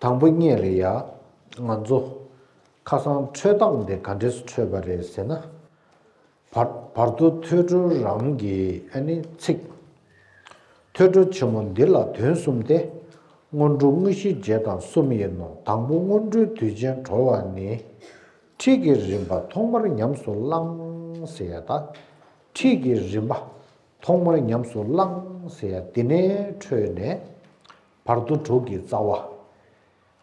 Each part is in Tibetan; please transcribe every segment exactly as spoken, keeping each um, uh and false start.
དང་པོ་ཉིད་ལ་ཡ། ང་ཚོ་ཁ་སང་འཕྲོས་སྟངས་དེ་ག་འདྲས་སུ་འཕྲོས་པ་རེད་ཟེར་ན། བར་བར་དོ་ཐོས་གྲོལ་རང་གི་ཨ་ནི་ཚིག་ཐོས་གྲོལ་ཆེན་མོ་འདི་ལ་དོན་གསུམ་སྟེ། སྔོན་འགྲོ་དངོས་གཞི་རྗེས་དང་གསུམ་ཡིན་ནོ། དང་པོ་སྔོན་འགྲོའི་དུས་ཆེན་གྲོལ་བ་ནི། ཁྲིད་ཀྱི་རིམ་པ་ཐོག་མར་ཉམས་སུ་བླང་ཟེར་ཡ་དང་། ཁྲིད་ཀྱི་རིམ་པ་ཐོག་མར་ཉམས་སུ་བླང་ཟེར་ཡ་དེ་ནས་འཕྲོས་ནས་བར་དོ་དྲུག་གི་རྩ་བ།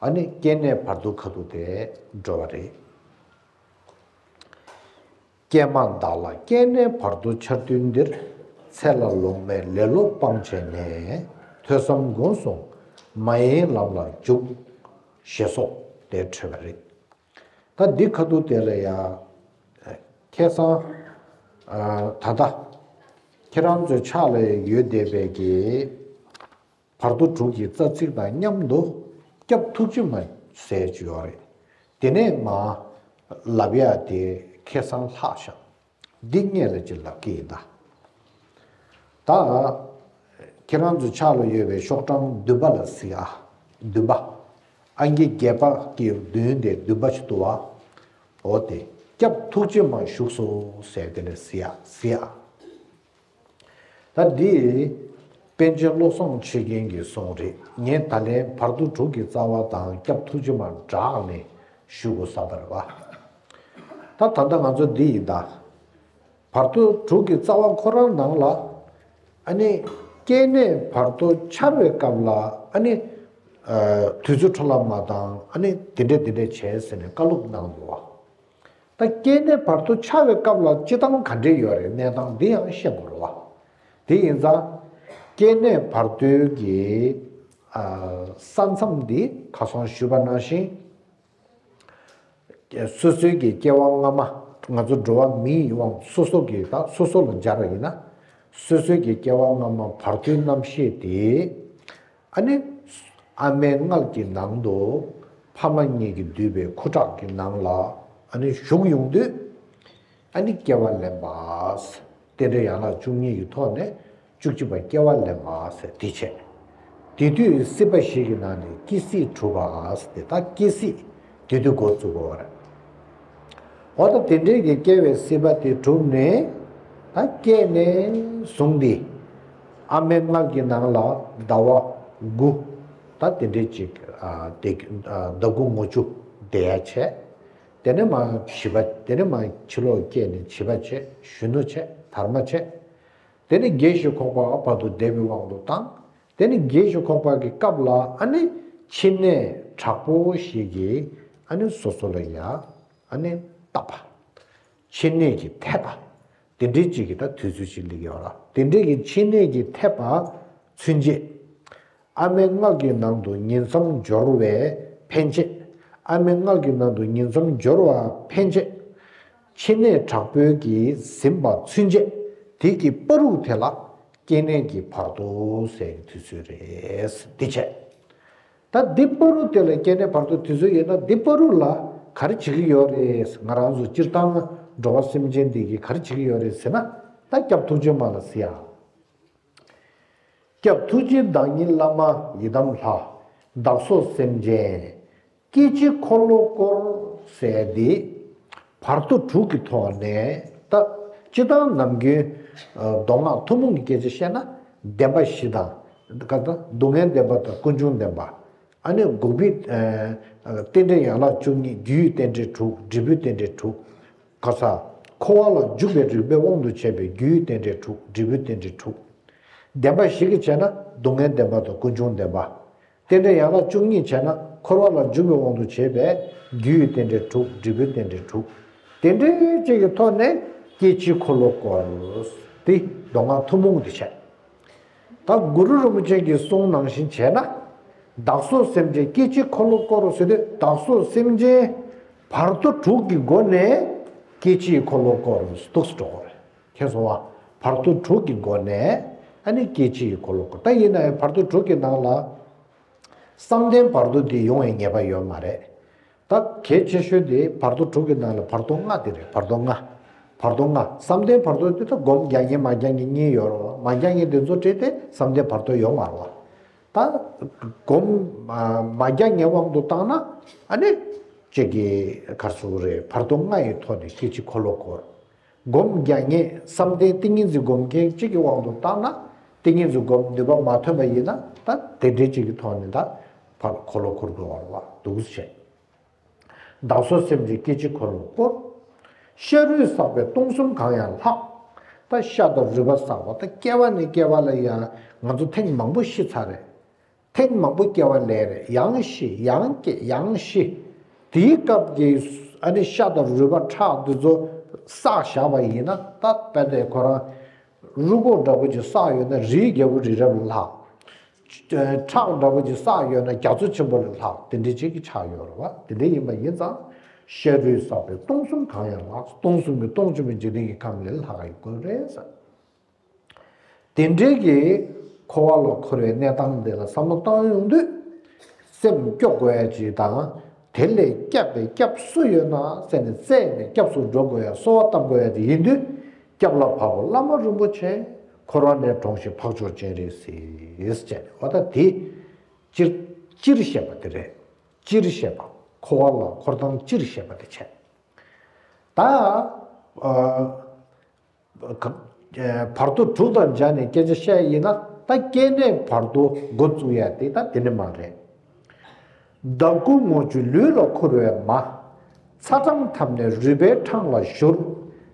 ཨ་ནི་སྐྱེ་གནས་བར་དོ་ཁ་ཐུག་དེ་འགྲོ་བ་རེད། ཀྱེ་མ་བདག་ལ་སྐྱེ་གནས་བར་དོ་འཆར་དུས་འདིར། ཚེ་ལ་ལོང་མེད་ལེ་ལོ་སྤང་བྱས་ནས། ཐོས་བསམ་སྒོམ་གསུམ་མ་ཡེངས་ལམ་ལ་འཇུག་ཞེས་སོགས་དེ་འཕྲོས་པ་རེད། ད་འདི་ཁ་ཐུག་དེ་ལ་ཡ། ཁ་སང་། ད་ལྟ་ཁྱེད་རང་ཚོའི་ཕྱག་ལ་ཡོད་བསྡད་པའི་གི་བར་དོ་དྲུག་གི་རྩ་ཚིག་དང་མཉམ་དུ་སྐྱབས་ཐུགས་རྗེ་མ་ཟེར་གྱི་ཡོད་རེད། དེ་ནས་མ་ལབ་ཡ་དེ་ཁ་སང་ལྷག་ཤག་འདི་སྔོན་ལ་ཅིག་ལབ་ཀྱི་ཡིན་ད། ད་ཁྱེད་རང་ཚོའི་ཕྱག་ལ་ཡོད་པའི་ཤོག་གྲངས་བདུན་པ་ལ་གཟིགས་ཨ། བདུན་པ། ཨང་ཀི་བརྒྱད་པ་གི་མདུན་དེ་བདུན་པ་ཞིག་འདུག་བ། འོ་དེ། སྐྱབས་ཐུགས་རྗེ་མ་བཞུགས་སོ་ཟེར་དེ་ནས་གཟིགས་ཨ་གཟིགས་ཨ། ད་འདི་པཎ་ཆེན་བློ་བཟང་ཆོས་རྒྱན་གྱི་གསུང་རེད། ངས་ད་ལན་བར་དོ་དྲུག་གི་རྩ་བ་དང་སྐྱབས་ཐུགས་རྗེ་མ་སྦྲགས་ནས་ཞུ་དགོས་བསམ་པ་རེད་བ། ད་ད་ལྟ་ང་ཚོ་འདི་ཡིན་ད། བར་དོ་དྲུག་གི་རྩ་བ་ཁོ་རང་ནང་ལ། ཨ་ནི། སྐྱེ་གནས་བར་དོ་འཆར་བའི་སྐབས་ལ་ཨ་ནི། དུས་ཚོད་འཕྲོ་བརླག་མ་བཏང་ཨ་ནི་དེ་འདྲས་དེ་འདྲས་བྱས་ཟེར་ནས་བཀའ་སློབ་གནང་འདུག་བ། ད་སྐྱེ་གནས་བར་དོ་འཆར་བའི་སྐབས་ལ་སྤྱི་བཏང་ག་འདྲས་ཡོད་རེད་གནས་སྟངས་འདི་ཡང་ཤེས་དགོས་རེད་བ། དེ་ཡིན་ཙང་། སྐྱེ་གནས་བར་དོའི་གི་ས་མཚམས་འདི་ཁ་སང་ཞུས་པ་ནང་བཞིན། སོ་སོའི་གི་སྐྱེ་བ་སྔ་མ། ང་ཚོ་འགྲོ་བ་མིའི་དབང་སོ་སོ་གི་ད་སོ་སོ་ལ་སྦྱར་བ་ཡིན་ན། སོ་སོའི་གི་སྐྱེ་བ་སྔ་མ་བར་དོའི་རྣམ་ཤེས་དེ། ཨ་ནི། ཨ་མའི་མངལ་གྱི་ནང་དུ་ཕ་མ་གཉིས་ཀྱིས་བསྡུས་པའི་ཁུ་ཁྲག་གི་ནང་ལ་ཨ་ནི་ཞུགས་ཡོང་དུས། ཨ་ནི་སྐྱེ་བ་ལེན་པ། རྟེན་འབྲེལ་ཡན་ལག་བཅུ་གཉིས་ཀྱི་ཐོག་ནས་བཅུ་གཅིག་པ་སྐྱེ་བ་ལེན་པ་ཟེར་དེ་བྱས། དེ་དུས་སྲིད་པ་བཞི་གི་ནང་ནས་སྐྱེ་སྲིད་གྲུབ་པ་ཟེར་དེ་ད་སྐྱེ་སྲིད་དེ་དུས་འགོ་བཙུགས་པ་རེད། འོ་ད་དེ་འདྲའི་གི་སྐྱེ་བའི་སྲིད་པ་དེ་གྲུབ་ནས་ད་སྐྱེས་ནས་བཟུང་སྟེ། ཨ་མའི་མངལ་གྱི་ནང་ལ་ཟླ་བ་དགུ། ད་དེ་འདྲའི་ཅིག་ཨ་དེ་ཨ་ཟླ་དགུ་ངོ་བཅུ་བསྡད་ཡ་བྱས། དེ་ནས་མ་བྱིས་པ་དེ་ནས་མ་ཕྱི་ལོགས་སྐྱེས་ནས་བྱིས་པ་བྱས་གཞོན་ནུ་བྱས་དར་མ་བྱས། དེ་ནས་རྒས་ཤིང་འཁོགས་པ་བར་དུ་འདས་པའི་དབང་དུ་བཏང་། དེ་ནས་རྒས་ཤིང་འཁོགས་པ་གི་སྐབས་ལ་ཨ་ནི་ཕྱི་ནས་དྲག་པོ་ཞིག་གིས་ཨ་ནི་སོ་སོ་ལ་ཡ་ཨ་ནི་བཏབ་པ། ཕྱི་ནད་ཀྱིས་ཐེབས་པ། དེ་འདྲའི་ཅིག་གི་ད་དུས་ཚོད་ཅིག་སླེབས་ཡོད་ར། དེ་འདྲའི་གི་ཕྱི་ནད་ཀྱིས་ཐེབས་པ་ཚུན་ཆད། ཨ་མའི་མངལ་གྱི་ནང་དུ་ཉིང་མཚམས་སྦྱོར་བའི་ཕན་ཆད། ཨ་མའི་མངལ་གྱི་ནང་དུ་ཉིང་མཚམས་སྦྱོར་བ་ཕན་ཆད། ཕྱི་ནད་དྲག་པོའི་གིས་ཟིན་པ་ཚུན་ཆད་དེ་གི་བར་དུ་དེ་ལ་སྐྱེ་གནས་ཀྱི་བར་དོ་ཟེར་དུས་ཚོད་རེད། འདི་བྱས། ད་འདི་བར་དུ་དེ་ལ་སྐྱེ་གནས་བར་དོ་དུས་ཚོད་ཡོད་ན་འདི་བར་དུ་ལ་ག་རེ་བྱེད་ཀྱི་ཡོད་རེད། ང་རང་ཚོ་སྤྱིར་བཏང་འགྲོ་བ་སེམས་ཅན་འདི་གིས་ག་རེ་བྱེད་ཀྱི་ཡོད་རེད་ཟེར་ན། ད་སྐྱབས་ཐུགས་རྗེ་མ་ལ་གཟིགས་ཨ། སྐྱབས་ཐུགས་རྗེ་བདག་ཉིད་བླ་མ་ཡི་དམ་ལྷ། བདག་སོགས་སེམས་ཅན་སྐྱེ་འཆི་འཁོར་ལོ་བསྐོར་ཟེར་ཏེ། བར་དོ་དྲུག་གི་ཐོག་ནས་ད་སྤྱིར་བཏང་ནམ་རྒྱུན་མདོ་སྔགས་ཐུན་མོང་གི་སྐད་ཆ་བཤད་ན་བདེན་པ་བཞི་དང་། ག་ད་སྡུག་བསྔལ་བདེན་པ་དང་ཀུན་འབྱུང་བདེན་པ། ཨ་ནི་འགོག་པའི་རྟེན་འབྲེལ་ཡན་ལག་བཅུ་གཉིས། རྒྱུ་ཡི་རྟེན་འབྲེལ་དྲུག། འབྲས་བུའི་རྟེན་འབྲེལ་དྲུག། ག་ས། འཁོར་བ་ལ་འཇུག་པའི་རིགས་པའི་དབང་དུ་བྱས་པའི་རྒྱུ་ཡི་རྟེན་འབྲེལ་དྲུག། འབྲས་བུའི་རྟེན་འབྲེལ་དྲུག། བདེན་པ་བཞི་གི་བྱས་ན་སྡུག་བསྔལ་བདེན་པ་དང་ཀུན་འབྱུང་བདེན་པ། རྟེན་འབྲེལ་ཡན་ལག་བཅུ་གཉིས་བྱས་ན་འཁོར་བ་ལ་འཇུག་པའི་དབང་དུ་བྱས་པའི་རྒྱུ་ཡི་རྟེན་འབྲེལ་དྲུག། འབྲས་བུའི་རྟེན་འབྲེལ་དྲུག། དེ་འདྲའི་ཅིག་གི་ཐོག་ནས་སྐྱེ་འཆི་འཁོར་ལོ་བསྐོར། དེ་མདོ་སྔགས་ཐུན་མོང་དེ་བྱས། ད་གུ་རུ་རིན་པོ་ཆེ་གི་གསུང་ནང་བཞིན་བྱས་ན། བདག་སོགས་སེམས་ཅན་སྐྱེ་འཆི་འཁོར་ལོ་བསྐོར་ཟེར་དུས་བདག་སོགས་སེམས་ཅན་བར་དོ་དྲུག་གི་སྒོ་ནས་སྐྱེ་འཆི་འཁོར་ལོ་བསྐོར་འདུག་སེ་འགྲོ་གི་རེད། མཁྱེན་སོང་བ། བར་དོ་དྲུག་གི་སྒོ་ནས་ཨ་ནི་སྐྱེ་འཆི་ཡི་འཁོར་ལོ་བསྐོར། ད་ཡིན་ན་ཡང་བར་དོ་དྲུག་གི་ནང་ལ་བསམ་གཏན་བར་དོ་འདི་ཡོང་བའི་ངེས་པ་ཡོད་མ་རེད། ད་གལ་ཆེ་ཤོས་དེ་བར་དོ་དྲུག་གི་ནང་ལ་བར་དོ་ལྔ་དེ་རེད། བར་དོ་ལྔ། བར་དོ་ལྔ། བསམ་གཏན་བར་དོ་དེ་ད་སྒོམ་རྒྱག་མཁན་མ་རྒྱག་མཁན་གཉིས་ཡོད་རེད་བ། མ་རྒྱག་མཁན་དེ་ཚོ་བྲིས་ཏེ་བསམ་གཏན་བར་དོ་ཡོད་མ་རེད་བ། ད་སྒོམ་མ་རྒྱག་ངེས་དབང་དུ་བཏང་ན་ཨ་ནི་ཅིག་གི་གར་སོ་རེད། བར་དོ་ལྔ་ཡི་ཐོག་ནས་སྐད་ཅིག་འཁོར་ལོ་བསྐོར། སྒོམ་རྒྱག་ངེས་བསམ་གཏན་ཏིང་ངེ་འཛིན་སྒོམ་མཁན་གཅིག་གི་དབང་དུ་བཏང་ན་ཏིང་ངེ་འཛིན་སྒོམ་ནུས་པ་མ་ཐོན་པ་ཡིན་ན་ད་དེ་འདྲའི་གཅིག་གི་ཐོག་ནས་ད་ཕར་འཁོར་ལོ་བསྐོར་དགོས་པ་རེད་བ། འདུག་སེ་བྱས། བདག་སོགས་སེམས་ཀྱི་སྐད་ཅིག་འཁོར་ལོ་བསྐོར། ཤ་རུས་བསགས་པའི་སྟོང་གསུམ་གང་ཡང་ལྷག། ད་ཤ་དང་རུས་པ་བསགས་པ་ད་སྐྱེ་བ་ནས་སྐྱེ་བ་ལ་ཡང་ང་ཚོ་ཐེངས་མང་པོ་ཤི་ཚར་རེད། ཐེངས་མང་པོ་སྐྱེ་བ་ལེན་རེད། ཡང་ཤི་ཡང་སྐྱེ་ཡང་ཤི། དེའི་སྐབས་ཀྱི་ཨ་ནི་ཤ་དང་རུས་པ་ཁྲག་འདི་ཚོ་བསགས་བཞག་པ་ཡིན་ན་ད་དཔེ་དེ་ཁོ་རང་རུས་ཁོག་འདྲ་པོ་ཅིག་བསགས་ཡོད་ན་རིའི་རྒྱལ་པོ་རི་རབ་ལ་ལྷག། ཁྲག་འདྲ་པོ་ཅིག་བསགས་ཡོད་ན་རྒྱ་མཚོ་ཆེན་པོ་ལ་ལྷག། དེ་འདྲའི་ཅིག་གི་ཆགས་ཡོད་རེད་བ། དེ་འདྲ་ཡིན་པ་ཡིན་ཙང་ཤ་རུས་བསགས་པའི་སྟོང་གསུམ་གང་ཡང་ལྷག། སྟོང་གསུམ་གྱི་སྟོང་ཆེན་པོའི་འཇིག་རྟེན་གྱི་ཁམས་ལས་ལྷག་ག་ཡོད་དགོས་རེད་ཟེར། དེ་འདྲའི་གི་འཁོར་བ་ལ་འཁོར་བའི་གནས་སྟངས་དེ་ལ་བསམ་བློ་བཏང་ཡོང་དུས་སེམས་སྐྱོ་དགོས་ཡ་ཅིག་དང་། དེ་ལས་སྐྱབས་པའི་སྐྱབས་སུ་ཡོད་ན་ཟེར་ནས་བཙལ་ནས་སྐྱབས་སུ་འགྲོ་དགོས་ཡ་གསོལ་བ་བཏབ་དགོས་ཡ་ཅིག་ཡིན་དུས། སྐྱབས་ལ་བབ་པོ་བླ་མ་རིན་པོ་ཆེ། འཁོར་བ་ནས་གྲོངས་ཤིག་འཕགས་མཆོག་སྤྱན་རས་གཟིགས་ཟེར་བ་ད་དེ་སྤྱིར་སྤྱིར་བཤད་པ་དེ་རེད། སྤྱིར་བཤད་པ། འཁོར་བ་ལ་འཁོར་སྟངས་སྤྱིར་བཤད་པ་དེ་བྱས། ད་ཨ་བར་དོ་དྲུག་དང་སྦྱར་ནས་སྐད་ཆ་བཤད་ཡིན་ན་ད་སྐྱེ་གནས་བར་དོ་འགོ་བཙུགས་ཡ་དེ་ད་དེ་ནི་མ་རེད། བདག་ཀུན་ངོ་བཅུག་ལུས་ལ་འཁུར་བའི་མ། ཚ་གྲང་འཐབ་ནས་རུས་པའི་འཕྲང་ལ་བཞུར།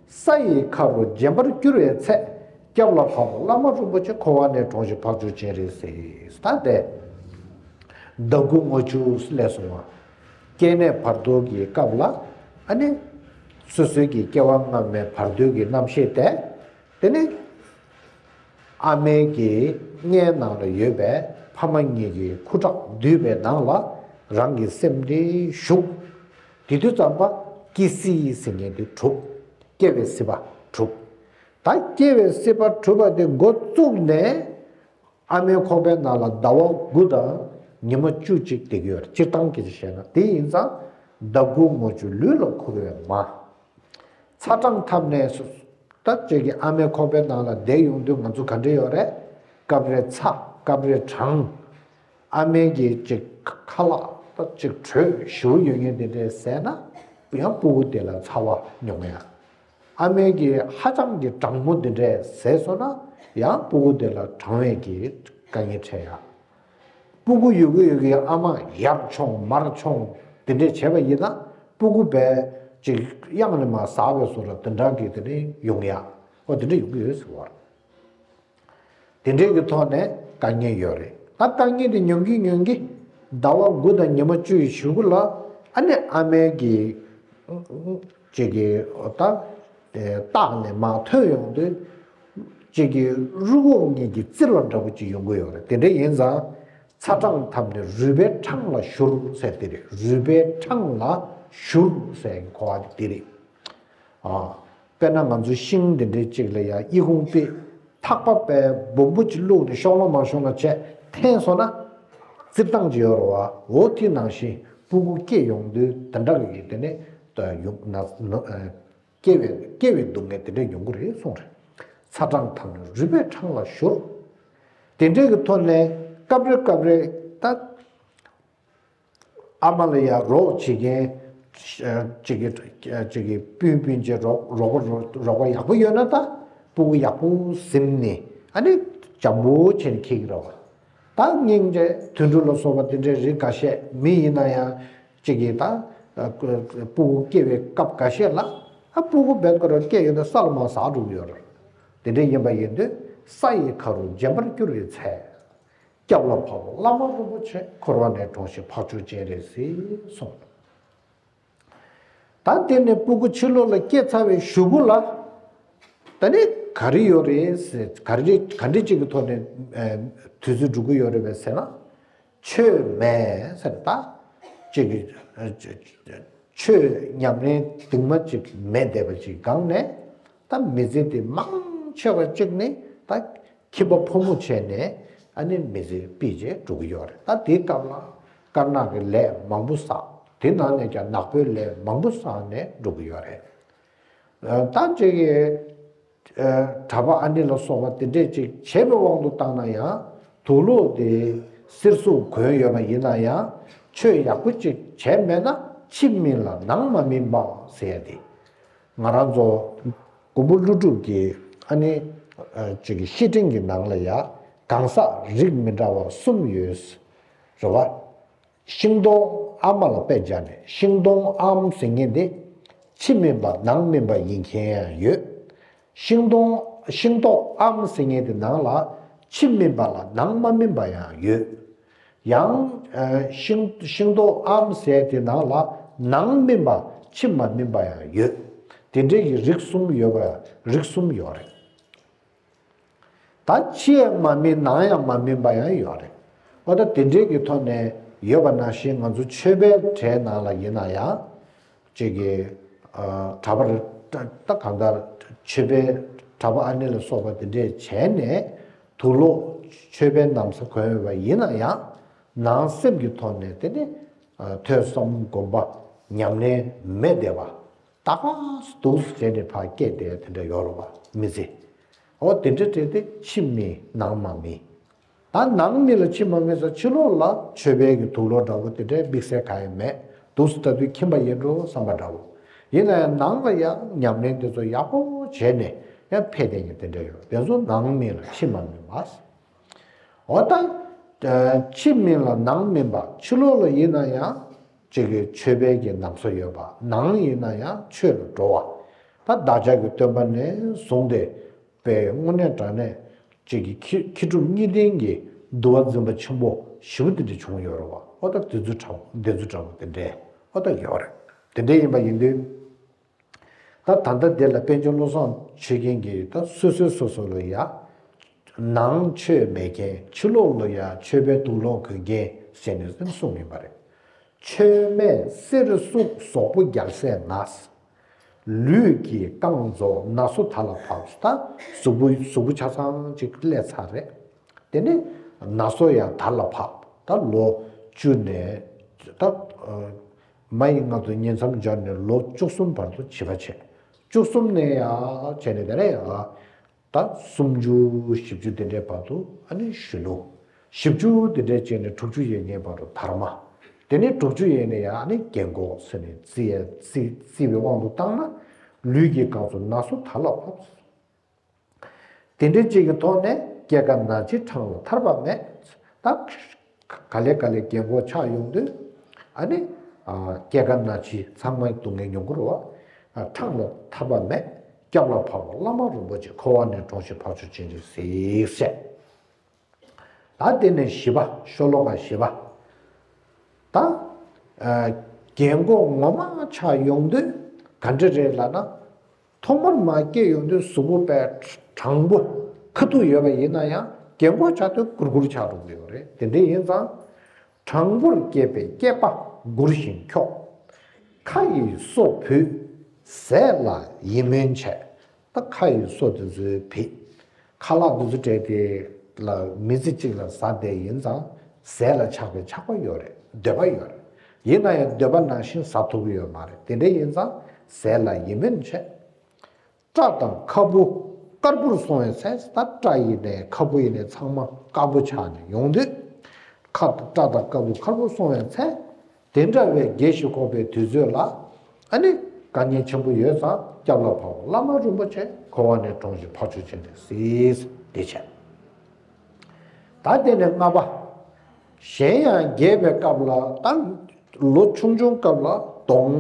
ས་ཡི་ཁ་རུ་བརྗེན་པར་འགྱུར་བའི་ཚེ། སྐྱབས་ལ་བབ་པོ་བླ་མ་རིན་པོ་ཆེ། འཁོར་བ་ནས་གྲོངས་ཤིག་འཕགས་མཆོག་སྤྱན་རས་གཟིགས། ད་དེ་བདག་ཀུན་ངོ་བཅུག་ལས་སོང་བ། སྐྱེ་གནས་བར་དོ་གི་སྐབས་ལ་ཨ་ནི་སོ་སོའི་གི་སྐྱེ་བ་སྔ་མའི་བར་དོའི་གི་རྣམ་ཤེས་དེ། དེ་ནི་ཨ་མའི་གི་མངལ་ནང་ལ་ཡོད་པའི་ཕ་མ་གཉིས་ཀྱི་ཁུ་ཁྲག་འདུས་པའི་ནང་ལ་རང་གི་སེམས་དེ་ཞུགས། དེ་དུས་ཙམ་པ་སྐྱེ་སྲིད་ཟེར་མཁན་དེ་གྲུབ། སྐྱེ་བའི་སྲིད་པ་གྲུབ། ད་སྐྱེ་བའི་སྲིད་པ་གྲུབ་པ་དེ་འགོ་བཙུགས་ནས་ཨ་མའི་ཁོག་པའི་ནང་ལ་ཟླ་བ་དགུ་དང་ཉི་མ་བཅུ་གཅིག་བསྡད་ཀྱི་ཡོད་རེད། སྤྱིར་བཏང་སྐད་ཆ་བཤད་ན་དེ་ཡིན་ཙང་བདག་ཀུན་ངོ་བཅུག་ལུས་ལ་འཁུར་བའི་མ། ཚ་གྲང་འཐབ་ནས་སུ། ད་ཅིག་གི་ཨ་མའི་ཁོག་པའི་ནང་ལ་བསྡད་ཡོང་དུས་ང་ཚོ་ག་འདྲ་ཡོད་རེད། སྐབས་རེ་ཚ། སྐབས་རེ་གྲང་། ཨ་མའི་གི་ཅིག་ཁ་ལག་ད་ཅིག་དྲོད་ཞེ་པོ་ཡོད་མཁན་དེ་འདྲས་ཟས་ན་ཡང་སྤུ་གུ་དེ་ལ་ཚ་བ་མྱོང་ཡ། ཨ་མའི་གི་ཧ་ཅང་གི་གྲང་མོ་དེ་འདྲས་ཟས་སོང་ན་ཡང་སྤུ་གུ་དེ་ལ་གྲང་བའི་གི་དཀའ་ངལ་འཕྲད་ཡ། སྤུ་གུ་ཡོད་གི་ཡོད་གི་ཨ་མ་ཡར་མཆོང་མར་མཆོང་དེ་འདྲས་བྱས་པ་ཡིན་ན་སྤུ་གུ་བས་ཅིག་གཡང་ལས་མ་ཟག་པའི་བཟོ་འདྲ་དེ་འདྲ་གི་དེ་འདྲས་ཡོང་ཡ། ཨོ་དེ་འདྲས་ཡོང་གི་ཡོད་ཟེར་བ་རེད། དེ་འདྲས་ཀྱི་ཐོག་ནས་དཀའ་ངལ་ཡོད་རེད། ད་དཀའ་ངལ་དེ་མྱོང་གི་མྱོང་གི་ཟླ་བ་དགུ་དང་ཉི་མ་བཅུ་ཡི་གཞུག་གུ་ལ་ཨ་ནི་ཨ་མའི་གི་ཅིག་གི་ད་ལྟག་ནས་མར་ཐོན་ཡོང་དུས་ཅིག་གི་རུས་ཁོག་གཉིས་ཀྱི་བཙིར་བ་འདྲ་པོ་ཅིག་ཡོང་གི་ཡོད་རེད། དེ་འདྲ་ཡིན་ཙང་ཚ་གྲང་འཐབ་ནས་རུས་པའི་འཕྲང་ལ་བཞུར་ཟེར་དེ་རེད། རུས་པའི་འཕྲང་ལ་བཞུར་ཟེར་གོ་བ་དེ་རེད། ཨ། དཔེར་ན་ང་ཚོའི་ཤིང་འདི་འདྲའི་གཅིག་ལ་ཡང་ཨི་ཁུང་པས་ཐག་པ་པའི་སྦོམ་པོ་གཅིག་བླུགས་ནས་ཤོང་ལོ་མ་ཤོང་ལོ་བྱས་འཐེན་སོང་ན་བཙིར་སྟངས་ཅིག་ཡོད་རེད་བ། འོ་དེ་ནང་བཞིན་སྤུ་གུ་སྐྱེ་ཡོང་དུས་དེ་འདྲ་གི་དེ་ནས་ཡོང་ན་ན་སྐྱེ་བའི་སྐྱེ་བའི་སྡུག་བསྔལ་དེ་འདྲ་ཡོང་གི་རེད་གསུངས་རེད། ཚ་གྲང་འཐབ་ནས་རུས་པའི་འཕྲང་ལ་བཞུར། དེ་འདྲའི་གི་ཐོག་ནས་སྐབས་རེ་སྐབས་རེ་ད། ཨ་མ་ལ་ཡང་རོགས་བྱེད་མཁན་ཅིག་གི་ཅིག་གི་སྤུན་སྤུན་མཆེད་རོགས་རོགས་པ་རོགས་རོགས་པ་ཡག་པོ་ཡོད་ན་ད་སྤུ་གུ་ཡག་པོ་ཟིན་ནས་ཨ་ནི་འཇམ་པོ་བྱས་ནས་འཁྱེར་གྱི་རེད་བ། ད་སྙིང་རྗེ་དུད་འགྲོ་ལ་སོགས་པ་དེ་འདྲའི་རིགས་འགའ་ཤས་མི་ཡིན་ན་ཡང་ཅིག་གི་ད་སྤུ་གུ་སྐྱེ་བའི་སྐབས་འགའ་ཤས་ལ་ཨ་སྤུ་གུ་རྦད་ཀ་ར་སྐྱེ་ཡོད་ན་ས་ལ་མར་ཟག་འགྲོ་གི་ཡོད་རེད། དེ་འདྲ་ཡིན་པ་ཡིན་དུས་ས་ཡི་ཁ་རུ་བརྗེན་པར་འགྱུར་བའི་ཚེ། སྐྱབས་ལ་བབ་པོ་བླ་མ་རིན་པོ་ཆེ། འཁོར་བ་ནས་གྲོངས་ཤིག་འཕགས་མཆོག་སྤྱན་རས་གཟིགས་གསུངས། ད་དེ་ནས་སྤུ་གུ་ཕྱི་ལོགས་ལ་སྐྱེས་ཚར་བའི་གཞུག་གུ་ལ། ད་ནི་ག་རེ་ཡོད་རེད་ཟེར་ག་རེ་ག་འདྲ་ཅིག་གི་ཐོག་ནས་དུས་ཚོད་འགྲོ་གི་ཡོད་རེད་པས་ཟེར་ན། ཆོས་མེད་ཟེར་ད། ཅིག་གི་ཆོས་ཉམས་ལེན་གདིང་མ་ཅིག་མེད་བསྡད་པ་ཅིག་སྒང་ནས། ད་མི་ཚེ་འདི་མང་ཆེ་བ་གཅིག་ནི་ད་ཁྱིམ་པ་ཕོ་མོ་བྱས་ནས་ཨ་ནི་མི་ཚེ་སྤེལ་བྱས་འགྲོ་གི་ཡོད་རེད། ད་དེའི་སྐབས་ལ་དཀར་ནག་གི་ལས་མང་པོ་བསགས། དེ་ནང་ནས་ཀྱང་ནག་པོའི་ལས་མང་པོ་བསགས་ནས་འགྲོ་གི་ཡོད་རེད། ད་ཅིག་གི་གྲྭ་པ་ཨ་ནི་ལ་སོགས་པ་དེ་འདྲས་ཅིག་བྱས་པའི་དབང་དུ་བཏང་ན་ཡང་དུག་ལོག་དེ་ གསེར་གཟུགས་གོན་ཡོད་པ་ཡིན་ན་ཡང་ཆོས་ཡག་པོ་ཅིག་བྱས་མེད་ན་ཕྱི་སྨིན་ལ་ནང་མ་སྨིན་པ་ཟེར་ཡ་དེ། ང་རང་ཚོ་མགོན་པོ་ཀླུ་སྒྲུབ་ཀྱི་ཨ་ནི་ཅིག་གི་བཤེས་སྤྲིང་གི་ནང་ལ་ཡ་གང་ཟག་རིགས་མི་འདྲ་བ་གསུམ་ཡོད། རེད་བ། ཤིང་སྡོང་ཨ་མ་ལ་དཔེ་སྦྱར་ནས་ཤིང་སྡོང་ཨམ་ཟེར་མཁན་དེ་ཕྱི་སྨིན་པ་ནང་སྨིན་པ་ཡིན་མཁན་ཡང་ཡོད། ཤིང་སྡོང་ཤིང་ཏོག་ཨམ་ཟེར་མཁན་དེ་ནང་ལ་ཕྱི་སྨིན་པ་ལ་ནང་མ་སྨིན་པ་ཡང་ཡོད། ཡང་ཤིང་ཤིང་ཏོག་ཨམ་ཟེར་དེ་ནང་ལ་ནང་སྨིན་པ་ཕྱི་མ་སྨིན་པ་ཡང་ཡོད། དེ་འདྲའི་གི་རིགས་གསུམ་ཡོད་པ་རིགས་གསུམ་ཡོད་རེད། ད་ཕྱི་ཡང་མ་སྨིན་ནང་ཡང་མ་སྨིན་པ་ཡང་ཡོད་རེད། འོ་ད་དེ་འདྲའི་གི་ཐོག་ནས་ཡོད་པ་ནང་བཞིན་ང་ཚོ་མཆོད་པའི་གྲལ་ནང་ལ་ཡིན་ན་ཡང་ཅིག་གི་གྲྭ་པ་ད་གང་ལྟར་མཆོད་པའི་གྲྭ་པ་ཨ་ནེ་ལ་སོགས་པ་དེ་འདྲས་བྱས་ནས་དུག་ལོག་མཆོད་པའི་ན་བཟའ་གོན་ཡོད་པ་ཡིན་ན་ཡང་ནང་སེམས་ཀྱི་ཐོག་ནས་དེ་ནི་ཐོས་བསམ་སྒོམ་པ་ཉམས་ལེན་མེད་བསྡད་པ། ད་ག་སེ་འདུག་སེ་བྱས་ནས་ཕར་སྐད་བསྡད་དེ་འདྲ་ཡོད་རེད་བ་མི་ཚེ། འོ་དེ་འདྲ་བྱས་ཏེ་ཕྱི་སྨིན་ནང་མ་སྨིན། ད་ནང་སྨིན་ལ་ཕྱི་མ་སྨིན་ས་ཕྱི་ལོགས་ལ་མཆོད་པའི་གི་དུག་ལོག་འདྲ་བོ་དེ་འདྲའི་དམིགས་བསལ་གང་ཡང་མེད། འདུག་སེ་ལྟ་དུས་ཁྱིམ་པ་ཡིན་འགྲོ་བསམ་པ་འདྲ་བོ། ཡིན་ན་ཡང་ནང་ལ་ཡང་ཉམས་ལེན་དེ་ཚོ་ཡག་པོ་བྱས་ནས་ཡང་ཕེབས་བསྡད་མཁན་དེ་འདྲ་ཡོད། དེ་ཚོ་ནང་སྨིན་ལ་ཕྱི་མ་སྨིན་པ། འོ་ད། ཕྱི་སྨིན་ལ་ནང་སྨིན་པ་ཕྱི་ལོགས་ལ་ཡིན་ན་ཡང་ཅིག་གི་མཆོད་པའི་གི་ན་བཟའ་ཡོད་པ་ནང་ཡིན་ན་ཡང་ཆོས་ལ་འགྲོ་བ། ད་བདག་ཅག་གི་སྟོན་པ་ནས་བཟུང་སྟེ་པའི་དངོས་གནས་དྲང་གནས་ཅིག་གི་མཁས་མཁས་གྲུབ་གཉིས་ལྡན་གྱི་འདུལ་བ་འཛིན་པ་ཆེན་པོ་ཞེ་པོ་དེ་འདྲ་བྱུང་ཡོད་རེད་བ། འོ་ད་དེ་ཚོ་འདྲ་བོ་དེ་ཚོ་འདྲ་བོ་དེ་འདྲས་འོ་ད་ཡོད་རེད། དེ་འདྲས་ཡིན་པ་ཡིན་དུས། ད་ད་ལྟ་འདི་ལ་དཔལ་འབྱོར་བློ་བཟང་ཆོས་རྒྱན་གྱིས་ད་སོ་སོའི་སོ་སོ་ལ་ཡ། ནང་མཆོད་མེད་མཁན་ཕྱི་ལོགས་ལ་ཡ་མཆོད་པའི་དུག་ལོག་གོན་མཁན་ཟེར་ནས་གསུངས་ཡོད་པ་རེད། མཆོད་མེད་གསེར་གཟུགས་གཟུགས་པོ་རྒྱལ་སྲས་ན། ལུས་ཀྱི་རྐང་རྫོགས་ན་སོ་དར་ལ་ཕབ། ད་གཟུགས་པོ་གཟུགས་པོ་ཆ་ཚང་ཅིག་སླེབས་ཚར་རེད། དེ་ནས་ན་སོ་ཡང་དར་ལ་ཕབ། ད་ལོ་བཅུ་ནས་ད། མ་ཡི་ང་ཚོ་ཉིང་མཚམས་སྦྱར་ནས་ལོ་བཅུ་གསུམ་བར་དུ་བྱིས་པ་བྱས། བཅུ་གསུམ་ནས་ཡང་བྱས་ནས་དེ་ནས་ཡང་ད་སུམ་ཅུ་བཞི་བཅུ་དེ་འདྲའི་བར་དུ་ཨ་ནི་གཞོན་ནུ། བཞི་བཅུ་དེ་འདྲའི་བྱས་ནས་དྲུག་ཅུ་ཡས་མས་བར་དུ་དར་མ། དེ་ནས་དྲུག་ཅུ་ཡས་ནས་ཡང་ཨ་ནི་རྒན་གོག་ཟེར་ནས་བརྩི་ཡས་བརྩི་བརྩི་བའི་དབང་དུ་བཏང་ན་ལུས་ཀྱི་རྐང་ཚོ་ན་སོ་དར་ལ་ཕབ། དེ་འདྲའི་གཅིག་གི་ཐོག་ནས་སྐྱེ་རྒ་ན་འཆི་འཕྲང་ལ་ཐར་པ་མེད། ད་ག་ལེ་ག་ལེ་རྒན་གོག་ཆགས་ཡོང་དུས་ཨ་ནི་སྐྱེ་རྒ་ན་འཆི་ཚང་མའི་སྡུག་བསྔལ་མྱོང་གི་རེད་བ། འཕྲང་ལ་ཐར་པ་མེད། སྐྱབས་ལ་བབས་པ་བླ་མ་རིན་པོ་ཆེ། འཁོར་བ་ནས་གྲོལ་ཞིང་འཕགས་མཆོག་སྤྱན་རས་གཟིགས་ཟེར། ད་དེ་ནས་བཞི་པ་ཤོ་ལོ་ཀ་བཞི་པ། ད་རྒན་གོག་ངོ་མ་ཆགས་ཡོང་དུས་ག་འདྲ་རེད་ལབ་ན། ཐོག་མར་མར་སྐྱེས་ཡོང་དུས་གཟུགས་པོ་དཔེ་དྲང་པོ་ཁ་ཐུག་ཡོད་པ་ཡིན་ན་ཡང་རྒན་གོག་ཆགས་དུས་སྒུར་སྒུར་ཆགས་འགྲོ་གི་ཡོད་རེད། དེ་འདྲ་ཡིན་ཙང་དྲང་པོར་སྐྱེས་པའི་སྐྱེས་པ་སྒུར་ཞིང་འཁྱོག་ཁ་ཡི་སོ་བུད་ཟས་ལ་ཡིད་སྨོན་བྱས། ད་ཁ་ཡི་སོ་དེ་ཚོའི་བུད། ཁ་ལག་དེ་ཚོ་སྤྲད་དེ་ལ་མི་ཚེ་གཅིག་ལ་ཟ་བསྡད་ཡིན་ཙང་ཟས་ལ་ཆགས་པའི་ཆགས་པ་ཡོད་རེད། འདོད་པ་ཡོད་རེད། ཡིན་ན་ཡང་འདོད་པ་ནང་བཞིན་ཟ་ཐུབ་ཀྱི་ཡོད་མ་རེད། དེ་འདྲ་ཡིན་ཙང་ཟས་ལ་ཡིད་སྨོན་བྱས། སྐྲ་དང་ཁ་སྤུ་དཀར་པོར་སོང་བའི་ཚེ། ད་སྐྲ་ཡིན་ནའི་ཁ་སྤུ་ཡིན་ནའི་ཚང་མ་དཀར་པོ་ཆགས་ནས་ཡོང་དུས། ཁ་སྐྲ་དང་ཁ་སྤུ་དཀར་པོར་སོང་བའི་ཚེ། དེ་འདྲ་བའི་དགེ་བཞི་འཁོར་བའི་དུས་ཚོད་ལ་ཨ་ནི་དཀའ་ངལ་ཆེན་པོ་ཡོད་ཙང་སྐྱབས་ལ་བབས་པ་བླ་མ་རིན་པོ་ཆེ། འཁོར་བ་ནས་གྲོལ་ཞིང་འཕགས་མཆོག་སྤྱན་རས་གཟིགས་དེ་བྱས། ད་དེ་ནས་ལྔ་པ། གཞན་ཡང་རྒས་པའི་སྐབས་ལ་ད་ལོ་ཆུང་ཆུང་སྐབས་ལ་གདོང་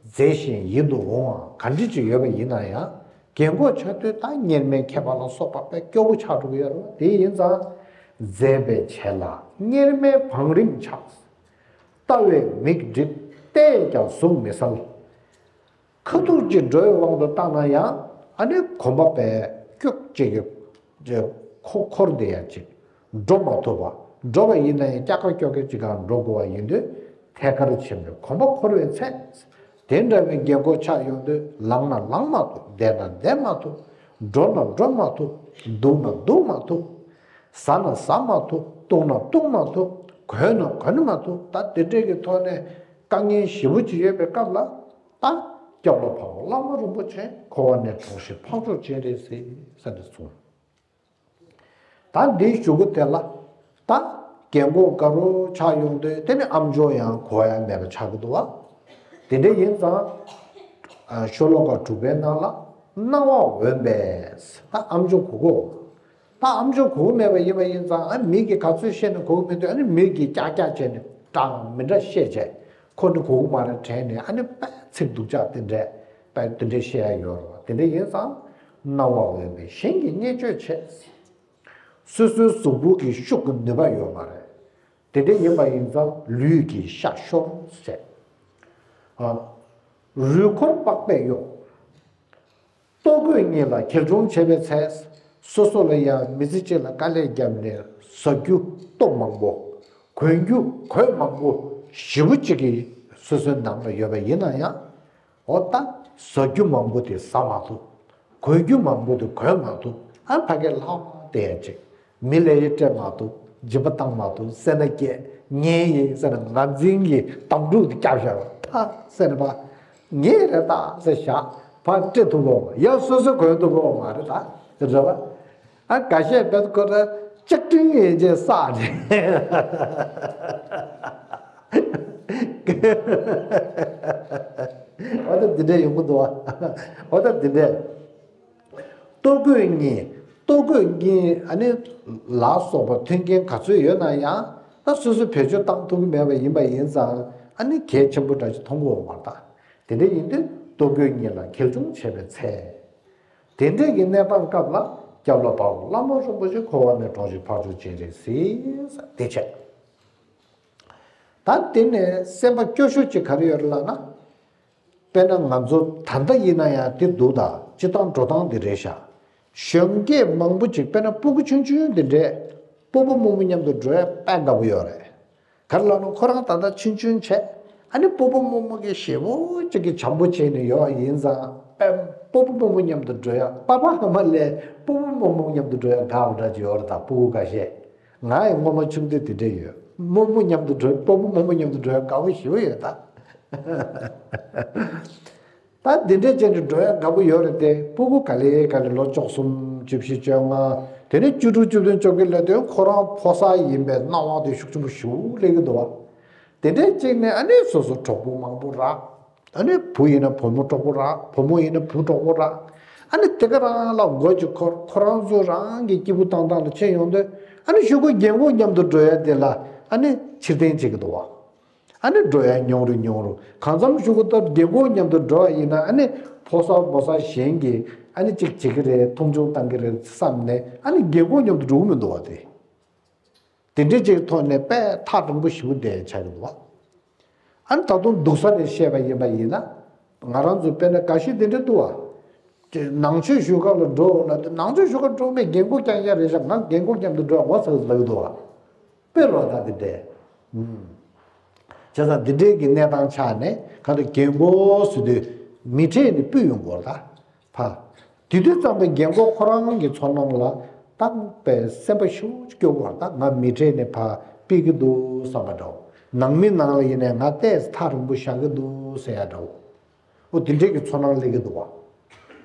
མཛེས་ཤིང་ཡིད་དུ་འོང་བ་ག་འདྲ་ཅིག་ཡོད་པ་ཡིན་ན་ཡང་རྒན་གོག་ཆགས་དུས་ད་གཉེར་མའི་མཁས་པ་ལ་སོགས་པ་དཔེ་སྐྱོ་པོ་ཆགས་འགྲོ་གི་ཡོད་རེད་བ། དེ་ཡིན་ཙང་མཛེས་པའི་བྱད་ལ་གཉེར་མའི་བང་རིམ་ཆགས། ལྟ་བའི་མིག་བསྒྲིབས་བལྟས་ཀྱང་གཟུགས་མི་གསལ། ཁ་ཐུག་ཅིག་འགྲོ་བའི་དབང་དུ་བཏང་ན་ཡང་ཨ་ནི་གོམ་པ་དཔེ་སྐྱོ་ཅིག་གི་འཁོར་འཁོར་བསྡད་ཡ་ཅིག་འགྲོ་མ་ཐུབ་པ། འགྲོ་བ་ཡིན་ན་ཡང་སྐྱག་ཀ་སྐྱོག་ཀ་ཅིག་གང་འགྲོ་དགོས་པ་ཡིན་དུས་ཐད་ཀར་ཕྱིན་པའི་གོམ་པ་འཁོར་བའི་ཚེ། དེ་འདྲ་བའི་རྒན་གོག་ཆགས་ཡོང་དུས་ལངས་ན་ལངས་མ་ཐུབ། བསྡད་ན་བསྡད་མ་ཐུབ། འགྲོ་ན་འགྲོ་མ་ཐུབ། འདུག་ན་འདུག་མ་ཐུབ། ཟ་ན་ཟ་མ་ཐུབ། བཏུང་ན་བཏུང་མ་ཐུབ། གོན་ན་གོན་མ་ཐུབ། ད་དེ་འདྲའི་གི་ཐོག་ནས་དཀའ་ངལ་ཞེ་པོ་ཅིག་ཡོད་པའི་སྐབས་ལ། ད་སྐྱབས་ལ་བབས་པ་བླ་མ་རིན་པོ་ཆེ། འཁོར་བ་ནས་གྲོལ་ཞིང་འཕགས་མཆོག་སྤྱན་རས་གཟིགས་ཟེར་ནས་གསུངས། ད་འདིའི་གཞུག་གུ་དེ་ལ་ད་ རྒན་གོག་དགའ་རབ་ཆགས་ཡོང་དུས་དེ་ནི་ཨམ་ཅོག་ཡང་གོ་ཡ་མེད་པ་ཆགས་ཀྱི་འདུག་བ། དེ་འདྲ་ཡིན་ཙང་། ཤོ་ལོ་ཀ་དྲུག་པའི་ནང་ལ་རྣ་བ་འོན་པས་ད་ཨམ་ཅོག་གོ་གོ། ད་ཨམ་ཅོག་གོ་གི་མེད་པ་ཡིན་པ་ཡིན་ཙང་ཨ་མི་གིས་ག་ཚོད་བཤད་ན་གོ་གི་མི་འདུག་ཨ་ནི་མི་གིས་ཀྱག་ཀྱག་བྱས་ནས་འདྲ་མི་འདྲ་བཤད་བྱས་ཁོ་ནི་གོ་གི་མ་རེད་དྲན་ནས་ཨ་ནི་དཔེ་ཚིག་སྡུག་ཅག་དེ་འདྲས་དཔེ་དེ་འདྲས་བཤད་ཡ་ཡོད་རེད་བ། དེ་འདྲ་ཡིན་ཙང་རྣ་བ་འོན་པས་གཞན་གྱིས་བརྙས་བཅོས་བྱས། སོ་སོའི་གཟུགས་པོ་གི་ཤུགས་ཀྱི་ནུས་པ་ཡོད་མ་རེད། དེ་འདྲ་ཡིན་པ་ཡིན་ཙང་ལུས་ཀྱི་ཤ་ཤོར་ཟེར། ཨ། རུས་འཁོར་པགས་པས་གཡོགས། ལྟོ་གོས་གཉིས་ལ་གྱེར་འབྱུང་བྱེད་པའི་ཚེ། སོ་སོ་ལ་ཡང་མི་ཚེ་གཅིག་ལ་དཀའ་ལས་བརྒྱབ་ནས་ཟ་རྒྱུ་ལྟོ་མང་པོ། གོན་རྒྱུ་གོས་མང་པོ་ཞེ་པོ་ཅིག་གི་སོ་སོའི་ནང་ལ་ཡོད་པ་ཡིན་ན་ཡང་། འོ་ད། ཟ་རྒྱུ་མང་པོ་དེ་ཟ་མ་ཐུབ། གོན་རྒྱུ་མང་པོ་དེ་གོན་མ་ཐུབ། ཨ་ཕ་གི་ལྷག་དེ་ཡ་ཅིག་མི་ལ་ཡི་སྤྲད་མ་ཐུབ། སྦྱིན་པ་བཏང་མ་ཐུབ། སེར་སྣ་སྐྱེས་ཉེན་ཡིན་ཟེར་ན་ངར་འཛིན་གྱི་དམ་ཕྲུག་དེ་བསྐྱབས་བཞག་ད་སེར་སྣ་པ། ངས་རེད་ད་ཟེར་བཞག་ཕར་སྤྲད་ཐུབ་གོ་མ་ཡ་སོ་སོ་གོན་ཐུབ་གོ་མ་རེད་ད་རེད་བ། ཨ་འགའ་ཤས་བེད་ཁོ་ར་ལྕགས་ཀྲིན་ཡན་ཆད་བསགས་རེད། འོ་ད་འདི་འདྲས་ཡོང་གི་འདུག་བ། འོ་ད་འདི་འདྲས། ལྟོ་གོས་གཉིས། ལྟོ་གོས་གཉིས་ཨ་ནི་ལ་སོགས་པ་མཐུན་རྐྱེན་ག་ཚོད་ཡོད་ན་ཡང་ད་སོ་སོས་བེད་སྤྱོད་བཏང་ཐུབ་ཀྱི་མེད་པ་ཡིན་པ་ཡིན་ཙང་ཨ་ནི་གལ་ཆེན་པོ་འདྲ་ཞིག་མཐོང་གི་ཡོད་མ་རེད་ད། དེ་འདྲ་ཡིན་དུས་ལྟོ་གོས་གཉིས་ལ་གྱེར་འབྱུང་བྱེད་པའི་ཚེ། དེ་འདྲས་ཀྱི་གནས་སྟངས་སྐབས་ལ་སྐྱབས་ལ་བབ་བླ་མ་རིན་པོ་ཆེ་འཁོར་བ་ནས་གྲོལ་ཞིང་འཕགས་མཆོག་སྤྱན་རས་གཟིགས་ཟེར་དེ་བྱས། ད་དེ་ནས་སེམས་པ་སྐྱོ་ཤོས་ཅིག་ག་རེ་ཡོད་རེད་ལབ་ན། དཔེར་ན་ང་ཚོ་ད་ལྟ་ཡིན་ན་ཡང་དེ་འདུག་ད་སྤྱི་བཏང་འགྲོ་སྟངས་དེ་རེད་ཤག་གཞོན་སྐྱེས་མང་པོ་ཅིག་དཔེར་ན་སྤུ་གུ་ཆུང་ཆུང་དེ་འདྲས་སྤོ་བོ་རྨོ་མོ་མཉམ་དུ་འགྲོ་ཡ་དཔེ་དགའ་པོ་ཡོད་རེད། ག་རེ་ལབ་ན་ཁོ་རང་ད་ལྟ་ཆུང་ཆུང་བྱས་ཨ་ནི་སྤོ་བོ་རྨོ་མོ་གི་ཞེ་པོ་ཅིག་གི་བྱམས་པོ་བྱས་ནས་ཡོད་པ་ཡིན་ཙང་དཔེ་སྤོ་བོ་རྨོ་མོ་མཉམ་དུ་འགྲོ་ཡ་པ་ཕ་ཨ་མ་ལས་སྤོ་བོ་རྨོ་མོ་མཉམ་དུ་འགྲོ་ཡ་དགའ་བ་འདྲ་ཅིག་ཡོད་རེད་ད་སྤུ་གུ་ཁ་ཤས། ང་ཡི་སྔོན་མ་ཆུང་དུས་དེ་འདྲས་ཡོད། རྨོ་མོ་མཉམ་དུ་འགྲོ་སྤོ་བོ་རྨོ་མོ་མཉམ་དུ་འགྲོ་ཡ་དགའ་བོ་ཞེ་པོ་ཡོད་ད། ད་འདི་འདྲས་བྱས་ནས་འགྲོ་ཡ་དགའ་པོ་ཡོད་རེད་དེ་སྤུ་གུ་ག་ལེ་ག་ལེ་ལོ་བཅུ་གསུམ་བཅུ་བཞི་བཅོ་ལྔ་དེ་ནས་བཅུ་དྲུག་བཅུ་བདུན་བཅོ་བརྒྱད་ལ་དེ་ཁོ་རང་ཕོ་གསར་ཡིན་པའི་སྣང་བ་དེ་ཤུགས་ཆེན་པོ་ཞེ་པོ་སླེབས་ཀྱི་འདུག་བ། དེ་འདྲས་བྱས་ནས་ཨ་ནི་སོ་སོ་གྲོགས་པོ་མང་པོ་རག་ཨ་ནི་བུ་ཡིན་ན་བུ་མོ་གྲོགས་པོ་རག་བུ་མོ་ཡིན་ན་བུ་གྲོགས་པོ་རག་ཨ་ནི་དེ་ག་རང་ལ་མགོ་ཅིག་འཁོར་ཁོ་རང་ཚོ་རང་གི་སྐྱིད་པོ་བཏང་སྟངས་ལ་ཕྱིན་ཡོང་དུས་ཨ་ནི་གཞུག་གུ་རྒན་གོག་མཉམ་དུ་འགྲོ་ཡ་དེ་ལ་ཨ་ནི་ཕྱིར་འཐེན་བྱེད་ཀྱི་འདུག་བ། ཨ་ནི་འགྲོ་ཡ་ཉུང་རུ་ཉུང་རུ་གང་འཚམ་གཞུག་གུ་ད་རྒན་གོག་མཉམ་དུ་འགྲོ་བ་ཡིན་ན་ཨ་ནི་ཕོ་གསར་མོ་གསར་གཞན་གྱིས་ཨ་ནི་གཅིག་བྱེད་ཀྱི་རེད་མཐོང་ཆུང་བཏང་གི་རེད་བསམ་ནས་ཨ་ནི་རྒན་གོག་མཉམ་དུ་འགྲོ་གི་མི་འདུག་བ་དེ། དེ་འདྲའི་ཅིག་ཐོག་ནས་དཔེ་ཐག་རིང་པོ་ཞེ་པོ་བསྡད་ཆགས་ཀྱི་འདུག་བ། ཨ་ནི་ད་དུང་སྡུག་ས་ནས་བཤད་པ་ཡིན་པ་ཡིན་ན། ང་རང་ཚོ་དཔེར་ན་འགའ་ཤས་དེ་འདྲ་འདུག་བ། ནང་ཆོས་ཞུ་ག་ལ་འགྲོ་ལབ་དུས་ནང་ཆོས་ཞུ་ག་འགྲོ་མཁན་རྒན་གོག་རྐྱང་རྐྱང་རེད་ཤག་ང་རྒན་གོག་མཉམ་དུ་འགྲོ་ཡ་ངོ་ཚ་ཚ་ལབ་ཀྱི་འདུག་བ། དཔེ་ལོ་ད་དེ་འདྲས། བྱས་ཙང་འདི་འདྲས་ཀྱི་གནས་སྟངས་ཆགས་ནས་ག་ལ་རྒན་གོག་ཟེར་དུས་མི་ཁྲེལ་ནས་སྤུད་ཡོང་གི་ཡོད་རེད་ད། ཕ། དེ་དུས་ཙམ་པའི་རྒན་གོག་ཁོ་རང་གི་ཚོར་སྣང་ལ་ཏག་པའི་སེམས་པ་ཤུགས་སྐྱོ་བར་ད་ང་མི་གྲལ་ནས་ཕར་ཕུད་ཀྱི་འདུག་བསམ་པ་འདྲ་བོ། ནང་མི་ནང་ལ་ཡིན་ནའི་ང་ཏོག་ཙམ་ཐག་རིང་པོ་བཞག་གི་འདུག་ཟེར་ཡ་འདྲ་བོ། འོ་དེ་འདྲས་ཀྱི་ཚོར་སྣང་སླེབས་ཀྱི་འདུག་བ།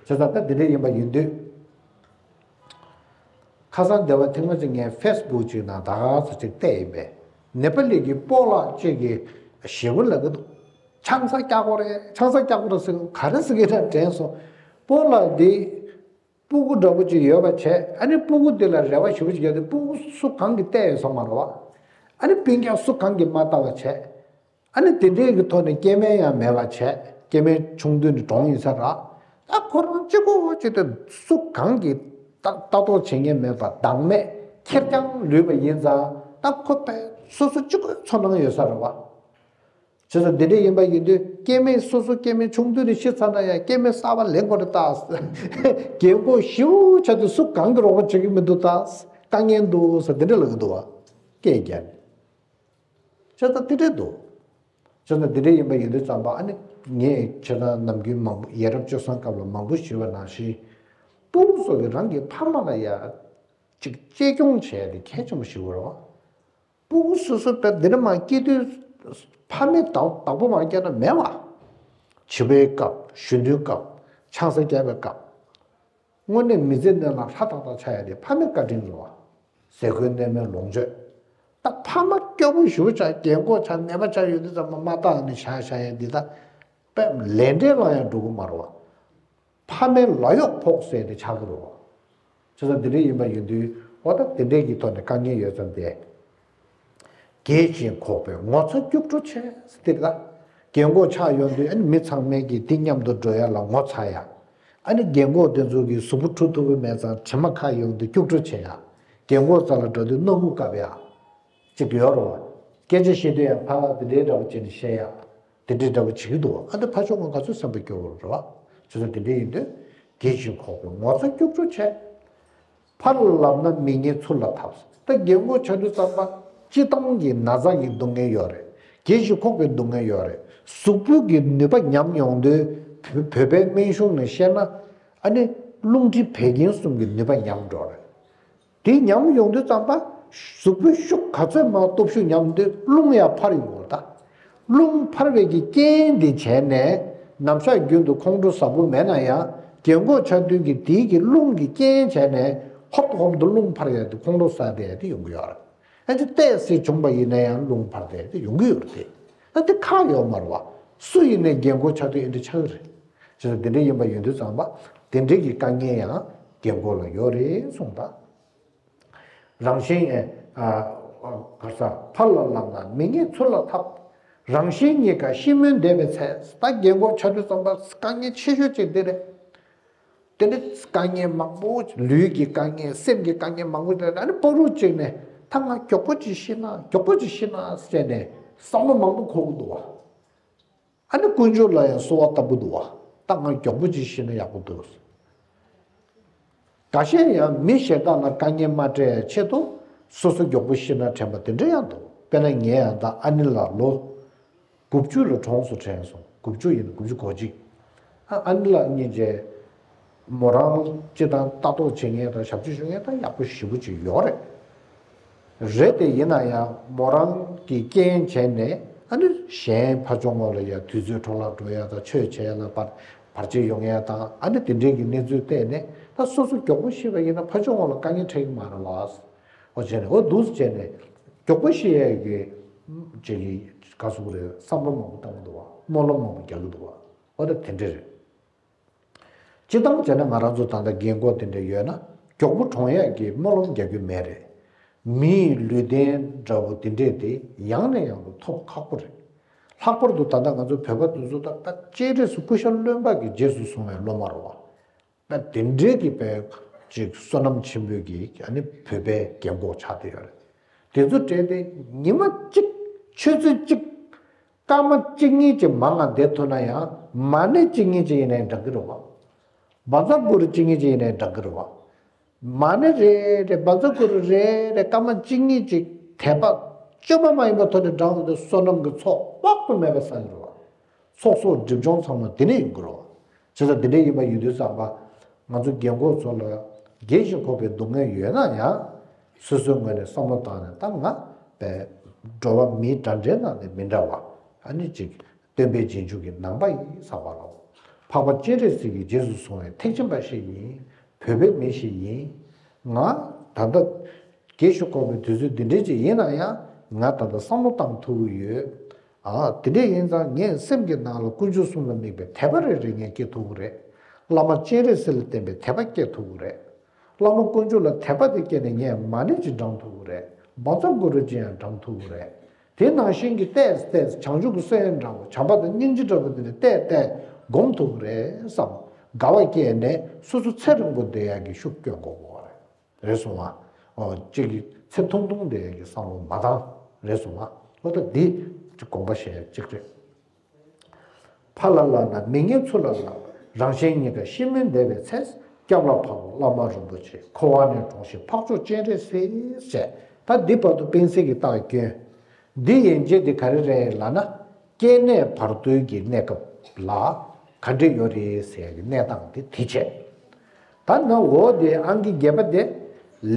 བྱས་ཙང་ད་དེ་འདྲས་ཡིན་པ་ཡིན་དུས། ཁ་སང་སྡེ་བ་ཐེངས་མ་གཅིག་ངས་ཕེ་སི་བུག་ཅིག་ནང་ད་ག་ཚོད་ཅིག་བལྟས་ཡིན་པས། ནེ་པ་ལི་གི་སྤོ་ལགས་གཅིག་གིས་ཞེ་པོ་ལབ་ཀྱི་འདུག་ཆང་ས་རྒྱག་དགོས་རེད་ཆང་ས་རྒྱག་དགོས་རེད་ཟེར་ག་རེ་ཟེར་གི་རེད་དྲན་སོང་། སྤོ་ལགས་འདི་སྤུ་གུ་འདྲ་པོ་ཅིག་ཡོད་པ་བྱས་ཨ་ནི་སྤུ་གུ་འདི་ལ་རེ་བ་ཞེ་པོ་ཅིག་བརྒྱབ་སྟེ་སྤུ་གུ་སུ་གང་གིས་བལྟས་ཡོད་སོང་མ་རེད་བ། ཨ་ནི་སྤུན་ཀྱག་སུ་གང་གིས་མ་བལྟ་བ་བྱས། ཨ་ནི་དེ་འདྲའི་གི་ཐོག་ནས་སྐྱེ་དམན་ཡང་མེད་པ་བྱས་སྐྱེ་དམན་ཆུང་དུས་ནས་གྲོངས་ཡིན་ས་ར། ད་ཁོ་རང་གཅིག་པོ་གཅིག་ཏུ་སུ་གང་གིས་ལྟ་ལྟ་རྟོག་བྱེད་མཁན་མེད་པ་བདག་མེད་ཁེར་རྐྱང་ལུས་པ་ཡིན་ཙང་ད་ཁོ་པས་སོ་སོ་གཅིག་པོའི་ཚོར་སྣང་ཡོད་ས་རེད་བ། བྱས་ཙང་འདི་འདྲ་ཡིན་པ་ཡིན་དུས་སྐྱེ་དམན་སོ་སོ་སྐྱེ་དམན་ཆུང་དུས་ནས་ཤི་ཚར་ན་ཡང་སྐྱེ་དམན་གསར་པ་ལེན་དགོས་རེད་ད། རྒན་གོག་ཞེ་པོ་ཆགས་དུས་སུ་གང་གིས་རོགས་པ་བྱེད་ཀྱི་མི་འདུག་ད། དཀའ་ངལ་འདུག་ཟེར་འདི་འདྲ་ལབ་ཀྱི་འདུག་བ། སྐད་རྒྱག་ནས། བྱས་ཙང་དེ་འདྲས་འདུག་བྱས་ཙང་དེ་འདྲས་ཡིན་པ་ཡིན་དུས་ཙམ་པ་ཨ་ནི་ངས་ཁྱེད་རང་ནམ་རྒྱུན་མང་པོ་ཡ་རབས་སྤྱོད་བཟང་སྐབས་ལ་མང་པོ་ཞུས་པ་ནང་བཞིན། སྤུ་གུ་སོགས་ཀྱིས་རང་གི་ཕ་མ་ལ་ཡ། ཅིག་གཅེས་སྐྱོང་བྱས་ཏེ་གལ་ཆེན་པོ་ཞིག་རེད་བ། སྤུ་གུ་སོ་སོ་དཔེ་འདི་འདྲ་མ་སྐྱེས་དུས། ཕ་མས་བདག་བདག་པོ་མ་བརྒྱབ་ན་མེད་བ། བྱིས་པའི་སྐབས་གཞོན་ནུའི་སྐབས་ཆང་ས་བརྒྱབ་པའི་སྐབས། དངོས་གནས་མི་ཚེ་ནང་ལ་ཧྲ་ཏག་ཏག་ཆགས་ཡ་དེ་ཕ་མའི་བཀའ་དྲིན་རེད་བ། ཟས་གོས་གནས་མལ་ལོངས་སྤྱོད། ད་ཕ་མ་སྐྱོ་པོ་ཞེ་པོ་ཆགས། རྒན་གོག་ཆགས། ནད་པ་ཆགས་ཡོང་དུས་ཙམ་པ་མ་བརྟགས་ནས་བཞག་བཞག་ཡ་འདི་ད་དཔེ་ལས་འབྲས་ལ་ཡང་འགྲོ་གི་མ་རེད་བ། ཕ་མའི་ལ་གཡོག་ཕོག་ཟེར་དེ་ཆགས་ཀྱི་རེད་བ། བྱས་ཙང་འདི་འདྲ་ཡིན་པ་ཡིན་དུས། འོ་ད་འདི་འདྲའི་གི་ཐོག་ནས་དཀའ་ངལ་ཡོད་ཙང་དེ། རྒས་ཤིང་འཁོགས་པའི་ངོ་ཚ་སྐྱུག་བྲོ་ཆེ་ཟེར་དེ་རེད་ད། རྒན་གོག་ཆགས་ཡོང་དུས། ཨ་ནི་མི་ཚང་མས་ཀྱིས་དེ་མཉམ་དུ་འགྲོ་ཡ་ལ་ངོ་ཚ་ཡ། ཨ་ནི་རྒན་གོག་དེ་ཚོ་གིས་གཟུགས་པོ་འཁྲུ་ཐུབ་ཀྱི་མེད་ཙང་དྲི་མ་ཁ་ཡོང་དུས་སྐྱུག་བྲོ་བྱེད་ཡ། རྒན་གོག་རྩ་ལ་འགྲོ་དུས་སྣ་ཁུག་བཀབ་ཡ། ཅིག་ཡོད་རེད་བ། སྐད་ཆ་བཤད་དུས་ཡང་ཕར་འདི་འདྲའི་འདྲ་པོ་བྱས་ནས་བཤད་ཡ། དེ་འདྲའི་འདྲ་པོ་བྱེད་ཀྱི་འདུག་བ། ཨ་འདི་ཕ་ཆོས་ངོ་ག་ཚོད་སེམས་པ་སྐྱོ་བོ་རེད་བ། བྱས་ཙང་དེ་འདྲ་ཡིན་དུས། རྒས་ཤིང་འཁོགས་པའི་ངོ་ཚ་སྐྱུག་བྲོ་ཆེ། ཕར་ལ་ལབ་ན་མི་ངན་ཚུར་ལ་འཐབ། ད་རྒན་གོག་ཆགས་དུས་ཙམ་པ་སྤྱིར་བཏང་གི་ན་ཚ་གི་སྡུག་བསྔལ་ཡོད་རེད། རྒས་ཤིང་འཁོགས་པའི་སྡུག་བསྔལ་ཡོད་རེད། གཟུགས་པོ་གི་ནུས་པ་ཉམས་ཡོང་དུས། བོད་བོད་པའི་སྨན་གཞུང་ནས་བཤད་ན། ཨ་ནི་རླུང་མཁྲིས་བད་ཀན་གསུམ་གྱི་ནུས་པ་ཉམས་འགྲོ་རེད། དེ་ཉམས་ཡོང་དུས་ཙམ་པ། གཟུགས་པོའི་ཤུགས་ག་ཚོད་མང་སྟོབས་ཤུགས་ཉམས་དུས་རླུང་ཡང་འཕར་ཡོང་གི་རེད་ད། རླུང་འཕར་བའི་གི་རྐྱེན་དེ་བྱས་ནས། ནམ་ཞག་རྒྱུན་དུ་ཁོང་ཁྲོ་ཟ་པོ་མེད་ན་ཡང་། རྒན་གོག་ཆགས་དུས་ཀྱི་དེའི་གི་རླུང་གི་རྐྱེན་བྱས་ནས། ཧོབ་ཧོབ་ཏུ་རླུང་འཕར་ཡ་དེ། ཁོང་ཁྲོ་ཟ་བསྡད་ཡ་དེ་ཡོང་གི་ཡོད་རེད། ཨ་ནི་ཏོག་ཙམ་བྱུང་པ་ཡིན་ན་ཡང་རླུང་འཕར་བསྡད་ཡ་དེ་ཡོང་གི་ཡོད་རེད་དེ། ཨ་དེ་ཁག་ཡོད་མ་རེད་བ། སུ་ཡིན་ནའི་རྒན་གོག་ཆགས་དུས་ཨེ་འདྲ་ཆགས་ཀྱི་རེད། བྱས་ཙང་དེ་འདྲ་ཡིན་པ་ཡིན་དུས་ཙམ་པ། དེ་འདྲའི་གི་དཀའ་ངལ་ཡང་རྒན་གོག་ལ་ཡོད་རེད་གསུངས་པ། རང་གཞན། ཨ། ག་ས། ཕར་ལ་ལབ་ན་མི་ངན་ཚུར་ལ་འཐབ། རང་གཞན་གཉིས་ཀ་ཤི་རྨོན་འདས་པའི་ཚེ། ད་རྒན་གོག་ཆགས་དུས་ཙམ་པ་དཀའ་ངལ་ཆེ་ཤོས་གཅིག་དེ་རེད། དེ་ནི་དཀའ་ངལ་མང་པོ། ལུས་ཀྱི་དཀའ་ངལ། སེམས་ཀྱི་དཀའ་ངལ་མང་པོ་དེ། ཨ་ནི་ཕ་རུ་གཅིག་ནས་ད་ང་མགྱོགས་པོ་ཅིག་ཤི་ན། མགྱོགས་པོ་ཅིག་ཤི་ན་ཟེར་ནས་བསམ་བློ་མང་པོ་འཁོར་གྱི་འདུག་བ། ཨ་ནི་དཀོན་མཆོག་ལ་ཡང་གསོལ་བ་བཏབ་ཀྱི་འདུག་བ། ད་ང་མགྱོགས་པོ་ཅིག་ཤི་ན་ཡག་པོ་འདུག། འགའ་ཤས་ཡང་མི་གཞན་དག་ལ་དཀའ་ངལ་མ་སྤྲད་ཆེད་དུ། སོ་སོ་མགྱོགས་པོ་ཤི་ན་དྲན་པ་དེ་འདྲ་ཡང་འདུག། དཔེར་ན་ངས་ཡང་ད་ཨ་ནེ་ལགས་ལོ་དགུ་བཅུ་ལ་གྲོངས་སུ་དྲན་སོང་། དགུ་བཅུ་ཡིན་ན་དགུ་བཅུ་གོ་གཅིག། ཨ་ཨ་ནེ་ལགས་སྙིང་རྗེ། མོ་རང་སྤྱིར་བཏང་ལྟ་རྟོག་བྱེད་མཁན་དང་ཞབས་ཕྱི་ཞུ་མཁན་ད་ཡག་པོ་ཞེ་པོ་ཅིག་ཡོད་རེད། རེད་དེ། ཡིན་ན་ཡང་མོ་རང་གིས་རྐྱེན་བྱས་ནས། ཨ་ནི་གཞན་ཕར་ཕྱོགས་ངོས་ལ་ཡ་དུས་ཚོད་འཕྲོ་བརླག་འགྲོ་ཡ་དང་། ཆོས་བྱེད་ཡ་ལ་བར་བར་ཆད་ཡོང་ཡ་དང་། ཨ་ནི་དེ་འདྲའི་གི་གནས་ཚུལ་བལྟས་ནས། ད་སོ་སོ་མགྱོགས་པོ་ཤི་བ་ཡིན་ན་ཕར་ཕྱོགས་ངོས་ལ་དཀའ་ངལ་འཕྲད་ཀྱི་མ་རེད་བ། འོ་བྱས་ནས། འོ་འདུག་སེ་བྱས་ནས་མགྱོགས་པོ་ཤི་ཡ་གི་ཅིག་གི་ག་ཟེར་དགོས་རེད། བསམ་བློ་མང་པོ་བཏང་གི་འདུག་བ། སྨོན་ལམ་མང་པོ་རྒྱག་གི་འདུག་བ། འོ་ད་དེ་འདྲ་རེད། སྤྱིར་བཏང་བྱས་ན་ང་རང་ཚོ་ད་ལྟ་རྒན་གོག་དེ་འདྲ་ཡོད་ན་མགྱོགས་པོ་གྲོངས་ཡས་ཀྱི་སྨོན་ལམ་རྒྱག་རྒྱུ་མེད་རེད། མིའི་ལུས་རྟེན་འདྲ་བོ་དེ་འདྲས་དེ་ཡང་ནས་ཡང་དུ་ཐོབ་ཁག་པོ་རེད། ལྷག་པར་དུ་ད་ལྟ་ང་ཚོ་བོད་པ་དེ་ཚོ་ད་དཔེ་སྤྱན་རས་གཟིགས་སྐུ་ཤ་རློན་པ་གི་རྗེས་སུ་བཟུང་བའི་སློབ་མ་རེད་བ། དཔེ་དེ་འདྲས་ཀྱི་དཔེ་ཅིག་བསོད་ནམས་ཆེན་པོའི་གི། ཨ་ནི་བོད་པའི་རྒན་གོག་ཆགས་བསྡད་ཡོད་རེད། དེ་ཚོ་གྲས་དེ་ཉི་མ་གཅིག་ཆུ་ཚོད་གཅིག་སྐར་མ་གཅིག་གཉིས་ཅིག་མང་ང་བསྡད་ཐུབ་ན་ཡང་། མ་ཎི་གཅིག་གཉིས་ཅིག་ཡིན་ནའི་འགྲིག་གི་རེད་བ། བཛྲ་གུ་རུ་གཅིག་གཉིས་ཅིག་ཡིན་ནའི་འགྲིག་གི་རེད་བ། མ་ཎི་རེ་རེ། བཛྲ་གུ་རུ་རེ་རེ་སྐར་མ་གཅིག་གཉིས་ཅིག་དད་པ་བཅོས་མ་མ་ཡིན་པའི་ཐོག་ནས་བགྲངས་ཡོང་དུས་བསོད་ནམས་ཀྱི་ཚོགས་དཔག་ཏུ་མེད་པ་བསགས་ཀྱི་རེད་བ། ཚོགས་གསོག་སྒྲིབ་སྦྱོང་ཚང་མ་དེ་ནས་ཡོང་གི་རེད་བ། བྱས་ཙང་དེ་འདྲ་ཡིན་པ་ཡིན་དུས་ཙམ་པ། ང་ཚོ་རྒན་གོག་ཚོ་ལ་རྒས་ཤིང་འཁོགས་པའི་སྡུག་བསྔལ་ཡོད་ན་ཡང་། སོ་སོའི་ངོས་ནས་བསམ་བློ་བཏང་ནས། ད་ང་བས་འགྲོ་བ་མིའི་འདྲ་འདྲའི་ནང་ནས་མི་འདྲ་བ། ཨ་ནི་ཅིག་སྟོན་པའི་རྗེས་འཇུག་གི་ནང་པ་ཡིན་བསམ་པ་ལ། འཕགས་པ་སྤྱན་རས་གཟིགས་ཀྱི་རྗེས་སུ་བཟུང་བའི་ཐེག་ཆེན་པ་ཞིག་ཡིན། བོད་པའི་མི་ཞིག་ཡིན། ང་ད་ལྟ་རྒས་ཤིང་འཁོགས་པའི་དུས་ཚོད་འདི་འདྲའི་ཅིག་ཡིན་ན་ཡང་། ང་ད་ལྟ་བསམ་བློ་བཏང་ཐུབ་ཀྱི་ཡོད། ཨ། དེ་འདྲ་ཡིན་ཙང་ངའི་སེམས་ཀྱི་ནང་ལ་དཀོན་མཆོག་གསུམ་ལ་དམིགས་པའི་དད་པ་རེ་རེ་ངས་སྐྱེ་ཐུབ་ཀྱི་རེད། བླ་མ་སྤྱན་རས་གཟིགས་ལ་བརྟེན་པའི་དད་པ་སྐྱེ་ཐུབ་ཀྱི་རེད། བླ་མ་དཀོན་མཆོག་ལ་དད་པ་དེ་སྐྱེས་ནས་ངས་མ་ཎི་ཅིག་བགྲང་ཐུབ་ཀྱི་རེད། བཛྲ་གུ་རུ་ཅིག་ཡང་བགྲང་ཐུབ་ཀྱི་རེད། དེ་ནང་བཞིན་གྱི་ཏོག་ཙམ་ཏོག་ཙམ་བྱང་ཆུབ་ཀྱི་སེམས་འདྲ་བོ། བྱམས་པ་དང་སྙིང་རྗེ་འདྲ་བོ་དེ་ནི་ཏོག་ཙམ་སྒོམ་ཐུབ་ཀྱི་རེད་བསམ། དགའ་བ་སྐྱེས་ནས་སོ་སོ་ཚེ་རིང་པོ་བསྡད་ཡག་གི་ཤུགས་སྐྱོན་དགོས་པ་རེད། རེད་སོང་ང་། ཨོ། གཅིག་གིས་ཚེ་ཐུང་ཐུང་དེ་གི་བསམ་བློ་མ་བཏང་། རེད་སོང་ང་། ཨོ་ད་འདི་དགོངས་པ་བཞེས་གཅིག་རེད། ཕར་ལ་ལབ་ན་མི་ངན་ཚུར་ལ་ལབ། རང་གཞན་གཉིས་ཀ་ཤི་རྨོན་འདས་པའི་ཚེ། སྐྱབས་ལ་བབ་པ་བླ་མ་རིན་པོ་ཆེ། འཁོར་བ་ནས་གྲོལ་ཞིང་འཕགས་མཆོག་སྤྱན་རས་གཟིགས། ཞེས། ད་འདི་བར་དུ་སྤེལ་ཚིག་གི་རྟགས་སྐྱོན། འདི་ཡན་ཆད་དེ་ག་རེ་རེད་ལབ་ན། སྐྱེ་གནས་བར་དོའི་གི་གནས་སྐབས་ལ་ག་འདྲ་ཡོད་རེད་ཟེར་གི་གནས་སྟངས་དེ་དེ་བྱས། ད་ན་འོ་དེ་ཨང་ཀི་བརྒྱད་པ་དེ།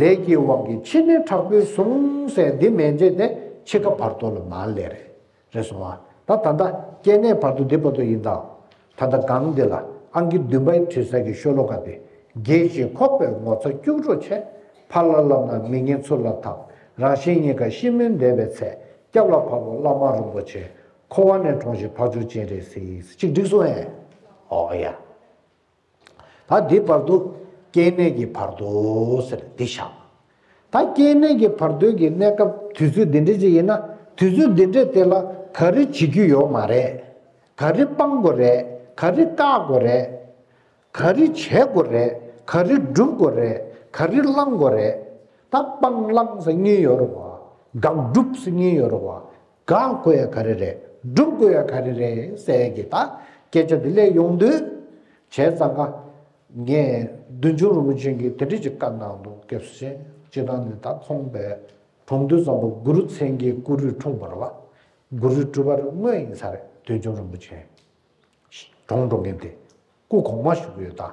ལས་ཀྱི་དབང་གིས་འཆི་ནས་དྲག་པོའི་ཟུངས་ཟེར་འདི་མན་ཆད་དེ་འཆི་ཁ་བར་དོ་ལ་མར་སླེབས་རེད། རེད་སོང་ང་། ད་ད་ལྟ་སྐྱེ་གནས་བར་དོ་འདི་བར་དོ་ཡིན་ད། ད་ལྟ་སྒང་འདི་ལ་ཨང་ཀི་བདུན་པའི་དྲི་ཟ་གི་ཤོ་ལོ་ཀ་དེ། རྒས་ཤིང་འཁོགས་པའི་ངོ་ཚ་སྐྱུག་བྲོ་ཆེ། ཕར་ལ་ལབ་ན་མི་ངན་ཚུར་ལ་འཐབ། རང་གཞན་གཉིས་ཀ་ཤི་སྨོན་འདས་པའི་ཚེ། སྐྱབས་ལ་བབ་བོ་བླ་མ་རིན་པོ་ཆེ། འཁོར་བ་ནས་གྲོངས་ཤིག་འཕགས་མཆོག་སྤྱན་རས་གཟིགས། ཅིག་འགྲིག་སོང་ཨེ། ཨོ་ཡ། ད་འདི་བར་དུ་སྐྱེ་གནས་ཀྱི་བར་དོ་ཟེར་འདི་བཞག་ད་སྐྱེ་གནས་ཀྱི་བར་དོའི་གི་གནས་སྐབས་དུས་ཚོད་འདི་འདྲ་ཅིག་ཡིན་ན། དུས་ཚོད་འདི་འདྲ་དེ་ལ་ག་རེ་བྱེད་རྒྱུ་ཡོད་མ་རེད། ག་རེ་སྤང་དགོས་རེད། ག་རེ་བཀག་དགོས་རེད། ག་རེ་བྱེད་དགོས་རེད། ག་རེ་སྒྲུབ་དགོས་རེད། ག་རེ་བླང་དགོས་རེད། ད་སྤང་བླང་ཟེར་གཉིས་ཡོད་རེད་བ། དགག་སྒྲུབ་ཟེར་གཉིས་ཡོད་རེད་བ། དགག་དགོས་ཡ་ག་རེ་རེད། སྒྲུབ་དགོས་ཡ་ག་རེ་རེད་ཟེར་གི་ད་སྐད་ཆ་འདི་སླེབས་ཡོང་དུས། བྱས་ཙང་ཀ་ངས་བདུད་འཇོམས་རིན་པོ་ཆེ་གིས་དེ་འདྲ་ཅིག་བཀའ་གནང་འདུག་སྐྱབས་སུ་མཆི། སྤྱིར་བཏང་ནི་ད་ཚོང་པའི་གྲོང་སྡེ་བཟང་པོ་གུ་རུ་མཚན་གྱི་གུ་རུས་འཁྲུངས་པ་རེད་བ། གུ་རུའི་སྤྲུལ་པ་དངོས་ཡིན་ས་རེད་བདུད་འཇོམས་རིན་པོ་ཆེ། གྲོངས་འགྲོ་མཁན་དེ་སྐུ་གོང་མ་བཞུགས་ཡོད་ད།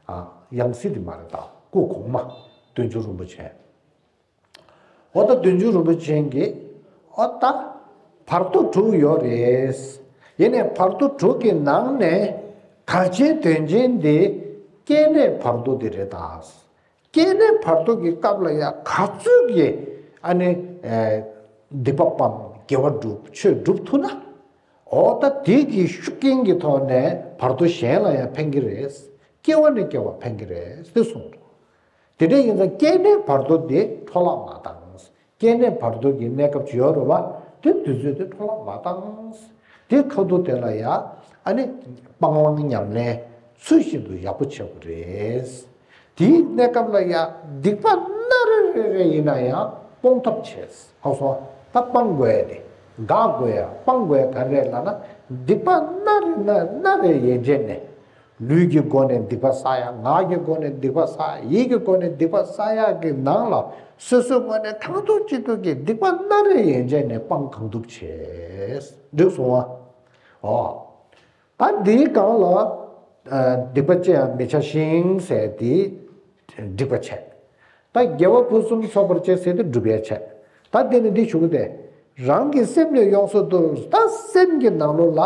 ཨ། ཡང་སྲིད་དེ་མ་རེད་ད། སྐུ་གོང་མ་བདུད་འཇོམས་རིན་པོ་ཆེ། འོ་ད་བདུད་འཇོམས་རིན་པོ་ཆེ་གིས་འོ་ད་བར་དོ་དྲུག་ཡོད་རེད། ཡིན་ནའི་བར་དོ་དྲུག་གི་ནང་ནས་གལ་ཆེན་དོན་ཆེན་དེ་སྐྱེ་གནས་བར་དོ་དེ་རེད་ད། སྐྱེ་གནས་བར་དོ་གི་སྐབས་ལ་ཡང་ག་ཚོད་ཀྱི་ཨ་ནི་ཨེ་སྡིག་པ་སྤང་དགེ་བ་སྒྲུབ་ཆོས་སྒྲུབ་ཐུབ་ན། འོ་ད་དེ་གི་ཤུགས་རྐྱེན་གྱི་ཐོག་ནས་བར་དོ་གཞན་ལ་ཡང་ཕན་གྱི་རེད། སྐྱེ་བ་ནས་སྐྱེ་བ་ཕན་གྱི་རེད་དེ་གསུངས་འདུག་དེ་འདྲ་ཡིན་ཙང་སྐྱེ་གནས་བར་དོ་དེ་འཕྲོ་བརླག་མ་བཏང་། སྐྱེ་གནས་བར་དོ་གི་གནས་སྐབས་ཅིག་ཡོད་རེད་བ། དེ་དུས་ཚོད་དེ་འཕྲོ་བརླག་མ་བཏང་། དེ་ཁ་ཐུག་དེ་ལ་ཡ་ཨ་ནི་སྤང་བླང་ཉམས་ལེན་ཚུལ་བཞིན་དུ་ཡག་པོ་བྱེད་དགོས་རེད། དེའི་གནས་སྐབས་ལ་ཡ་སྡིག་པ་སྣ་རེ་རེ་རེ་ཡིན་ན་ཡང་སྤོང་ཐབས་བྱས། ཧ་གོ་སོང་། ད་སྤང་དགོས་ཡ་དེ་དགག་དགོས་ཡ་སྤང་དགོས་ཡ་ག་རེ་རེད་ལབ་ན། སྡིག་པ་སྣ་རེ་སྣ་སྣ་རེ་ཡན་ཆད་ནས། ལུས་ཀྱི་སྒོ་ནས་སྡིག་པ་བསགས་ཡ། ངག་གི་སྒོ་ནས་སྡིག་པ་བསགས་ཡ། ཡིད་ཀྱི་སྒོ་ནས་སྡིག་པ་བསགས་ཡ་གི་ནང་ལ་སོ་སོའི་ངོས་ནས་གང་ཐུབ་ཅི་ཐུབ་ཀྱིས་སྡིག་པ་སྣ་རེ་ཡན་ཆད་ནས་སྤང་གང་ཐུབ་བྱས། འགྲིག་སོང་ཨ། ཨོ། ད་འདིའི་སྒང་ལ་ཨ་སྡིག་པ་ཅི་ཡང་མི་བྱ་ཞིང་ཟེར་དེ་འགྲིག་པ་བྱས། ད་དགེ་བ་ཕུན་སུམ་ཚོགས་པར་བྱེད་ཟེར་དེ་སྒྲུབ་ཡ་བྱས། ད་དེ་ནི་འདི་ཞུ་གི་སྟེ། རང་གི་སེམས་ནི་ཡོངས་སུ་འདུལ། ད་སེམས་ཀྱི་ནང་ལོགས་ལ་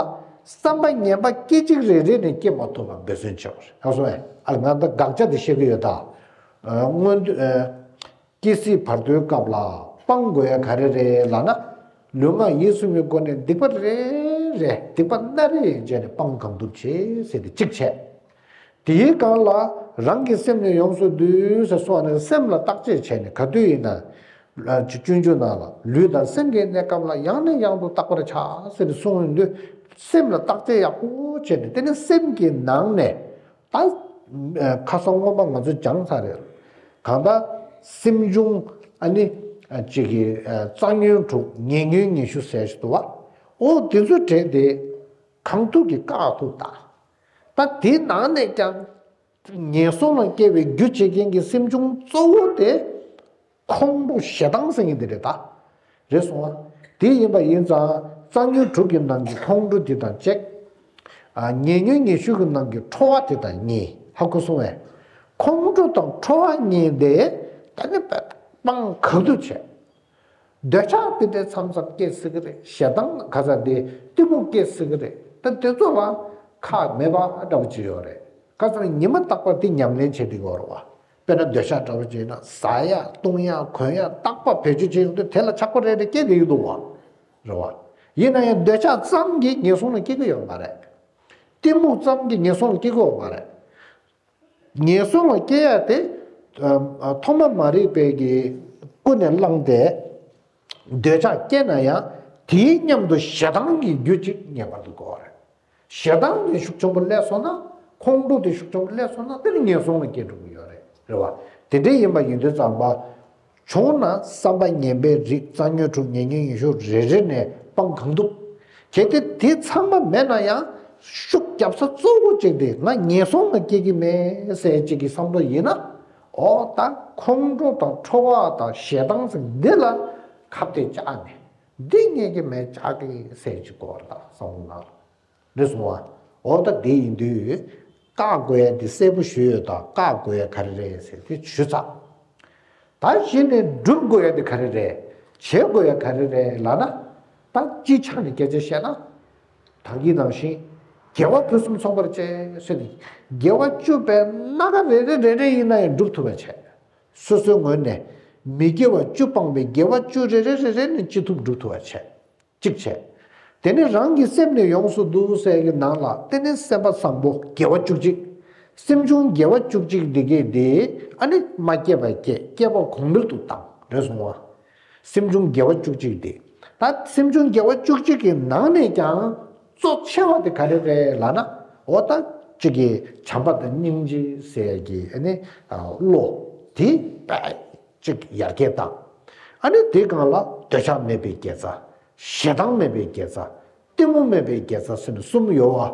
བསམ་པ་ངན་པ་སྐད་ཅིག་རེ་རེ་ནས་སྐྱེ་མ་ཐུབ་པ་འབད་བརྩོན་བྱེད་པ་རེད། ཧ་གོ་སོང་ངས། ཨ་ལ་ང་ད་དགག་བྱ་དེ་བཤད་གི་ཡོད་ད། ཨ་སྔོན་དུ་ཨ་སྐྱེ་སྲིད་བར་དོའི་སྐབས་ལ་སྤང་དགོས་ཡ་ག་རེ་རེད་ལབ་ན། ལུས་ངག་ཡིད་གསུམ་གྱི་སྒོ་ནས་སྡིག་པ་རེ་རེ་སྡིག་པ་སྣ་རེ་ཡན་ཆད་ནས་སྤང་གང་ཐུབ་བྱེད་ཟེར་ཏེ་གཅིག་བྱས། དེའི་སྒང་ལ་རང་གི་སེམས་ནི་ཡོངས་སུ་འདུལ་ཟེར་གསུངས་ནས་སེམས་ལ་བརྟག་དཔྱད་བྱས་ནས་ག་དུས་ཡིན་ན། སྤྱོད་འཇུག་ནང་ལ་ལུས་དང་སེམས་ཀྱི་གནས་སྐབས་ལ་ཡང་ནས་ཡང་དུ་བརྟག་པར་བྱ་ཟེར་ནས་གསུངས་ཡོང་དུས་སེམས་ལ་བརྟག་དཔྱད་ཡག་པོ་བྱས་ནས། དེ་ནི་སེམས་ཀྱི་ནང་ནས་ད་ཁ་སང་སྔོན་མ་ང་ཚོས་སྦྱངས་ཚར་རེད། གང་ལྟར་སེམས་བྱུང་ཨ་ནི་ཅིག་གི་རྩ་ཉོན་དྲུག་ཉེ་ཉོན་ཉི་ཤུ་ཟེར་ཞིག་འདུག་བ། འོ་དེ་ཚོའི་གྲས་དེ་གང་ཐུབ་ཀྱིས་བཀག་ཐུབ་ད། ད་དེའི་ནང་ནས་ཀྱང་ངན་སོང་ལ་སྐྱེ་བའི་རྒྱུ་བྱེད་མཁན་གྱི་སེམས་བྱུང་གཙོ་བོ་དེ་ཁོང་ཁྲོ་ཞེ་སྡང་ཟེར་མཁན་དེ་རེད་ད། རེད་སོང་ང་། དེ་ཡིན་པ་ཡིན་ཙང་རྩ་ཉོན་དྲུག་གི་ནང་གི་ཁོང་ཁྲོ་དེ་དང་གཅིག་ཨ་ཉེ་ཉོན་ཉི་ཤུ་གི་ནང་གི་ཁྲོ་བ་དེ་དང་གཉིས། ཧ་གོ་སོང་ངས། ཁོང་ཁྲོ་དང་ཁྲོ་བ་གཉིས་དེ་ད་ནི་དཔེ་སྤང་གང་ཐུབ་བྱས། འདོད་ཆགས་དེ་འདྲའི་མཚམས་མཚམས་སྐྱེ་སྲིད་ཀྱི་རེད། ཞེ་སྡང་ག་ཚ་དེ་གཏི་མུག་སྐྱེ་སྲིད་ཀྱི་རེད། ད་དེ་ཚོ་ལ་ཁག་མེད་པ་འདྲ་པོ་ཅིག་ཡོད་རེད། ཁ་སང་ཉི་མ་རྟག་པར་དེ་ཉམས་ལེན་བྱེད་དེ་ཡོད་རེད་བ། དཔེར་ན་འདོད་ཆགས་འདྲ་པོ་ཅིག་ཡིན་ན་ཟ་ཡ་བཏུང་ཡ་གོན་ཡ་རྟག་པར་བེད་སྤྱོད་བྱེད་ཡོང་དུས་དེ་ལ་ཆགས་པ་རེ་རེ་སྐྱེ་དེ་ཡོད་འདུག་བ། རེད་བ། ཡིན་ན་ཡང་འདོད་ཆགས་ཙམ་གྱིས་ངན་སོང་ལ་སྐྱེ་གི་ཡོད་མ་རེད། གཏི་མུག་ཙམ་གྱིས་ངན་སོང་ལ་སྐྱེ་གི་ཡོད་མ་རེད། ངན་སོང་ལ་སྐྱེ་ཡ་དེ་ཨ་ཐོག་མ་མ་རིག་པའི་གི་ཀུན་ནས་བསླངས་ཏེ་འདོད་ཆགས་སྐྱེས་ན་ཡང་དེའི་མཉམ་དུ་ཞེ་སྡང་གི་རྒྱུ་ཅིག་ངེས་པར་དུ་དགོས་པ་རེད། ཞེ་སྡང་དེ་ཤུགས་ཆེན་པོ་སླེབས་སོང་ན། ཁོང་ཁྲོ་དེ་ཤུགས་ཆེན་པོ་སླེབས་སོང་ན་དེ་ནི་ངན་སོང་ལ་སྐྱེ་འགྲོ་གི་ཡོད་རེད། རེད་བ། དེ་འདྲ་ཡིན་པ་ཡིན་དུས་ཙམ་པ། བྱུང་ན་བསམ་པ་ངན་པའི་རིགས་རྩ་ཉོན་དྲུག་ཉེ་ཉོན་ཉི་ཤུ་རེ་རེ་ནས་སྤང་གང་ཐུབ། གལ་ཏེ་དེ་ཚང་མ་མེད་ན་ཡང་ཤུགས་རྒྱབ་ས་གཙོ་བོ་གཅིག་དེ་ང་ངན་སོང་ལ་སྐྱེ་གི་མེད་ཟེར་གཅིག་གི་བསམ་བློ་ཡིན་ན། འོ་ད་ཁོང་ཁྲོ་དང་ཁྲོ་བ་དང་ཞེ་སྡང་ཟེར་འདི་ལ་ཁ་གཏད་བཅག་ནས་འདི་ངེད་ཀྱི་མེད་བཅག་གི་ཟེར་གཅིག་དགོས་པ་རེད་ད་བསམ་བློ་ནང་ལ། རེད་སོང་བ། འོ་ད་དེ་ཡིན་དུས། བཀག་དགོས་ཡ་དེ་གསལ་པོ་ཞུས་ཡོད་ད། བཀག་དགོས་ཡ་ག་རེ་རེད་ཟེར་དེ་ཞུས་ཚར། ད་གཞི་ནས་སྒྲུབ་དགོས་ཡ་དེ་ག་རེ་རེད། བྱེད་དགོས་ཡ་ག་རེ་རེད་ལབ་ན། ད་སྤྱིའི་ཆ་ནས་སྐད་ཆ་བཤད་ན། ད་གིན་ནང་བཞིན། དགེ་བ་ཕུན་སུམ་ཚོགས་པར་བྱེད་ཟེར་ནས། དགེ་བ་བཅུ་པའི་སྣ་ཁ་རེ་རེ་རེ་རེ་ཡིན་ན་ཡང་སྒྲུབ་ཐུབ་པ་བྱས། སོ་སོའི་ངོས་ནས་ མི་དགེ་བ་བཅུ་སྤངས་པའི་དགེ་བ་བཅུ་རེ་རེ་རེ་རེ་ནས་ཅི་ཐུབ་སྒྲུབ་ཐུབ་པ་བྱས། གཅིག་བྱས། དེ་ནས་རང་གི་སེམས་ནི་ཡོངས་སུ་འདུལ་ཟེར་གྱི་ནང་ལ་དེ་ནས་སེམས་པ་བཟང་པོ་དགེ་བ་བཅུ་གཅིག། སེམས་བྱུང་དགེ་བ་བཅུ་གཅིག་འདི་གས་དེ་ཨ་ནི་མ་སྐྱེས་པ་སྐྱེས། སྐྱེས་པ་གོང་འཕེལ་དུ་བཏང་རེད་སོང་བ། སེམས་བྱུང་དགེ་བ་བཅུ་གཅིག་དེ། ད་སེམས་བྱུང་དགེ་བ་བཅུ་གཅིག་གི་ནང་ནས་ཀྱང་གཙོ་ཆེ་བ་དེ་ག་རེ་རེད་ལབ་ན། འོ་ད་གཅིག་གི་བྱམས་པ་དང་སྙིང་རྗེ་ཟེར་གྱི་ཨ་ནི་བློ་དེ་དཔེ་གཅིག་ཡར་རྒྱས་བཏང་། ཨ་ནི་དེ་སྒང་ལ་འདོད་ཆགས་མེད་པའི་དགེ་རྩ། ཞེ་སྡང་མེད་པའི་དགེ་རྩ། གཏི་མུག་མེད་པའི་དགེ་རྩ་ཟེར་ནས་གསུམ་ཡོད་བ།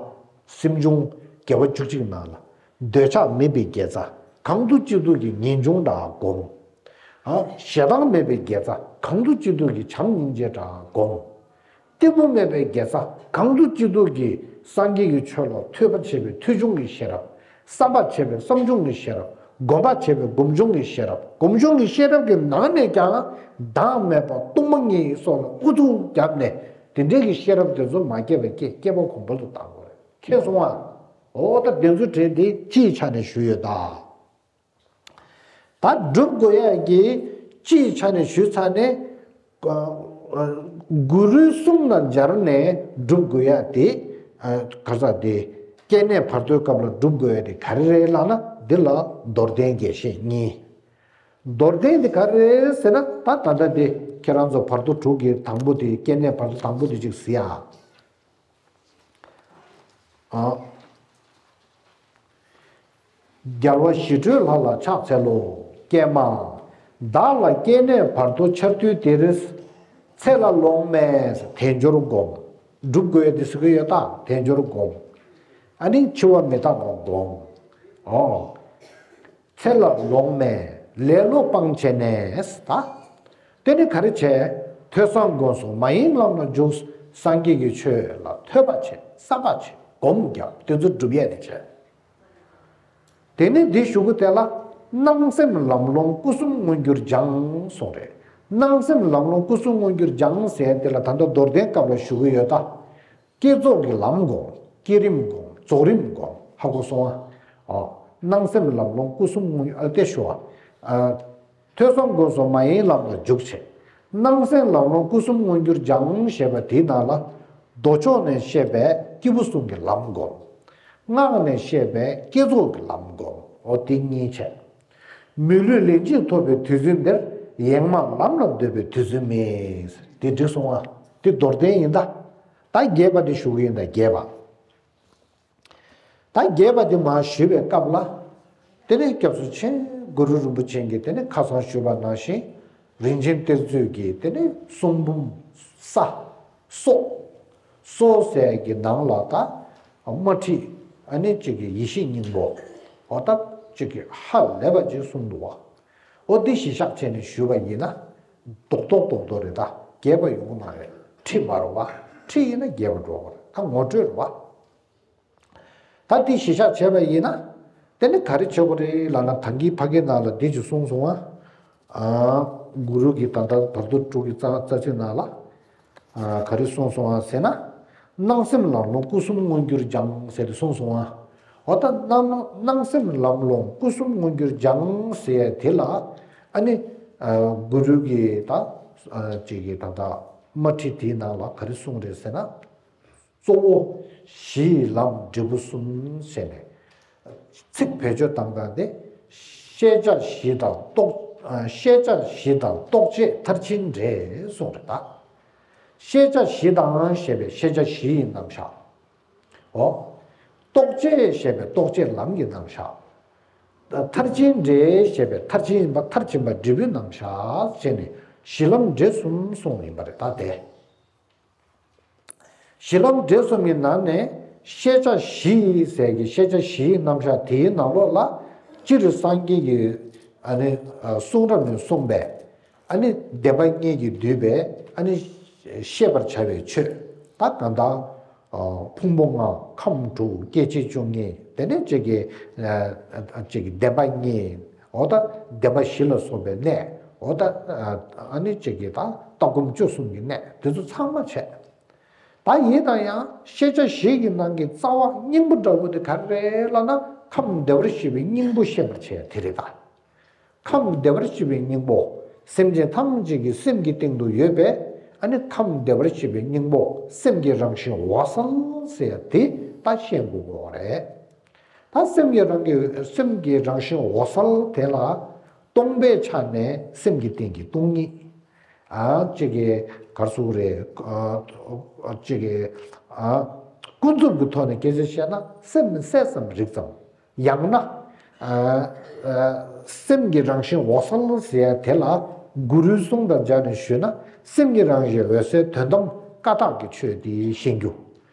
སེམས་བྱུང་དགེ་བ་བཅུ་གཅིག་ནང་ལ། འདོད་ཆགས་མེད་པའི་དགེ་རྩ། གང་ཐུབ་ཅི་ཐུབ་ཀྱིས་ངེས་འབྱུང་འདྲ་བསྒོམ། ཨ། ཞེ་སྡང་མེད་པའི་དགེ་རྩ། གང་ཐུབ་ཅི་ཐུབ་ཀྱིས་བྱམས་སྙིང་རྗེ་འདྲ་བསྒོམ། གཏི་མུག་མེད་པའི་དགེ་རྩ། གང་ཐུབ་ཅི་ཐུབ་ཀྱིས་སངས་རྒྱས་ཀྱི་ཆོས་ལ་ཐོས་པ་བྱས་པའི་ཐོས་བྱུང་གི་ཤེས་རབ། བསམ་པ་བྱས་པའི་བསམ་བྱུང་གི་ཤེས་རབ། སྒོམ་པ་བྱས་པའི་སྒོམ་བྱུང་གི་ཤེས་རབ། སྒོམ་བྱུང་གི་ཤེས་རབ་ཀྱི་ནང་ནས་ཀྱང་བདག་མེད་པ་སྟོང་པ་ཉིད་སོགས་ལ་ཨུ་ཚུགས་བརྒྱབ་ནས་དེ་འདྲའི་གི་ཤེས་རབ་དེ་ཚོ་མ་སྐྱེས་པ་སྐྱེས། སྐྱེས་པ་གོང་འཕེལ་དུ་བཏང་དགོས་རེད། མཁྱེན་སོང་ཨ། འོ་ད་དེ་ཚོ་དྲན་དེ་སྤྱིའི་ཆ་ནས་ཞུས་ཡོད་ད། ད་སྒྲུབ་དགོས་ཡ་གི་སྤྱིའི་ཆ་ནས་ཞུས་ཚར་ནས། ཨ། ཨ། གུ་རུའི་གསུང་དང་སྦྱར་ནས་སྒྲུབ་དགོས་ཡ་དེ། ཨ། ག་ས་དེ། སྐྱེ་གནས་བར་དོའི་སྐབས་ལ་སྒྲུབ་དགོས་ཡ་དེ་ག་རེ་རེད་ལབ་ན། འདི་ལ་མདོར་བསྟན་རྒྱས་བཤད་གཉིས། མདོར་བསྟན་དེ་ག་རེ་རེད་ཟེར་ན། ད་ད་ལྟ་དེ་ཁྱེད་རང་ཚོ་བར་དོ་དྲུག་གི་དང་པོ་དེ། སྐྱེ་གནས་བར་དོ་དང་པོ་དེ་ཅིག་གཟིགས་ཨ། ཨ། རྒྱལ་བ་ཞི་ཁྲོའི་ལྷ་ལ་ཕྱག་འཚལ་ལོ། ཀྱེ་མ། བདག་ལ་སྐྱེ་གནས་བར་དོ་འཆར་དུས་དེར། ཚེ་ལ་ལོང་མེད་དལ་འབྱོར་བསྒོམ། སྒྲུབ་དགོས་ཡ་དེ་ཟེར་གྱི་ཡོད་ད། དལ་འབྱོར་བསྒོམ། ཨ་ནི་འཆི་བ་མི་རྟག་པ་བསྒོམ། ཨོ། ཚེ་ལ་ལོང་མེད་ལེ་ལོ་སྤང་བྱས་ནས་ད། དེ་ནི་ག་རེ་བྱས། ཐོས་བསམ་སྒོམ་གསུམ་མ་ཡེངས་ལམ་ལ་འཇུག། སངས་རྒྱས་ཀྱི་ཆོས་ལ་ཐོས་པ་བྱས། བསམ་པ་བྱས། སྒོམ་རྒྱབ། དེ་ཚོ་སྒྲུབ་ཡས་དེ་བྱས། དེ་ནི་འདི་ཞུ་གི་དེ་ལ། སྣང་སེམས་ལམ་སློང་སྐུ་གསུམ་མངོན་གྱུར་སྦྱང་གསུངས་རེད། སྣང་སེམས་ལམ་སློང་སྐུ་གསུམ་མངོན་གྱུར་སྦྱང་ཟེར་དེ་ལ་ད་ལྟ་མདོར་བསྟན་སྐབས་ལ་ཞུ་གི་ཡོད་ད། བསྐྱེད་རྫོགས་ཀྱི་ལམ་སྒོམ། བསྐྱེད་རིམ་སྒོམ། རྫོགས་རིམ་སྒོམ། ཧ་གོ་སོང་ཨ། ཨ། སྣང་སེམས་ལམ་སློང་སྐུ་གསུམ་མངོན། ཨ། དེ་ཞུ་བ། ཨ། ཐོས་བསམ་སྒོམ་གསུམ་མ་ཡེངས་ལམ་ལ་འཇུག་བྱེད། སྣང་སེམས་ལམ་སློང་སྐུ་གསུམ་མངོན་གྱུར་སྦྱང་ཞེས་པ་དེའི་ནང་ལ། མདོ་ཕྱོགས་ནས་བཤད་པའི་སྐྱེས་བུ་གསུམ་གྱི་ལམ་སྒོམ། སྔགས་ནས་བཤད་པའི་བསྐྱེད་རྫོགས་ཀྱི་ལམ་སྒོམ། འོ་དེ་གཉིས་བྱས། མི་ལུས་ལན་གཅིག་ཐོབ་པའི་དུས་ཚོད་འདིར། ཡེངས་མ་ལམ་ལ་སྡོད་པའི་དུས་ཚོད་མིན། དེ་འགྲིག་སོང་ཨ། དེ་མདོར་བསྟན་ཡིན་ད། ད་རྒྱས་པ་དེ་ཞུ་གི་ཡིན་ད། རྒྱས་པ། ད་རྒྱས་པ་དེ་མར་ཞུས་པའི་སྐབས་ལ། དེ་ནས་སྐྱབས་སུ་མཆི། གུ་རུ་རིན་པོ་ཆེ་གིས་དེ་ནས་ཁ་སང་ཞུས་པ་ནང་བཞིན། རིན་ཆེན་གཏེར་མཛོད་ཀྱི་དེ་ནས་གསུང་འབུམ་ས་སོ། སོ་ཟེར་གྱི་ནང་ལ་ད་དམར་ཁྲིད། ཨ་ནི་གཅིག་གི་ཡེ་ཤེས་སྙིང་པོ། འོ་ད་གཅིག་གི་ཧ་ལས་པ་ཅིག་གསུངས་འདུག་བ། འོ་འདི་གཞི་བཞག་བྱས་ནས་ཞུས་པ་ཡིན་ན། རྡོག་རྡོག་རྡོག་རྡོག་རེད་ད། རྒྱས་པ་ཡོང་གི་མ་རེད། ཁྲིད་མ་རུང་བ། ཁྲིད་ཡིན་ན་རྒྱས་པ་འགྲོ་གི་རེད། ད་ངོ་སྤྲོད་རེད་བ། ད་འདི་གཞི་བཞག་བྱས་པ་ཡིན་ན། དེ་ནི་ག་རེ་བྱེད་དགོས་རེད་ལབ་ན། ད་གིན་ཕ་གིའི་ནང་ལ་འདི་ཅིག་གསུངས་སོང་ཨ། ཨ། གུ་རུ་གིས་ད་ལྟ་བར་དོ་དྲུག་གི་རྩ་རྩ་ཚིག་ནང་ལ། ཨ། ག་རེ་གསུངས་སོང་ཨ་ཟེར་ན། སྣང་སེམས་ལམ་སློང་སྐུ་གསུམ་མངོན་གྱུར་སྦྱང་ཟེར་ཏེ་གསུངས་སོང་ཨ། འོ་ད་སྣང་སྣང་སེམས་ལམ་སློང་སྐུ་གསུམ་མངོན་གྱུར་སྦྱང་ཟེར་དེ་ལ། ཨ་ནི། ཨ། གུ་རུ་གིས་ད། ཨ། གཅིག་གིས་ད་ལྟ་དམར་ཁྲིད་དེའི་ནང་ལ་ག་རེ་གསུངས་རེད་ཟེར་ན། གཙོ་བོ་གཞི་ཡི་ལམ་འབྲས་བུ་གསུམ་ཟེར་ནས། ཚིག་བེད་སྤྱོད་བཏང་སྟངས་དེ། ཤེས་བྱ་གཞི་དང་རྟོག་ཨ། ཤེས་བྱ་གཞི་དང་རྟོག་བཅས་མཐར་ཕྱིན་འབྲས་གསུངས་རེད་ད། ཤེས་བྱ་གཞི་དང་ཞེས་པའི་ཤེས་བྱ་གཞི་ཡི་རྣམ་གཞག། འོ། རྟོག་བཅས་ཞེས་པའི་རྟོག་བཅས་ལམ་གྱི་རྣམ་གཞག། མཐར་ཕྱིན་འབྲས་ཞེས་པའི་མཐར་ཕྱིན་ཡིན་པ། མཐར་ཕྱིན་པ་འབྲས་བུའི་རྣམ་གཞག་བྱས་ནས་གཞི་ལམ་འབྲས་གསུམ་གསུངས་ཡིན་པ་རེད་ད་དེ། གཞི་ལམ་འབྲས་གསུམ་གྱི་ནང་ནས་ཤེས་བྱ་གཞི་ཟེར་གྱི་ཤེས་བྱ་གཞིའི་རྣམ་གཞག་དེའི་ནང་ལོགས་ལ། སྤྱིར་སངས་རྒྱས་ཀྱི་ཨ་ནི་གསུང་རབ་ནས་གསུངས་པའི་ཨ་ནི་བདེན་པ་གཉིས་ཀྱིས་བསྡུས་པའི་ཨ་ནི་ཤེས་པར་བྱ་བའི་ཆོས། ད་གང་ལྟར་ཕུང་པོ་ལྔ། ཁམས་དྲུག་སྐྱེ་མཆེད་བཅུ་གཉིས། དེ་ནས་གཅིག་གི་གཅིག་གི་བདེན་པ་གཉིས། འོ་ད་བདེན་པ་བཞི་ལ་སོགས་པའི་གནས། འོ་ད་ཨ་ནི་གཅིག་གི་ད་ལྟ་སྒོམ་སྤྱོད་གསུམ་གྱི་གནས་དེ་ཚོ་ཚང་མ་བྱས། ད་ཡིན་ན་ཡང་ཤེས་བྱ་བཞི་གི་ནང་གི་རྩ་བ་སྙིང་པོ་འདྲ་བོ་དེ་ག་རེ་རེད་ལབ་ན། ཁམས་བདེ་བར་གཤེགས་པའི་སྙིང་པོ་ཤེས་པར་བྱེད་ཡ་དེ་རེད་ད། ཁམས་བདེ་བར་གཤེགས་པའི་སྙིང་པོ། སེམས་ཅན་ཐམས་ཅད་ཀྱི་སེམས་ཀྱི་སྟེང་དུ་ཡོད་པའི་ཨ་ནི་ཁམས་བདེ་བར་གཤེགས་པའི་སྙིང་པོ་སེམས་ཀྱི་རང་བཞིན་འོད་གསལ་ཟེར་ཡ་དེ་ད་ཤེས་དགོས་ཀྱི་ཡོད་རེད། ད་སེམས་ཀྱི་རང་གི་སེམས་ཀྱི་རང་བཞིན་འོད་གསལ་དེ་ལ་སྟོང་པའི་ཆ་ནས་སེམས་ཀྱི་སྟེང་གི་སྟོང་ཉིད། ཨ་གཅིག་གི་གར་སོང་རེད། ཨ་གཅིག་གི་ཨ་ཀུན་རྫོབ་ཀྱི་ཐོག་ནས་སྐད་ཆ་བཤད་ན་སེམས་གསལ་ཙམ་རིག་ཙམ། ཡང་ན། ཨ་ཨ་སེམས་ཀྱི་རང་བཞིན་འོད་གསལ་ཟེར་ཡ་དེ་ལ་གུ་རུའི་གསུང་དང་སྦྱར་ནས་ཞུས་ན་སེམས་ཀྱི་རང་བཞིན་འོད་གསལ་དོན་དམ་ཀ་དག་གི་ཆོས་དེ་ཤེས་རྒྱུ།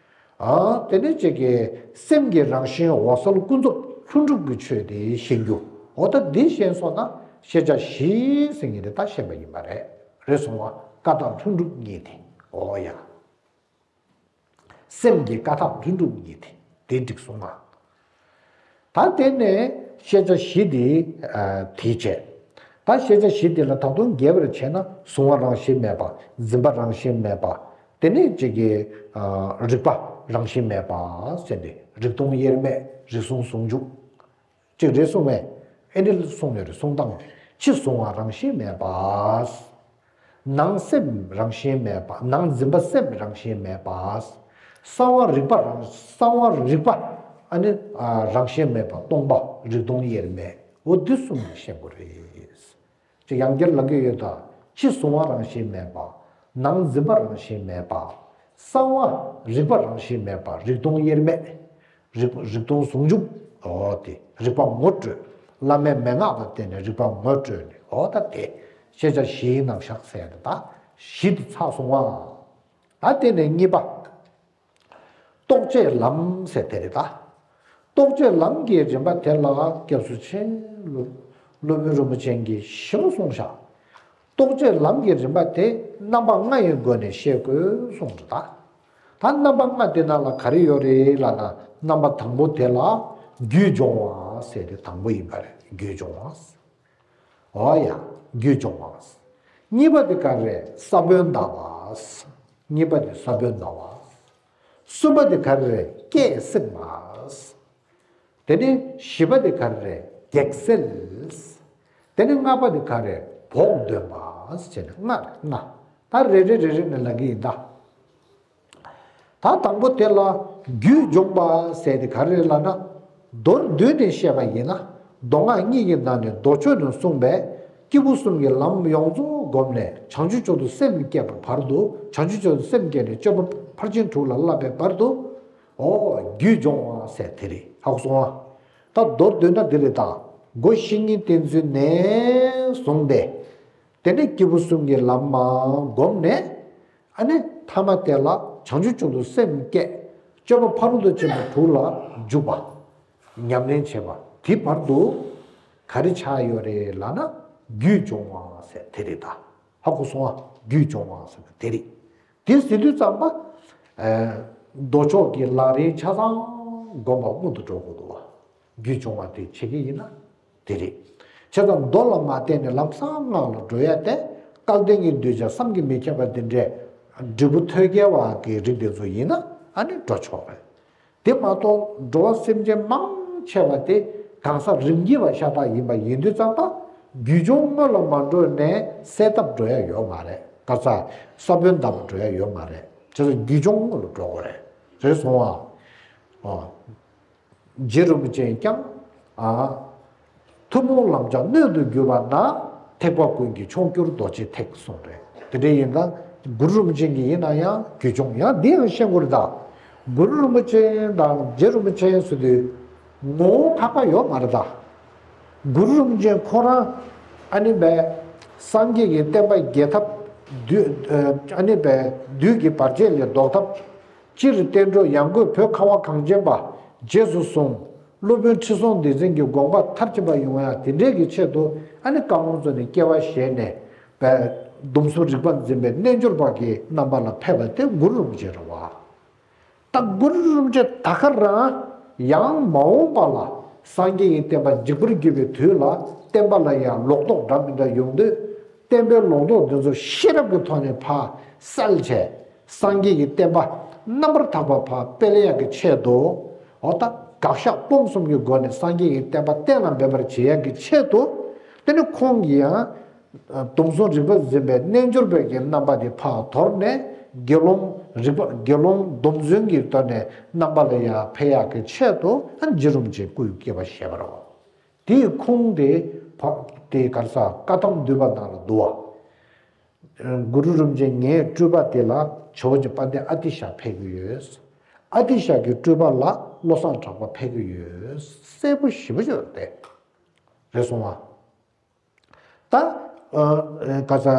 ཨ་དེ་ནས་ཅིག་གིས་སེམས་ཀྱི་རང་བཞིན་འོད་གསལ་ཀུན་རྫོབ་ལྷུན་གྲུབ་ཀྱི་ཆོས་དེ་ཤེས་རྒྱུ། འོ་ད་འདི་ཤེས་སོང་ན་ཤེས་བྱ་བཞི་ཟེར་མཁན་དེ་ད་ཤེས་པ་ཡིན་པ་རེད། རེད་སོང་བ། ཀ་དག་ལྷུན་གྲུབ་གཉིས་དེ། འོ་ཡ། སེམས་ཀྱི་ཀ་དག་ལྷུན་གྲུབ་གཉིས་དེ་དེ་འགྲིག་སོང་ང་། ད་དེ་ནས་ཤེས་བྱ་བཞི་དེ་ཨ་དེ་བྱས། ད་ཤེས་བྱ་བཞི་དེ་ལ་ད་དུང་རྒྱས་པར་བྱས་ན་གཟུང་བ་རང་བཞིན་མེད་པ། འཛིན་པ་རང་བཞིན་མེད་པ། དེ་ནས་ཅིག་གི་ཨ་རིག་པ་རང་བཞིན་མེད་པ་ཟེར་ཏེ་རིག་སྟོང་དབྱེར་མེད། རིག་གཟུང་ཟུང་འཇུག་ཅིག་རེད་གསུངས་པས། ཨེ་འདྲ་གསུངས་ཡོད་རེད། གསུང་སྟངས་དེ་ཕྱི་གཟུང་བ་རང་བཞིན་མེད་པ། ནང་སེམས་རང་བཞིན་མེད་པ། ནང་འཛིན་པ་སེམས་རང་བཞིན་མེད་པ། གསང་བ་རིག་པ་རང་གསང་བ་རིག་པ་ཨ་ནི་ཨ་རང་བཞིན་མེད་པ་སྟོང་པ་རིག་སྟོང་དབྱེར་མེད། འོ་འདི་གསུམ་ནས་ཤེས་དགོས་རེད། ཅིག་ཡང་བསྐྱར་ལབ་ཀྱི་ཡོད་ད། ཕྱི་གཟུང་བ་རང་བཞིན་མེད་པ། ནང་འཛིན་པ་རང་བཞིན་མེད་པ། གསང་བ་རིག་པ་རང་བཞིན་མེད་པ། རིག་སྟོང་དབྱེར་མེད། རིག་རིག་སྟོང་ཟུང་འཇུག་འོ་དེ་རིག་པ་ངོ་སྤྲོད། བླ་མའི་མན་ངག་ལ་བརྟེན་ནས་རིག་པ་ངོ་སྤྲོད་ནས་འོ་ད་དེ་ཤེས་བྱ་བཞིའི་རྣམ་གཞག་ཟེར་ཡ་དེ་ད་བཞི་དེ་ཚར་སོང་ང་། ད་དེ་ནས་གཉིས་པ། རྟོག་བཅས་ལམ་ཟེར་དེ་རེད་ད། རྟོག་བཅས་ལམ་གྱི་རིམ་པ་དེ་ལ་སྐྱབས་སུ་མཆི། སློབ་སློབ་དཔོན་རིན་པོ་ཆེ་གིས་ཞིབ་གསུངས་ཤག་རྟོག་བཅས་ལམ་གྱི་རིམ་པ་དེ་རྣམ་པ་ལྔ་ཡི་སྒོ་ནས་ཤེས་དགོས་གསུངས་འདུག་ད། ད་རྣམ་པ་ལྔ་དེ་ནང་ལ་ག་རེ་ཡོད་རེད་ལབ་ན། རྣམ་པ་དང་པོ་དེ་ལ་རྒྱུད་སྦྱོང་བ་ཟེར་དེ་དང་པོ་ཡིན་པ་རེད། རྒྱུད་སྦྱོང་བ། འོ་ཡ། རྒྱུད་སྦྱོང་བ། གཉིས་པ་དེ་ག་རེ་རེད། ས་བོན་གཏང་བ། གཉིས་པ་དེ་ས་བོན་གཏང་བ། གསུམ་པ་དེ་ག་རེ་རེད། སྐད་གཟིགས་པ། དེ་ནས་བཞི་པ་དེ་ག་རེ་རེད། གེགས་སེལ། དེ་ནས་ལྔ་པ་དེ་ག་རེ་རེད། བོགས་འདོན་པ་ཟེར་ནས་ལྔ་རེད། ལྔ། ད་རེ་རེ་རེ་རེ་ནས་ལབ་ཀྱི་ཡིན་ད། ད་དང་པོ་དེ་ལ་རྒྱུད་སྦྱོང་བ་ཟེར་དེ་ག་རེ་རེད་ལབ་ན། མདོར་བསྡུས་ནས་བཤད་པ་ཡིན་ན། མདོ་སྔགས་གཉིས་ཀྱི་ནང་ནས་མདོ་ཆོས་ནས་གསུངས་པའི་སྐྱེས་བུ་གསུམ་གྱི་ལམ་ཡོངས་རྫོགས་བསྒོམས་ནས་བྱང་ཆུབ་མཆོག་ཏུ་སེམས་བསྐྱེད་པའི་བར་དུ། བྱང་ཆུབ་མཆོག་ཏུ་སེམས་བསྐྱེད་ནས་སྤྱོད་པ་ཕར་ཕྱིན་དྲུག་ལ་བསླབ་པའི་བར་དུ། ཨོ་རྒྱུད་སྦྱོང་བ་ཟེར་དེ་རེད། ཧ་གོ་སོང་ཨ། ད་མདོར་བསྡུས་ན་འདི་རེད་ད། སྒོ་བཤེས་གཉེན་བསྟེན་ཚུལ་ནས་བཟུང་སྟེ། དེ་ནས་སྐྱེས་བུ་གསུམ་གྱི་ལམ་མར་བསྒོམས་ནས། ཨ་ནི་ཐ་མ་དེ་ལ་བྱང་ཆུབ་མཆོག་ཏུ་སེམས་བསྐྱེད། སྤྱོད་པ་ཕ་རོལ་ཏུ་ཕྱིན་པ་དྲུག་ལ་འཇུག་པ། ཉམས་ལེན་བྱེད་པ། དེ་བར་དུ་ག་རེ་ཆགས་ཡོད་རེད་ལབ་ན། རྒྱུད་སྦྱོང་བ་ཟེར་དེ་རེད་ད། ཧ་གོ་སོང་ཨ། རྒྱུད་སྦྱོང་བ་ཟེར་དེ་རེད། དེ་ཟེར་དུས་ཙམ་པ། ཨ་མདོ་ཕྱོགས་ཀྱི་ལམ་རིམ་ཆ་ཚང་བསྒོམ་པ་སྔོན་དུ་འགྲོ་དགོས་འདུག་བ། རྒྱུད་སྦྱོང་བ་དེ་བྱེད་ཀྱི་ཡིན་ན་དེ་རེད། བྱས་ཙང་མདོ་ལ་མ་བརྟེན་ནས་ལམ་སང་སྔགས་ལ་འགྲོ་ཡ་དེ། སྐལ་ལྡན་གྱི་གདུལ་བྱ་བསམ་གྱིས་མི་ཁྱབ་པ་འདི་འདྲའི་འབྲས་བུ་ཐོད་རྒལ་བ་གི་རིགས་དེ་ཚོ་ཡིན་ན་ཨ་ནི་འགྲོ་ཆོག་རེད། དེ་མ་གཏོགས་འགྲོ་བ་སེམས་ཅན་མང་ཆེ་བ་དེ་གང་ཟག་རིམ་གྱིས་པ་ཤ་སྟག་ཡིན་པ་ཡིན་དུས་ཙམ་པ། རྒྱུད་སྦྱོང་སྔོན་ལ་མ་འགྲོ་ནས་གསལ་བཏབ་འགྲོ་ཡ་ཡོད་མ་རེད། ག་ས་ས་བོན་བཏབ་པ་འགྲོ་ཡ་ཡོད་མ་རེད། བྱས་ཙང་རྒྱུད་སྦྱོང་སྔོན་ལ་འགྲོ་དགོས་རེད། རེད་སོང་ཨ། ཨོ། རྗེ་རིན་པོ་ཆེས་ཀྱང་། ཨ། ཐུན་མོང་ལམ་སྦྱངས་སྣོད་དུ་གྱུར་པ་ན། ཐེག་པ་ཀུན་གྱི་མཆོག་གྱུར་རྡོ་རྗེ་ཐེག་གསུངས་རེད། དེ་འདྲ་ཡིན་ཙང་གུ་རུ་རིན་པོ་ཆེ་གི་ཡིན་ན་ཡང་རྒྱུད་སྦྱོང་ཡང་འདི་ཡང་ཤེས་དགོས་རེད་ད། གུ་རུ་རིན་པོ་ཆེ་དང་རྗེ་རིན་པོ་ཆེ་ཟེར་དུས་ངོ་བོ་འཕགས་པ་ཡོད་མ་རེད་ད། གུ་རུ་རིན་པོ་ཆེ་ཁོ་རང་ཨ་ནི་བས་སངས་རྒྱས་ཀྱི་བསྟན་པ་རྒྱས་ཐབས། བདུད་ཨ་ནི་བས་བདུད་ཀྱི་བར་ཆད་ལས་ཟློག་ཐབས། སྤྱིར་བསྟན་འགྲོ་ཡང་སྒོས་བོད་ཁ་བ་གངས་ཅན་པ་རྗེས་སུ་བཟུང་། སློབ་དཔོན་ཁྲི་སྲོང་ལྡེ་བཙན་གྱི་དགོངས་པ་མཐར་ཕྱིན་པ་ཡོང་ཡ་དེ་འདྲའི་གི་ཆེད་དུ་ཨ་ནི་བཀའ་དབང་བཙུགས་ནས་སྐྱེ་བ་བཞེས་ནས་བས་སྡོམ་གསུམ་རིག་པ་འཛིན་པའི་རྣལ་འབྱོར་པ་གི་རྣམ་པ་ལ་ཕེབས་པ་དེ་གུ་རུ་རིན་པོ་ཆེ་རེད་བ། ད་གུ་རུ་རིན་པོ་ཆེ་ད་ག་རང་ཡང་མ་འོངས་པ་ལ་སངས་རྒྱས་ཀྱི་བསྟན་པ་འཇིག་པར་གྱུར་པའི་དུས་ལ་བསྟན་པ་ལ་ཡང་ལོག་རྟོག་འདྲ་མི་འདྲ་ཡོང་དུས། བསྟན་པའི་ལོག་རྟོག་འདི་ཚོ་ཤེས་རབ་ཀྱི་ཐོག་ནས་ཕར་བསལ་བྱས། སངས་རྒྱས་ཀྱི་བསྟན་པ་རྣམ་པར་དག་པ་ཕར་སྤེལ་ཡག་གི་ཆེད་དུ། འོ་ད་དགག་བཞག་སྤོང་གསུམ་གྱི་སྒོ་ནས་སངས་རྒྱས་ཀྱི་བསྟན་པ་གཏན་ལ་འབེབས་པར་བྱེད་ཡག་གི་ཆེད་དུ། དེ་ནི་ཁོང་གིས་ཡང་ སྡོམ་བརྩོན་རིག་པ་འཛིན་པའི་རྣལ་འབྱོར་པའི་གི་རྣམ་པ་དེ་ཕར་དོར་ནས། དགེ་སློང་རིག་པ་དགེ་སློང་སྡོམ་བརྩོན་གྱི་ཐོག་ནས་རྣམ་པ་ལ་ཡར་འཕེལ་ཡག་གི་ཆེད་དུ། ཨ་ནི་རྗེ་རིན་པོ་ཆེས་སྐུ་བསྐྱེད་པ་ཞེས་པ་རེད་བ། དེའི་ཁུངས་དེ་བ་དེ་ག་རེ་ཟེར། བཀའ་གདམས་འདུས་པ་ནང་ལ་འདུག་བ། གུ་རུ་རིན་པོ་ཆེ་ངའི་སྤྲུལ་པ་དེ་ལ་ཇོ་བོ་རྗེ་དཔལ་ལྡན་ཨ་ཏི་ཤ་ཕེབས་ཀྱི་ཡོད། ཨ་ཏི་ཤ་གི་སྤྲུལ་པ་ལ་བློ་བཟང་གྲགས་པ་ཕེབས་ཀྱི་ཡོད། གསལ་པོ་ཞེ་པོ་ཅིག་ཡོད་དེ། རེད་སོང་བ། ད་ཨ་ག་ས་ཨ་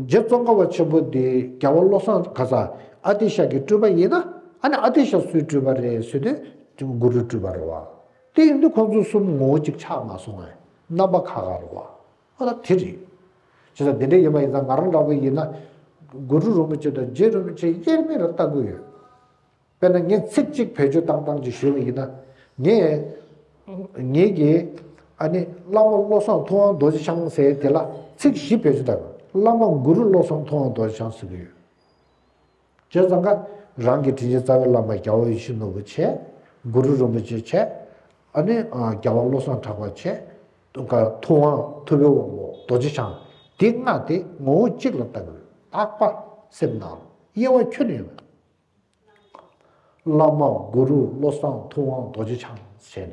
རྗེ་ཙོང་ཁ་པ་ཆེན་པོ་འདི་རྒྱལ་བ་བློ་བཟང་ག་ས་ཨ་ཏི་ཤ་གི་སྤྲུལ་པ་ཡིན་ན། ཨ་ནི་ཨ་ཏི་ཤ་སུའི་སྤྲུལ་པ་རེད་ཟེར་དུས་གུ་རུའི་སྤྲུལ་པ་རེད་བ། དེ་ཡིན་དུས་ཁོང་ཚོ་གསུམ་ངོ་བོ་གཅིག་ཆགས་མ་སོང་ངས། རྣམ་པ་ཁ་ཁ་རེད་བ། ཨ་ད་དེ་རེད། བྱས་ཙང་དེ་འདྲ་ཡིན་པ་ཡིན་ཙང་ང་རང་འདྲ་པོ་ཡིན་ན་གུ་རུ་རིན་པོ་ཆེ་དང་རྗེ་རིན་པོ་ཆེ་དབྱེར་མེད་ལ་ལྟ་གི་ཡོད། དཔེར་ན་ངས་ཚིག་གཅིག་བེད་སྤྱོད་བཏང་སྟངས་ཅིག་ཞུས་པ་ཡིན་ན། ངས་ངེད་ཀྱིས་ཨ་ནི་བླ་མ་བློ་བཟང་ཐུབ་དབང་རྡོ་རྗེ་འཆང་ཟེར་དེ་ལ་ཚིག་བཞི་བེད་སྤྱོད་བཏང་། བླ་མ་གུ་རུ་བློ་བཟང་ཐུབ་དབང་རྡོ་རྗེ་འཆང་ཟེར་གྱི་ཡོད། བྱས་ཙང་ཀ་རང་གི་དྲིན་ཅན་རྩ་བའི་བླ་མ་རྒྱལ་བ་ཡིད་བཞིན་ནོར་བུ་བྱས། གུ་རུ་རིན་པོ་ཆེ་བྱས། ཨ་ནི་ཨ་རྒྱལ་བ་བློ་བཟང་གྲགས་པ་བྱས། ཐུབ་དབང་ཐུབ་པའི་དབང་པོ་རྡོ་རྗེ་འཆང་། དེ་ལྔ་དེ་ངོ་བོ་གཅིག་ལ་ལྟ་དགོས། རྟག་པ་སེམས་ནང་དབྱེ་བ་ཁྱོན་ནས་ཡོད་མེད། བླ་མ་གུ་རུ་བློ་བཟང་ཐུབ་དབང་རྡོ་རྗེ་འཆང་བྱས་ནས་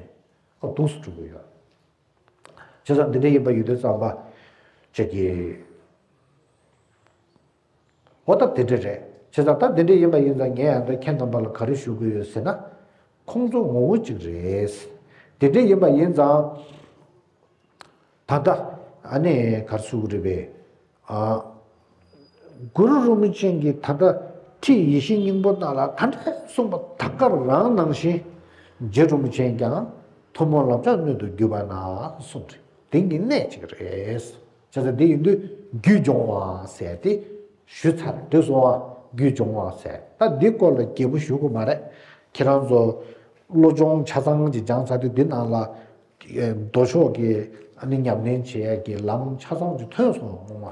ཨ་འདུག་སེ་འགྲོ་གི་ཡོད། བྱས་ཙང་འདི་འདྲ་ཡིན་པ་ཡོད་དུས་ཙམ་པ་ཅིག་གི། འོ་ད་དེ་འདྲ་རེད། བྱས་ཙང་ད་དེ་འདྲ་ཡིན་པ་ཡིན་ཙང་ངས་ཡང་ད་ཁྱེད་རྣམ་པ་ལ་ག་རེ་ཞུ་གི་ཡོད་ཟེར་ན། ཁོང་ཚོ་ངོ་བོ་གཅིག་རེད། དེ་འདྲ་ཡིན་པ་ཡིན་ཙང་། ད་ལྟ་ཨ་ནི་ག་རེ་ཞུ་གི་རེད་པས། ཨ། གུ་རུ་རིན་པོ་ཆེ་གིས་ད་ལྟ་ཁྲིད་ཡིད་བཞིན་སྙིང་པོ་ནང་ལ་ག་འདྲ་གསུངས་པ་ད་ག་རང་ནང་བཞིན། རྗེ་རིན་པོ་ཆེ་ཀྱང་ཐུན་མོང་ལམ་སྦྱངས་སྣོད་དུ་གྱུར་པ་ན་གསུངས་རེད། དེ་གཉིས་གནད་གཅིག་རེད། བྱས་ཙང་འདི་ཡིན་དུས་རྒྱུད་སྦྱོང་བ་ཟེར་དེ་ཞུས་ཚར། དེ་སོང་བ་རྒྱུད་སྦྱོང་བ་ཟེར། ད་འདི་སྐོར་ལ་རྒྱས་པོ་ཞུ་དགོས་མ་རེད། ཁྱེད་རང་ཚོ་བློ་སྦྱོང་ཆ་ཚང་ཅིག་སྦྱངས་ཚར་དུས་འདི་ནང་ལ་མདོ་ཕྱོགས་ཀྱི་ཨ་ནི་ཉམས་ལེན་བྱེད་ཡས་ཀྱི་ལམ་ཆ་ཚང་ཅིག་ཐོན་སོང་བ། སྔོན་མ་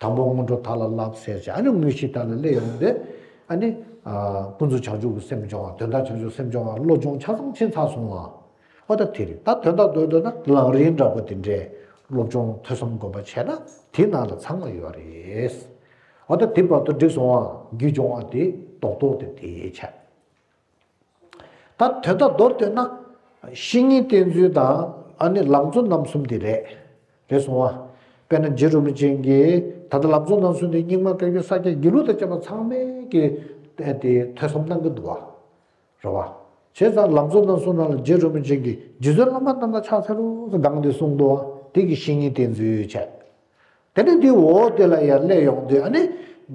དང་པོ་སྔོན་འགྲོ་དག་ལ་བསླབ་ཟེར་བྱས། ཨ་ནི་དངོས་གཞི་དག་ལ་སླེབས་ཡོང་དུས་ཨ་ནི་ཨ་ཀུན་རྫོབ་བྱང་ཆུབ་ཀྱི་སེམས་སྦྱོང་བ། དོན་དམ་བྱང་ཆུབ་སེམས་སྦྱོང་བ། བློ་སྦྱོང་ཆ་ཚང་ཕྱིན་ཚར་སོང་བ། ཨོ་ད་དེ་རེད། ད་དོན་དག་མདོར་བསྡུས་ན་ལམ་རིམ་འདྲ་པོ་དེ་འདྲའི་སློབ་སྦྱོང་ཐོས་བསམ་སྒོམ་པ་བྱས་ན་དེ་ནང་ལ་ཚང་མ་ཡོད་རེད། ཨོ་ད་དེ་བར་དུ་འགྲིག་སོང་བ། རྒྱུད་སྦྱོང་བ་དེ་རྡོག་རྡོག་དེ་དེའི་ཆ། ད་དོན་དག་མདོར་བསྡུས་ན་བཤེས་གཉེན་བསྟེན་ཚུལ་དང་ཨ་ནི་ལམ་གཙོ་རྣམ་གསུམ་དེ་རེད། རེད་སོང་བ། དཔེར་ན་རྗེ་རིན་པོ་ཆེ་གིས་ད་ལྟ་ལམ་གཙོ་རྣམ་གསུམ་དེ་སྙིགས་མ་བཀའ་བརྒྱུད་ས་སྐྱ་དགེ་ལུགས་དང་བཅས་པ་ཚང་མས་ཀྱི་དེ་ཐོས་བསམ་གནང་གི་འདུག་བ། རེད་བ། བྱས་ཙང་ལམ་གཙོ་རྣམ་གསུམ་ནང་ལ་རྗེ་རིན་པོ་ཆེ་གིས་རྗེ་བཙུན་བླ་མ་རྣམས་དང་ཕྱག་འཚལ་ལོ་ཟེར་གང་དེ་གསུངས་འདུག་བ། དེ་གི་བཤེས་གཉེན་བསྟེན་ཚུལ་བྱས། དེ་ནས་འདི་འོ་དེ་ལ་ཡར་སླེབས་ཡོང་དུས་ཨ་ནི་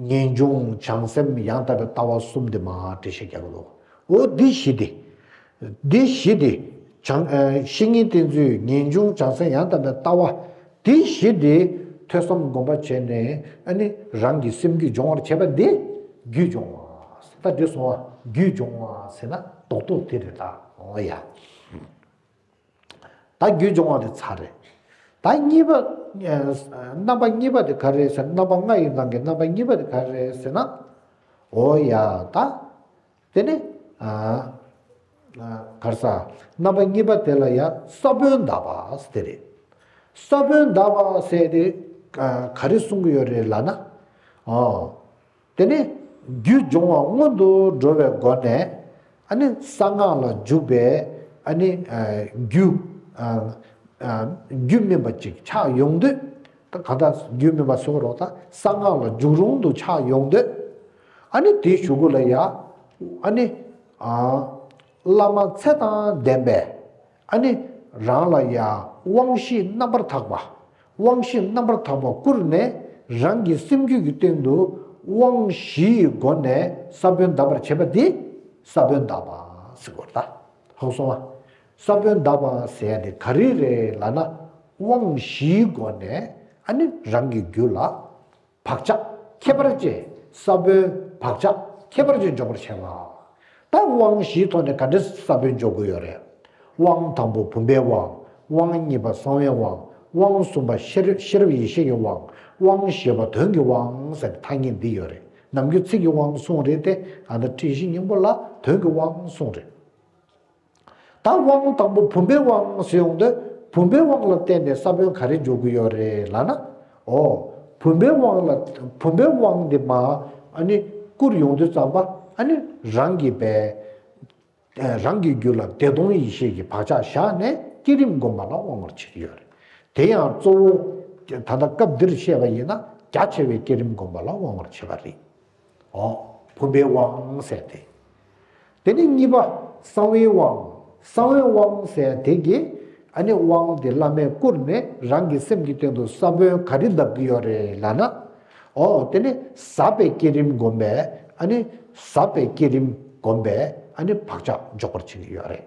ངེས་འབྱུང་བྱང་སེམས་ཡང་དག་པའི་ལྟ་བ་གསུམ་དེ་མར་འགྲེལ་བཤད་རྒྱག་གི་འདུག་འོ་འདི་བཞི་དེ། འདི་བཞི་དེ། བྱང་ཨ་བཤེས་གཉེན་བསྟེན་ཚུལ། ངེས་འབྱུང་བྱང་སེམས་ཡང་དག་པའི་ལྟ་བ། འདི་བཞི་དེ་ཐོས་བསམ་སྒོམ་པ་བྱས་ནས་ཨ་ནི་རང་གི་སེམས་རྒྱུད་སྦྱོང་བར་བྱེད་པ་འདི་རྒྱུད་སྦྱོང་བ། ད་འདི་སོང་བ་རྒྱུད་སྦྱོང་བ་ཟེར་ན་རྡོག་རྡོག་དེ་རེད་ད། འོ་ཡ། ད་རྒྱུད་སྦྱོང་བ་དེ་ཚར་རེད། ད་གཉིས་པ། ཨ་རྣམ་པ་གཉིས་པ་དེ་ག་རེ་རེད་ཟེར། རྣམ་པ་ལྔ་ཡི་ནང་གི་རྣམ་པ་གཉིས་པ་དེ་ག་རེ་རེད་ཟེར་ན། འོ་ཡ་ད། དེ་ནི། ཨ་ཨ་ག་རེ་ཟ། རྣམ་པ་གཉིས་པ་དེ་ལ་ཡ་ས་བོན་དག་པ་ཟེར་དེ་རེད། ས་བོན་དག་པ་ཟེར་དེ་ཨ་ག་རེ་གསུང་གི་ཡོད་རེད་ལབ་ན། ཨོ། དེ་ནི་རྒྱུད་སྦྱོང་བ་སྔོན་དུ་འགྲོ་བའི་སྒོ་ནས་ཨ་ནི་གསང་སྔགས་ལ་འཇུག་པའི་ཨ་ནི་ཨ་རྒྱུ་ཨ་ཨ་རྒྱུད་སྨིན་པ་ཅིག་ཆགས་ཡོང་དུས། ད་ག་ད་རྒྱུད་སྨིན་པ་ཟེར་བ་རོགས། ད་གསང་སྔགས་ལ་འཇུག་རུང་དུ་ཆགས་ཡོང་དུས། ཨ་ནི་དེའི་གཞུག་གུ་ལ་ཡ་ཨ་ནི་ཨ་བླ་མ་ཚེ་དང་ལྡན་པའི་ཨ་ནི་རང་ལ་ཡ་དབང་བཞི་རྣམ་པར་དག་པ། དབང་བཞི་རྣམ་པར་དག་པ་བསྐུར་ནས་རང་གི་སེམས་རྒྱུད་ཀྱི་སྟེང་དུ་དབང་བཞིའི་སྒོ་ནས་ས་བོན་དག་པར་བྱེད་པ་འདི་ས་བོན་དག་པ་ཟེར་བ་རེད་ད། ཧ་གོ་སོང་ང་། ས་བོན་དག་པ་ཟེར་ཡ་དེ་ག་རེ་རེད་ལབ་ན། དབང་བཞིའི་སྒོ་ནས་ཨ་ནི་རང་གི་རྒྱུད་ལ་བག་ཆགས་ཁྱད་པར་ཅན། ས་བོན་བག་ཆགས་ཁྱད་པར་ཅན་འཇོག་པར་བྱེད་པ། ད་དབང་བཞིའི་ཐོག་ནས་ག་འདྲ་ས་བོན་འཇོག་དགོས་ཡོད་རེད། དབང་དང་པོ་བུམ་པའི་དབང་། དབང་གཉིས་པ་གསང་བའི་དབང་། དབང་གསུམ་པ་ཤེས་རབ་ཤེས་རབ་ཡེ་ཤེས་ཀྱི་དབང་། དབང་བཞི་པ་དོན་གྱི་དབང་ཟེར་ཐ་སྙད་འདི་ཡོད་རེད། ནམ་རྒྱུན་ཚིག་གི་དབང་གསུངས་རེད་དེ། ཨ་ནི་ཁྲིད་གཞི་སྙིང་པོ་ལ་དོན་གྱི་དབང་གསུངས་རེད། ད་དབང་དང་པོ་བུམ་པའི་དབང་ཟེར་ཡོང་དུས། བུམ་པའི་དབང་ལ་བརྟེན་ནས་ས་བོན་ག་རེ་འཇོག་གི་ཡོད་རེད་ལབ་ན། ཨོ། བུམ་པའི་དབང་ལ་བུམ་པའི་དབང་འདི་མ་ཨ་ནི་བསྐུར་ཡོང་དུས་ཙམ་པ་ཨ་ནི་རང་གི་པའི་རང་གི་རྒྱུད་ལ་བདེ་སྟོང་ཡེ་ཤེས་ཀྱི་བག་ཆགས་བཞག་ནས་བསྐྱེད་རིམ་སྒོམ་པ་ལ་དབང་བར་བྱེད་ཀྱི་ཡོད་རེད། དེ་ཡང་གཙོ་བོ་ད་ལྟ་སྐབས་འདིར་བཤད་པ་ཡིན་ན་རྒྱ་ཆེ་བའི་བསྐྱེད་རིམ་སྒོམ་པ་ལ་དབང་བར་བྱེད་པ་རེད། ཨོ། བུམ་པའི་དབང་ཟེར་ཏེ། དེ་ནས་གཉིས་པ་གསང་བའི་དབང་། གསང་བའི་དབང་ཟེར་དེ་གི་ཨ་ནི་དབང་དེ་བླ་མས་བསྐུར་ནས་རང་གི་སེམས་ཀྱི་སྟེང་དུ་ས་བོན་ག་རེ་བརྡབ་ཀྱི་ཡོད་རེད་ལབ་ན། ཨོ། དེ་ནི་ཟབ་པའི་བསྐྱེད་རིམ་སྒོམ་པས་ཨ་ནི་ཟབ་པའི་བསྐྱེད་རིམ་སྒོམ་པས་ཨ་ནི་བག་ཆགས་འཇོག་པར་བྱེད་ཀྱི་ཡོད་རེད།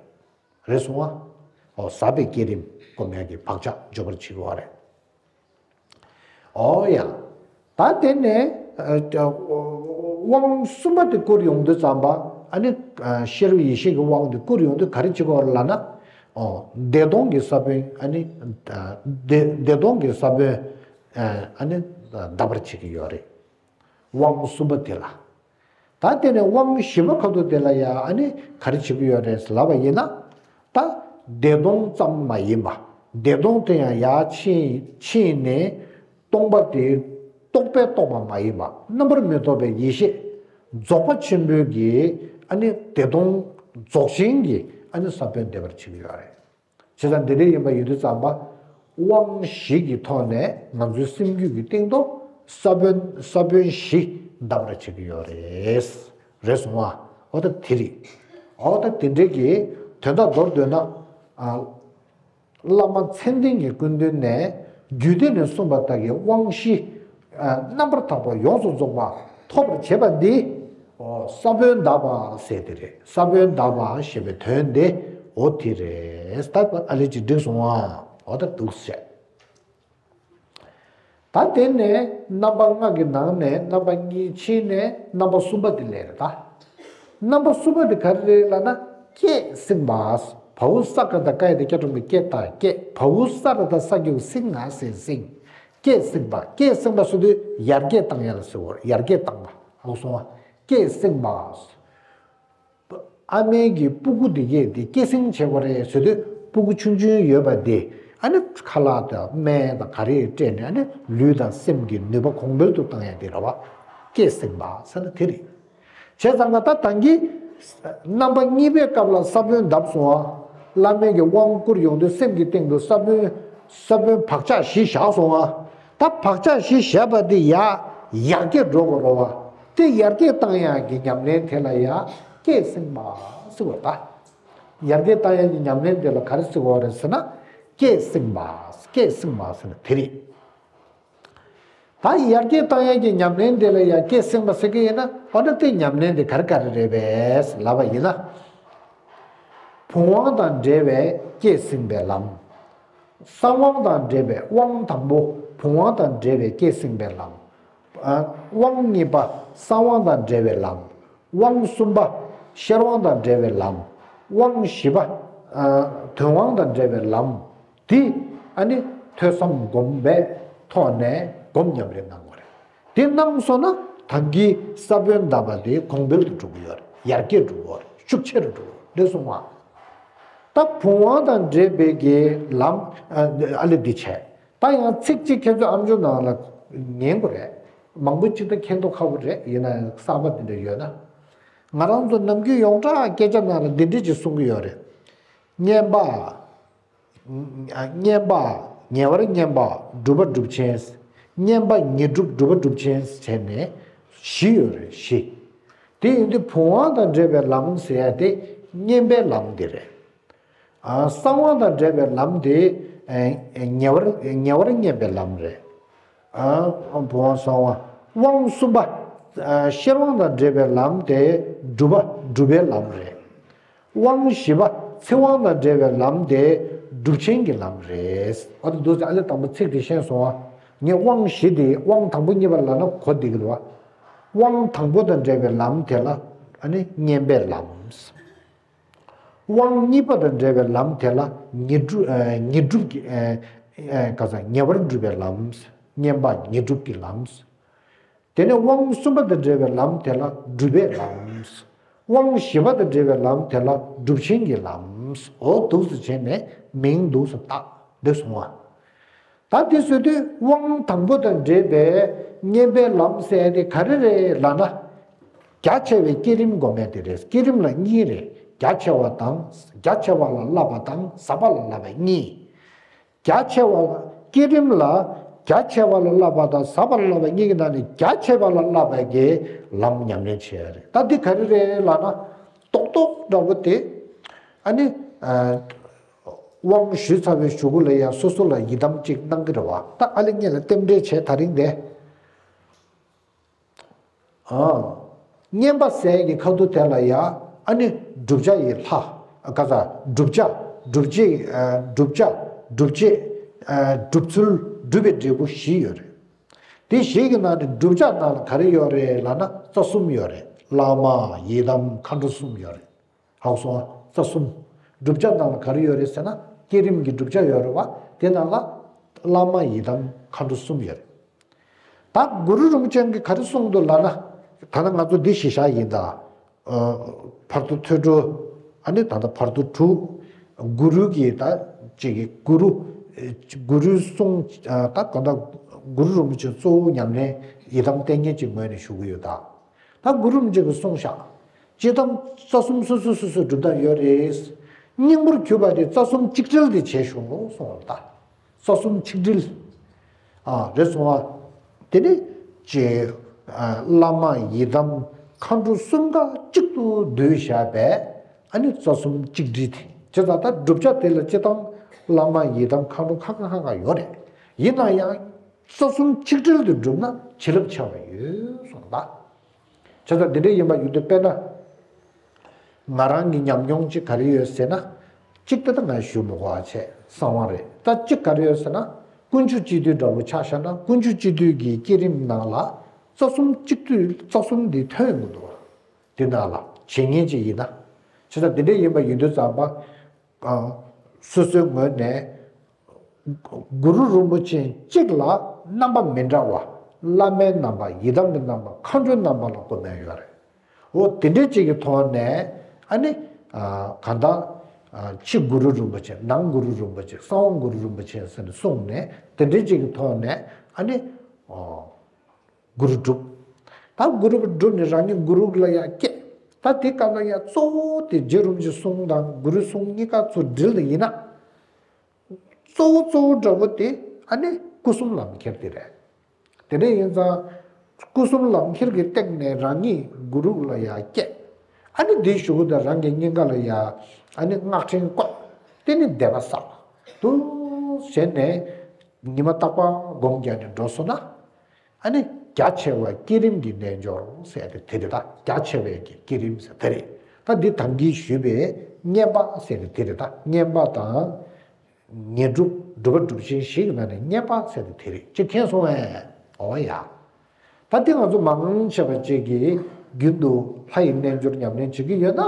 རེད་སོང་ཨ། ཨོ། ཟབ་པའི་བསྐྱེད་རིམ་སྒོམ་ཡག་གི་བག་ཆགས་འཇོག་པར་བྱེད་ཀྱི་ཡོད་རེད། ཨོ་ཡ། ད་དེ་ནས་ཨ་དབང་གསུམ་པ་དེ་བསྐུར་ཡོང་དུས་ཙམ་པ་ཨ་ནི་ཨ་ཤེས་རབ་ཡེ་ཤེས་ཀྱི་དབང་དེ་བསྐུར་ཡོང་དུས་ག་རེ་བྱེད་དགོས་ལབ་ན། ཨོ། བདེ་སྟོང་གི་ས་བོན་ཨ་ནི་ཨ་བདེ་བདེ་སྟོང་གི་ས་བོན་ཨ་ནི་བརྡབ་པར་བྱེད་ཀྱི་ཡོད་རེད། དབང་གསུམ་པ་དེ་ལ། ད་དེ་ནས་དབང་བཞི་པ་ཁ་ཐུག་དེ་ལ་ཡང་ཨ་ནི་ག་རེ་བྱེད་ཀྱི་ཡོད་རེད་ལབ་པ་ཡིན་ན། ད་བདེ་སྟོང་ཙམ་མ་ཡིན་པ། བདེ་སྟོང་དེ་ཡང་ཡར་ཕྱིན་ཕྱིན་ནས་སྟོང་པ་དེ་རྟོག་པས་རྟོགས་པ་མ་ཡིན་པ་རྣམ་པར་མི་རྟོག་པའི་ཡེ་ཤེས་རྫོགས་པ་ཆེན་པོའི་གི་ཨ་ནི་བདེ་སྟོང་རྫོགས་ཆེན་གྱི་ཨ་ནི་ས་བོན་བརྡབ་པར་བྱེད་ཀྱི་ཡོད་རེད། བྱས་ཙང་འདི་འདྲ་ཡིན་པ་ཡིན་དུས་ཙམ་པ། དབང་བཞི་གི་ཐོག་ནས་ང་ཚོའི་སེམས་རྒྱུད་ཀྱི་སྟེང་དུ་ས་བོན་ས་བོན་བཞི་བརྡབ་པར་བྱེད་ཀྱི་ཡོད་རེད། རེད་སོང་ཨ། འོ་ད་དེ་རེད། འོ་ད་དེ་འདྲའི་གི་དོན་དག་མདོར་བསྡུས་ན། ཨ། བླ་མ་མཚན་ལྡན་གྱི་སྐུ་མདུན་ནས་རྒྱུད་སྡེ་ནས་གསུངས་པ་ལྟར་གྱི་དབང་བཞི་རྣམ་པར་དག་པ་ཡོངས་སུ་རྫོགས་པ་ཐོབ་པར་བྱེད་པ་འདི། ཨོ། ས་བོན་བརྡབ་པ་ཟེར་དེ་རེད། ས་བོན་བརྡབ་པ་ཞེས་པའི་དོན་དེ་འོ་དེ་རེད། ད་ཨ་ལེ་ཅིག་འགྲིག་སོང་ཨ། འོ་ད་འདུག་ཟེར། ད་དེ་ནས་རྣམ་པ་ལྔ་གི་ནང་ནས་རྣམ་པ་གཉིས་ཕྱིན་ནས་རྣམ་པ་གསུམ་པ་དེ་ལས་རེད་ད། རྣམ་པ་གསུམ་པ་དེ་ག་རེ་རེད་ལབ་ན། སྐད་སྲིང་བ། བ་འོག་ས་ག་བཏགས་སྐ་ཡ་བཏགས་སྐྱ་འགྲེང་བུ་སྐྱེ་ད་སྐད། བ་འོག་ས་ར་བཏགས་ས་གི་གུ་སྲི་ང་ཟེར་སྲིང་། སྐད་སྲིང་བ། སྐད་སྲིང་བ་ཟེར་དུས་ཡར་རྒྱས་བཏང་ཡ་ལ་ཟེར་བ། ཡར་རྒྱས་བཏང་བ། ཨོ་སོང་བ། སྐད་སྲིང་བ། ཨ་མའི་གི་སྤུ་གུ་དེ་གས་དེ་སྐྱེད་སྲིང་བྱེད་དགོས་རེད་ཟེར་དུས་སྤུ་གུ་ཆུང་ཆུང་ཡོད་པ་དེ་ཨ་ནི་ཁ་ལག་དང་སྨན་དང་ག་རེ་སྤྲད་ནས་ཨ་ནི་ལུས་དང་སེམས་ཀྱི་ནུས་པ་གོང་འཕེལ་དུ་བཏང་ཡ་དེ་རེད་བ། སྐད་སྲིང་བ་ཟེར་ན་དེ་རེད། བྱས་ཙང་ང་ད་ད་གིན་རྣམ་པ་གཉིས་པའི་སྐབས་ལ་ས་བོན་བརྡབས་སོང་ཨ། བླ་མའི་གི་དབང་བསྐུར་ཡོང་དུས་སེམས་ཀྱི་སྟེང་དུ་ས་བོན་ས་བོན་བག་ཆགས་བཞི་བཞག་སོང་ཨ། ད་བག་ཆགས་བཞི་བཞག་པ་དེ་ཡར་ཡར་རྒྱས་འགྲོ་དགོས་རེད་བ། དེ་ཡར་རྒྱས་བཏང་ཡག་གི་ཉམས་ལེན་དེ་ལ་ཡང་སྐད་སྲིང་བ་ཟེར་བ་ད། ཡར་རྒྱས་བཏང་ཡག་གི་ཉམས་ལེན་དེ་ལ་ག་རེ་ཟེར་དགོས་རེད་ཟེར་ན། སྐད་སྲིང་བ། སྐད་སྲིང་བ་ཟེར་ན་དེ་རེད། ད་ཡར་རྒྱས་བཏང་ཡག་གི་ཉམས་ལེན་དེ་ལ་ཡང་སྐད་སྲིང་བ་ཟེར་གི་ཡིན་ན། འོ་ན་དེ་ཉམས་ལེན་དེ་ག་རེ་ག་རེ་རེད་པས་ལབ་པ་ཡིན་ན། བུམ་དབང་དང་འབྲེལ་བའི་སྐད་སྲིང་བའི་ལམ། གསང་དབང་དང་འབྲེལ་བའི་དབང་དང་པོ་བུམ་དབང་དང་འབྲེལ་བའི་སྐད་སྲིང་བའི་ལམ། ཨ། དབང་གཉིས་པ་གསང་དབང་དང་འབྲེལ་བའི་ལམ། དབང་གསུམ་པ་ཤེར་དབང་དང་འབྲེལ་བའི་ལམ། དབང་བཞི་པ། ཨ། དོན་དབང་དང་འབྲེལ་བའི་ལམ། དེ་ཨ་ནི་ཐོས་བསམ་སྒོམ་པའི་ཐོག་ནས་སྒོམ་ཉམས་ལེན་གནང་དགོས་རེད། དེ་གནང་སོང་ན་ད་གིན་ས་བོན་བརྡབས་པ་དེ་གོང་འཕེལ་དུ་འགྲོ་གི་ཡོད་རེད། ཡར་རྒྱས་འགྲོ་གི་ཡོད་རེད། ཤུགས་ཆེ་རུ་འགྲོ་གི་ཡོད་རེད། འདི་གསུང་བ། ད་བུམ་དབང་དང་འབྲེལ་བའི་གི་ལམ། ཨ་ལེ་འདི་བྱས། ད་ཡང་ཚིག་གཅིག་ཁྱེད་ཚོས་ཨམ་ཅོག་ནང་ལ་ཉན་དགོས་རེད། མང་པོ་ཅིག་ད་མཁྱེན་མདོག་ཁ་པོ་རེད། ཡིན་ན་ཡང་གསར་པ་འདི་འདྲ་ཡོད་ན། ང་རང་ཚོ་ནམ་རྒྱུན་ཡོངས་གྲགས་སྐད་ཆ་ནང་ལ་འདི་འདྲ་ཅིག་གསུང་གི་ཡོད་རེད། བསྙེན་པ། བསྙེན་པ། ཉེ་བར་བསྙེན་པ། སྒྲུབ་པ་སྒྲུབ་ཆེན། བསྙེན་པ་ཉེ་སྒྲུབ་སྒྲུབ་པ་སྒྲུབ་ཆེན་བྱས་ནས་བཞི་ཡོད་རེད། བཞི། དེ་ཡིན་དུས་བུམ་དབང་དང་འབྲེལ་བའི་ལམ་ཟེར་ཡ་དེ་བསྙེན་པའི་ལམ་དེ་རེད། ཨ། གསང་དབང་དང་འབྲེལ་བའི་ལམ་དེ་ཨ་ཉེ་བར་ཉེ་བར་བསྙེན་པའི་ལམ་རེད། ཨ། བུམ་དབང་གསང་དབང་། དབང་གསུམ་པ་ཨ་ཤེར་དབང་དང་འབྲེལ་བའི་ལམ་དེ་སྒྲུབ་པ་སྒྲུབ་པའི་ལམ་རེད། དབང་བཞི་པ་ཚིག་དབང་དང་འབྲེལ་བའི་ལམ་དེ་སྒྲུབ་ཆེན་གྱི་ལམ་རེད། ཨ་ད་འདུག་ཨ་ལེ་དང་པོ་ཚིག་དེ་ཤེས་སོང་ཨ། ངས་དབང་བཞི་དེ་དབང་དང་པོ་གཉིས་པ་ལབ་ན་གོ་བདེ་གི་འདུག་ཨ། དབང་དང་པོ་དང་འབྲེལ་བའི་ལམ་དེ་ལ་ཨ་ནི་བསྙེན་པའི་ལམ། དབང་གཉིས་པ་དང་འབྲེལ་བའི་ལམ་དེ་ལ་ཉེ་སྒྲུབ་ཨ་ཉེ་སྒྲུབ་ཀྱི་ཨ་ཨ་ག་ས་ཉེ་བར་སྒྲུབ་པའི་ལམ། བསྙེན་པ་ཉེ་སྒྲུབ་ཀྱི་ལམ། དེ་ནས་དབང་གསུམ་པ་དང་འབྲེལ་བའི་ལམ་དེ་ལ་སྒྲུབ་པའི་ལམ། དབང་བཞི་པ་དང་འབྲེལ་བའི་ལམ་དེ་ལ་སྒྲུབ་ཆེན་གྱི་ལམ། འོ་འདུག་སེ་བྱས་ནས་མིང་འདུག་སེ་བཏགས། འདི་སོང་བ། ད་འདི་བཟོ་དུས་དབང་དང་པོ་དང་འབྲེལ་བའི་བསྙེན་པའི་ལམ་ཟེར་དེ་ག་རེ་རེད་ལབ་ན། རྒྱ་ཆེ་བའི་བསྐྱེད་རིམ་སྒོམ་ཡས་དེ་རེད། བསྐྱེད་རིམ་ལ་གཉིས་རེད། རྒྱ་ཆེ་བ་དང་། རྒྱ་ཆེ་བ་ལ་བསླབ་པ་དང་ཟབ་པ་ལ་བསླབ་པ་གཉིས། རྒྱ་ཆེ་བ། བསྐྱེད་རིམ་ལ་རྒྱ་ཆེ་བ་ལ་བསླབ་པ་དང་ཟབ་པ་ལ་བསླབ་པ་གཉིས་ཀྱི་ནང་ནས་རྒྱ་ཆེ་བ་ལ་བསླབ་པའི་གི་ལམ་ཉམས་ལེན་བྱེད་ཡ་རེད། ད་འདི་ག་རེ་རེད་ལབ་ན། རྡོག་རྡོག་འདྲ་བོ་དེ། ཨ་ནི། དབང་ཞུས་ཚར་བའི་གཞུག་གུ་ལ་ཡང་སོ་སོ་ལ་ཡི་དམ་གཅིག་གནང་གི་རེད་བ། ད་ཨ་ལེ་ངེད་ལ་རྟེན་འབྲེལ་བྱས་ད་རིང་དེ། ཨ། བསྙེན་པ་ཟེར་གྱི་ཁ་ཐུག་དེ་ལ་ཡ། ཨ་ནི་བསྒྲུབ་བྱ་ཡི་ལྷ། ག་ས་བསྒྲུབ་བྱ། བསྒྲུབ་བྱེད། བསྒྲུབ་བྱ། བསྒྲུབ་བྱེད། བསྒྲུབ་ཚུལ། སྒྲུབ་པའི་འབྲས་བུ་བཞི་ཡོད་རེད། དེ་བཞི་གི་ནང་ནས་བསྒྲུབ་བྱ་ནང་ལ་ག་རེ་ཡོད་རེད་ལབ་ན་རྩ་གསུམ་ཡོད་རེད། བླ་མ། ཡི་དམ། མཁའ་འགྲོ་གསུམ་ཡོད་རེད། ཧ་གོ་སོང་ཨ། རྩ་གསུམ། བསྒྲུབ་བྱ་ནང་ལ་ག་རེ་ཡོད་རེད་ཟེར་ན། བསྐྱེད་རིམ་གྱི་བསྒྲུབ་བྱ་ཡོད་རེད་བ། དེ་ནང་ལ་བླ་མ། ཡི་དམ། མཁའ་འགྲོ་གསུམ་ཡོད་རེད། ད་གུ་རུ་རིན་པོ་ཆེ་གིས་ག་རེ་གསུངས་འདུག་ལབ་ན། ད་ནི་ང་ཚོ་འདི་གཞི་བཞག་ཡིན་ད། བར་དོ་ཐོས་གྲོལ། ཨ་ནི་ད་ལྟ་བར་དོ་དྲུག། གུ་རུ་གི་ད་ཅིག་གི་གུ་རུ། གུ་རུའི་གསུང་། ད་གང་ལྟར་གུ་རུ་རིན་པོ་ཆེ་གཙོ་བོ་ཉམས་ལེན་ཡི་དམ་བསྟེན་མཁན་ཅིག་ངོས་ནས་ཞུ་གི་ཡོད་ད། ད་གུ་རུ་རིན་པོ་ཆེ་གིས་གསུངས་ཤག། སྤྱིར་བཏང་རྩ་གསུམ་སོ་སོ་སོ་སོའི་སྒྲུབ་ཐབས་ཡོད་རེད། སྙིང་པོར་གྱུར་པ་དེ་རྩ་གསུམ་གཅིག་སྒྲིལ་དེ་བྱས་ཤོག་གསུངས་པ་ད། རྩ་གསུམ་ཆིག་སྒྲིལ། ཨ། རེད་སོང་བ། དེ་ནི་ཅེས། ཨ། བླ་མ་ཡི་དམ་མཁའ་འགྲོ་གསུམ་ཀ་གཅིག་ཏུ་བསྡུས་བཞག་པས། ཨ་ནི་རྩ་གསུམ་གཅིག་སྒྲིལ་དེ་བྱས་ཙང་ད་བསྒྲུབ་བྱ་དེ་ལ་སྤྱིར་བཏང་བླ་མ་ཡི་དམ་མཁའ་འགྲོ་ཁ་ཁ་ཁ་ཁ་ཡོད་རེད། ཡིན་ན་ཡང་རྩ་གསུམ་ཆིག་སྒྲིལ་དུ་བསྒྲུབས་ན་བྱིན་རླབས་ཆེ་བ་ཡོད་གསུངས་པ། བྱས་ཙང་འདི་འདྲ་ཡིན་པ་ཡིན་དུས་དཔེར་ན། ང་རང་གི་ཉམས་མྱོང་གཅིག་ག་རེ་ཡོད་ཟེར་ན། གཅིག་ད་ལྟ་ང་ཞུ་མི་དགོས་པ་བྱས་གསང་བ་རེད། ད་གཅིག་ག་རེ་ཡོད་ཟེར་ན། དཀོན་མཆོག་སྤྱི་འདུས་འདྲ་བོ་ཆ་བཞག་ན་དཀོན་མཆོག་སྤྱི་འདུས་ཀྱི་བསྐྱེད་རིམ་ནང་ལ་རྩ་གསུམ་གཅིག་བསྡུས་རྩ་གསུམ་འདི་ཐོན་ཡོང་གི་འདུག་བ། དེ་ནང་ལ་བྱེད་མཁན་ཅིག་ཡིན་ན། བྱས་ཙང་འདི་འདྲ་ཡིན་པ་ཡིན་དུས་ཙམ་པ། ཨ། སོ་སོའི་ངོས་ནས་གུ་རུ་རིན་པོ་ཆེ་གཅིག་ལ་རྣམ་པ་མི་འདྲ་བ། བླ་མའི་རྣམ་པ། ཡི་དམ་གྱི་རྣམ་པ། མཁའ་འགྲོའི་རྣམ་པ་ལ་སྒོམ་ཡ་ཡོད་རེད། འོ་དེ་འདྲའི་ཅིག་གི་ཐོག་ནས། ཨ་ནི། ཨ། གང་ལྟར། ཨ། ཕྱི་གུ་རུ་རིན་པོ་ཆེ། ནང་གུ་རུ་རིན་པོ་ཆེ། གསང་བ་གུ་རུ་རིན་པོ་ཆེ་ཟེར་ནས་གསུངས་ནས་དེ་འདྲའི་ཅིག་གི་ཐོག་ནས། ཨ་ནི། ཨོ། གུ་རུ་སྒྲུབ། ད་གུ་རུ་སྒྲུབ་ནས་རང་ཉིད་གུ་རུ་ལ་ཡང་བསྐྱེད། ད་དེ་སྐབས་ལ་ཡང་གཙོ་བོ་དེ་རྗེ་རིན་པོ་ཆེའི་གསུང་དང་གུ་རུའི་གསུང་གཉིས་ཀ་ཚུར་དྲིལ་ཡིན་ན། གཙོ་བོ་གཙོ་བོ་འདྲ་བོ་དེ་ཨ་ནི་སྐུ་གསུམ་ལམ་ཁྱེར་དེ་རེད། དེ་འདྲ་ཡིན་ཙང་སྐུ་གསུམ་ལམ་ཁྱེར་གྱི་སྟེང་ནས་རང་ཉིད་གུ་རུ་ལ་ཡང་བསྐྱེད། ཨ་ནི་དེའི་གཞུག་གུ་དང་རང་གི་སྙིང་ག་ལ་ཡང་ཨ་ནི་སྔགས་ཕྲེང་བཀོད། དེ་ནི་བཟླས་པ་བསགས། དུ་བྱས་ནས་ཉི་མ་རྟག་པར་སྒོམ་རྒྱག་ནས་འགྲོ་སོང་ན། ཨ་ནི་རྒྱ་ཆེ་བ་བསྐྱེད་རིམ་གྱི་རྣལ་འབྱོར་ཟེར་ཏེ་དེ་རེད་ད། རྒྱ་ཆེ་བའི་གི་བསྐྱེད་རིམ་ཟེར་དེ་རེད། ད་འདི་ད་གིན་ཞུས་པའི་བསྙེན་པ་ཟེར་ཏེ་དེ་རེད་ད། བསྙེན་པ་དང་། ངེས་སྒྲུབ། སྒྲུབ་པ་སྒྲུབ་ཆེན་བཞི་གི་ནང་ནས་བསྙེན་པ་ཟེར་ཏེ་དེ་རེད། ཅིག་མཁྱེན་སོང་ངས། འོ་ཡ། ད་འདི་ང་ཚོ་མང་ཆེ་བ་ཅིག་གིས་རྒྱུན་དུ་ལྷ་ཡི་རྣལ་འབྱོར་ཉམས་ལེན་བྱེད་ཀྱི་ཡོད་ན།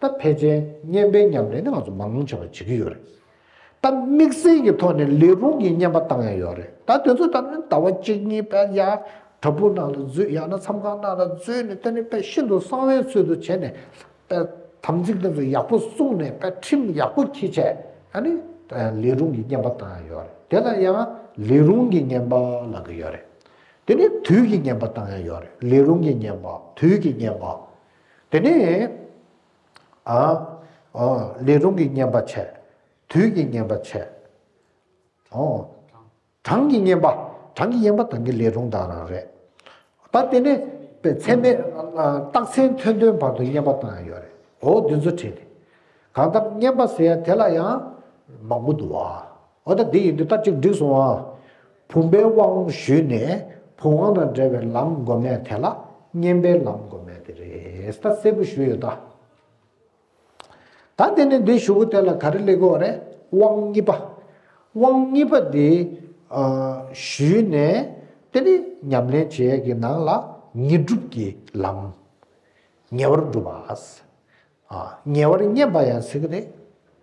ད་ཕལ་ཆེར་བསྙེན་པའི་ཉམས་ལེན་ནི་ང་ཚོ་མང་ཆེ་བ་བྱེད་ཀྱི་ཡོད་རེད། ད་དམིགས་བསལ་གྱི་ཐོག་ནས་ལས་རུང་གི་བསྙེན་པ་བཏང་ཡ་ཡོད་རེད། ད་དེ་ཚོ་ད་ནི་ཟླ་བ་གཅིག་གཉིས་དཔེ་ཡ་བྲག་ཕུག་ནང་ལ་འཛུལ། ཡང་ན་མཚམས་ཁང་ནང་ལ་འཛུལ་ནས་དེ་ནི་དཔེ་ཤིན་ཏུ་གསང་བའི་ཚུལ་དུ་བྱས་ནས་དཔེ་དམ་ཚིག་དེ་ཚོ་ཡག་པོ་བསྲུངས་ནས་དཔེ་ཁྲིམས་ཡག་པོ་འཁྱེར་བྱས། ཨ་ནི་ལས་རུང་གི་བསྙེན་པ་བཏང་ཡ་ཡོད་རེད། དེ་ལ་ཡང་ལས་རུང་གི་བསྙེན་པ་ལབ་ཀྱི་ཡོད་རེད། དེ་ནི་དུས་ཀྱི་བསྙེན་པ་བཏང་ཡ་ཡོད་རེད། ལས་རུང་གི་བསྙེན་པ། དུས་ཀྱི་བསྙེན་པ། དེ་ནི། ཨ། ཨ། ལས་རུང་གི་བསྙེན་པ་བྱས། དུས་ཀྱི་བསྙེན་པ་བྱས། ཨོ། གྲངས་ཀྱི་བསྙེན་པ། གྲངས་ཀྱི་བསྙེན་པ་ད་གིན་ལས་རུང་དེ་རང་རེད། ད་དེ་ནས་པའི་མཚན་མེད། ཨ། རྟགས་མཚན་ཐོན་དོན་བར་དུ་བསྙེན་པ་བཏང་ཡ་ཡོད་རེད། འོ་དེ་ཚོ་བྲིས་ཏེ། གང་ལྟར་བསྙེན་པ་ཟེར་ཡ་དེ་ལ་ཡང་མང་པོ་འདུག་བ། འོ་ད་འདི་ཡིན་དུས་ད་ཅིག་འགྲིག་སོང་ཨ། བུམ་པའི་དབང་ཞུས་ནས་བུམ་དབང་དང་འབྲེལ་བའི་ལམ་སྒོམ་ཡ་དེ་ལ་བསྙེན་པའི་ལམ་སྒོམ་ཡ་དེ་རེད། ད་གསལ་པོ་ཞུས་ཡོད་ད། ད་དེ་ནས་འདི་གཞུག་གུ་དེ་ལ་ག་རེ་སླེབས་ཀྱི་ཡོད་རེད། དབང་གཉིས་པ། དབང་གཉིས་པ་འདི། ཨ། ཞུས་ནས་དེ་ནི་ཉམས་ལེན་བྱེད་ཡས་ཀྱི་ནང་ལ་ངེས་སྒྲུབ་ཀྱི་ལམ། ཉེ་བར་སྒྲུབ་པ། ཨ། ཉེ་བར་བསྙེན་པ་ཡང་ཟེར་གྱི་རེད།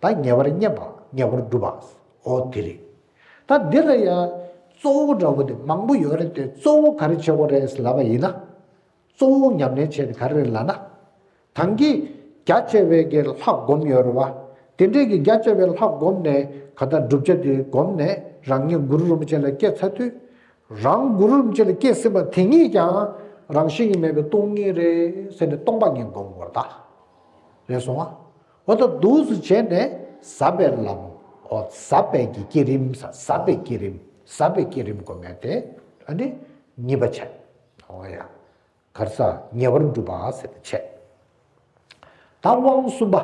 ད་ཉེ་བར་བསྙེན་པ། ཉེ་བར་སྒྲུབ་པ། འོ་དེ་རེད། ད་འདི་ལ་ཡང་གཙོ་བོ་འདྲ་བོ་དེ་མང་པོ་ཡོད་རེད་དེ། གཙོ་བོ་ག་རེ་བྱེད་དགོས་རེད་ལབ་པ་ཡིན་ན། གཙོ་བོ་ཉམས་ལེན་བྱས་ཏེ་ག་རེ་རེད་ལབ་ན། ད་གིན་རྒྱ་ཆེ་བའི་གི་ལྷ་སྒོམ་ཡོད་རེད་བ། དེ་འདྲས་ཀྱི་རྒྱ་ཆེ་བའི་ལྷ་བསྒོམས་ནས་ག་ད་བསྒྲུབ་བྱ་དེ་བསྒོམས་ནས་རང་ཉིད་གུ་རུ་རིན་པོ་ཆེ་ལ་སྐྱེས་ཚར་དུས། རང་གུ་རུ་རིན་པོ་ཆེ་ལ་སྐྱེས་ཟིན་པ་དེ་ཉིད་ཀྱང་རང་བཞིན་གྱིས་མེད་པའི་སྟོང་ཉིད་རེད་ཟེར་ནས་སྟོང་པ་ཉིད་བསྒོམ་དགོས་རེད་ད། རེད་སོང་ཨ། འོ་ད་འདུག་སེ་བྱས་ནས་ཟབ་པའི་ལམ། འོ་ཟབ་པའི་གི་བསྐྱེད་རིམ་ཟ་ཟབ་པའི་བསྐྱེད་རིམ། ཟབ་པའི་བསྐྱེད་རིམ་སྒོམ་ཡ་དེ་ཨ་ནི་གཉིས་པ་བྱས། འོ་ཡ། ག་རེ་ཟ། ཉེ་བར་སྒྲུབ་པ་ཟེར་ཏེ་བྱས། ད་དབང་གསུམ་པ།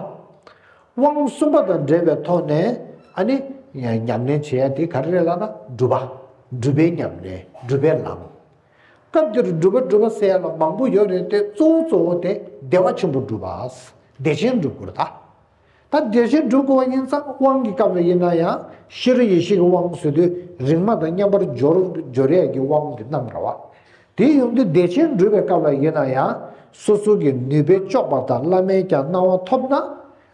དབང་གསུམ་པ་དང་འབྲེལ་བའི་ཐོག་ནས་ཨ་ནི་ཉམས་ལེན་བྱེད་ཡ་དེ་ག་རེ་རེད་ལབ་ན་སྒྲུབ་པ། སྒྲུབ་པའི་ཉམས་ལེན། སྒྲུབ་པའི་ལམ། སྐབས་འདིར་སྒྲུབ་པ་སྒྲུབ་པ་ཟེར་ཡ་ལ་མང་པོ་ཡོད་རེད་དེ། གཙོ་བོ་གཙོ་བོ་དེ་བདེ་བ་ཆེན་པོ་སྒྲུབ་པ། བདེ་ཆེན་སྒྲུབ་དགོས་རེད་ད། ད་བདེ་ཆེན་སྒྲུབ་དགོས་པ་ཡིན་ཙང་དབང་གི་སྐབས་ལ་ཡིན་ན་ཡང་ཤེས་རབ་ཡེ་ཤེས་ཀྱི་དབང་ཟེར་དུས་རིག་མ་དང་མཉམ་པར་སྦྱོར་སྦྱོར་ཡས་ཀྱི་དབང་དེ་གནང་ར་བ། དེ་ཡོང་དུས་བདེ་ཆེན་སྒྲུབ་པའི་སྐབས་ལ་ཡིན་ན་ཡང་སོ་སོ་གི་ནུས་པས་ལྕོགས་པ་དང་བླ་མའི་ཀྱང་གནང་བ་ཐོབ་ན།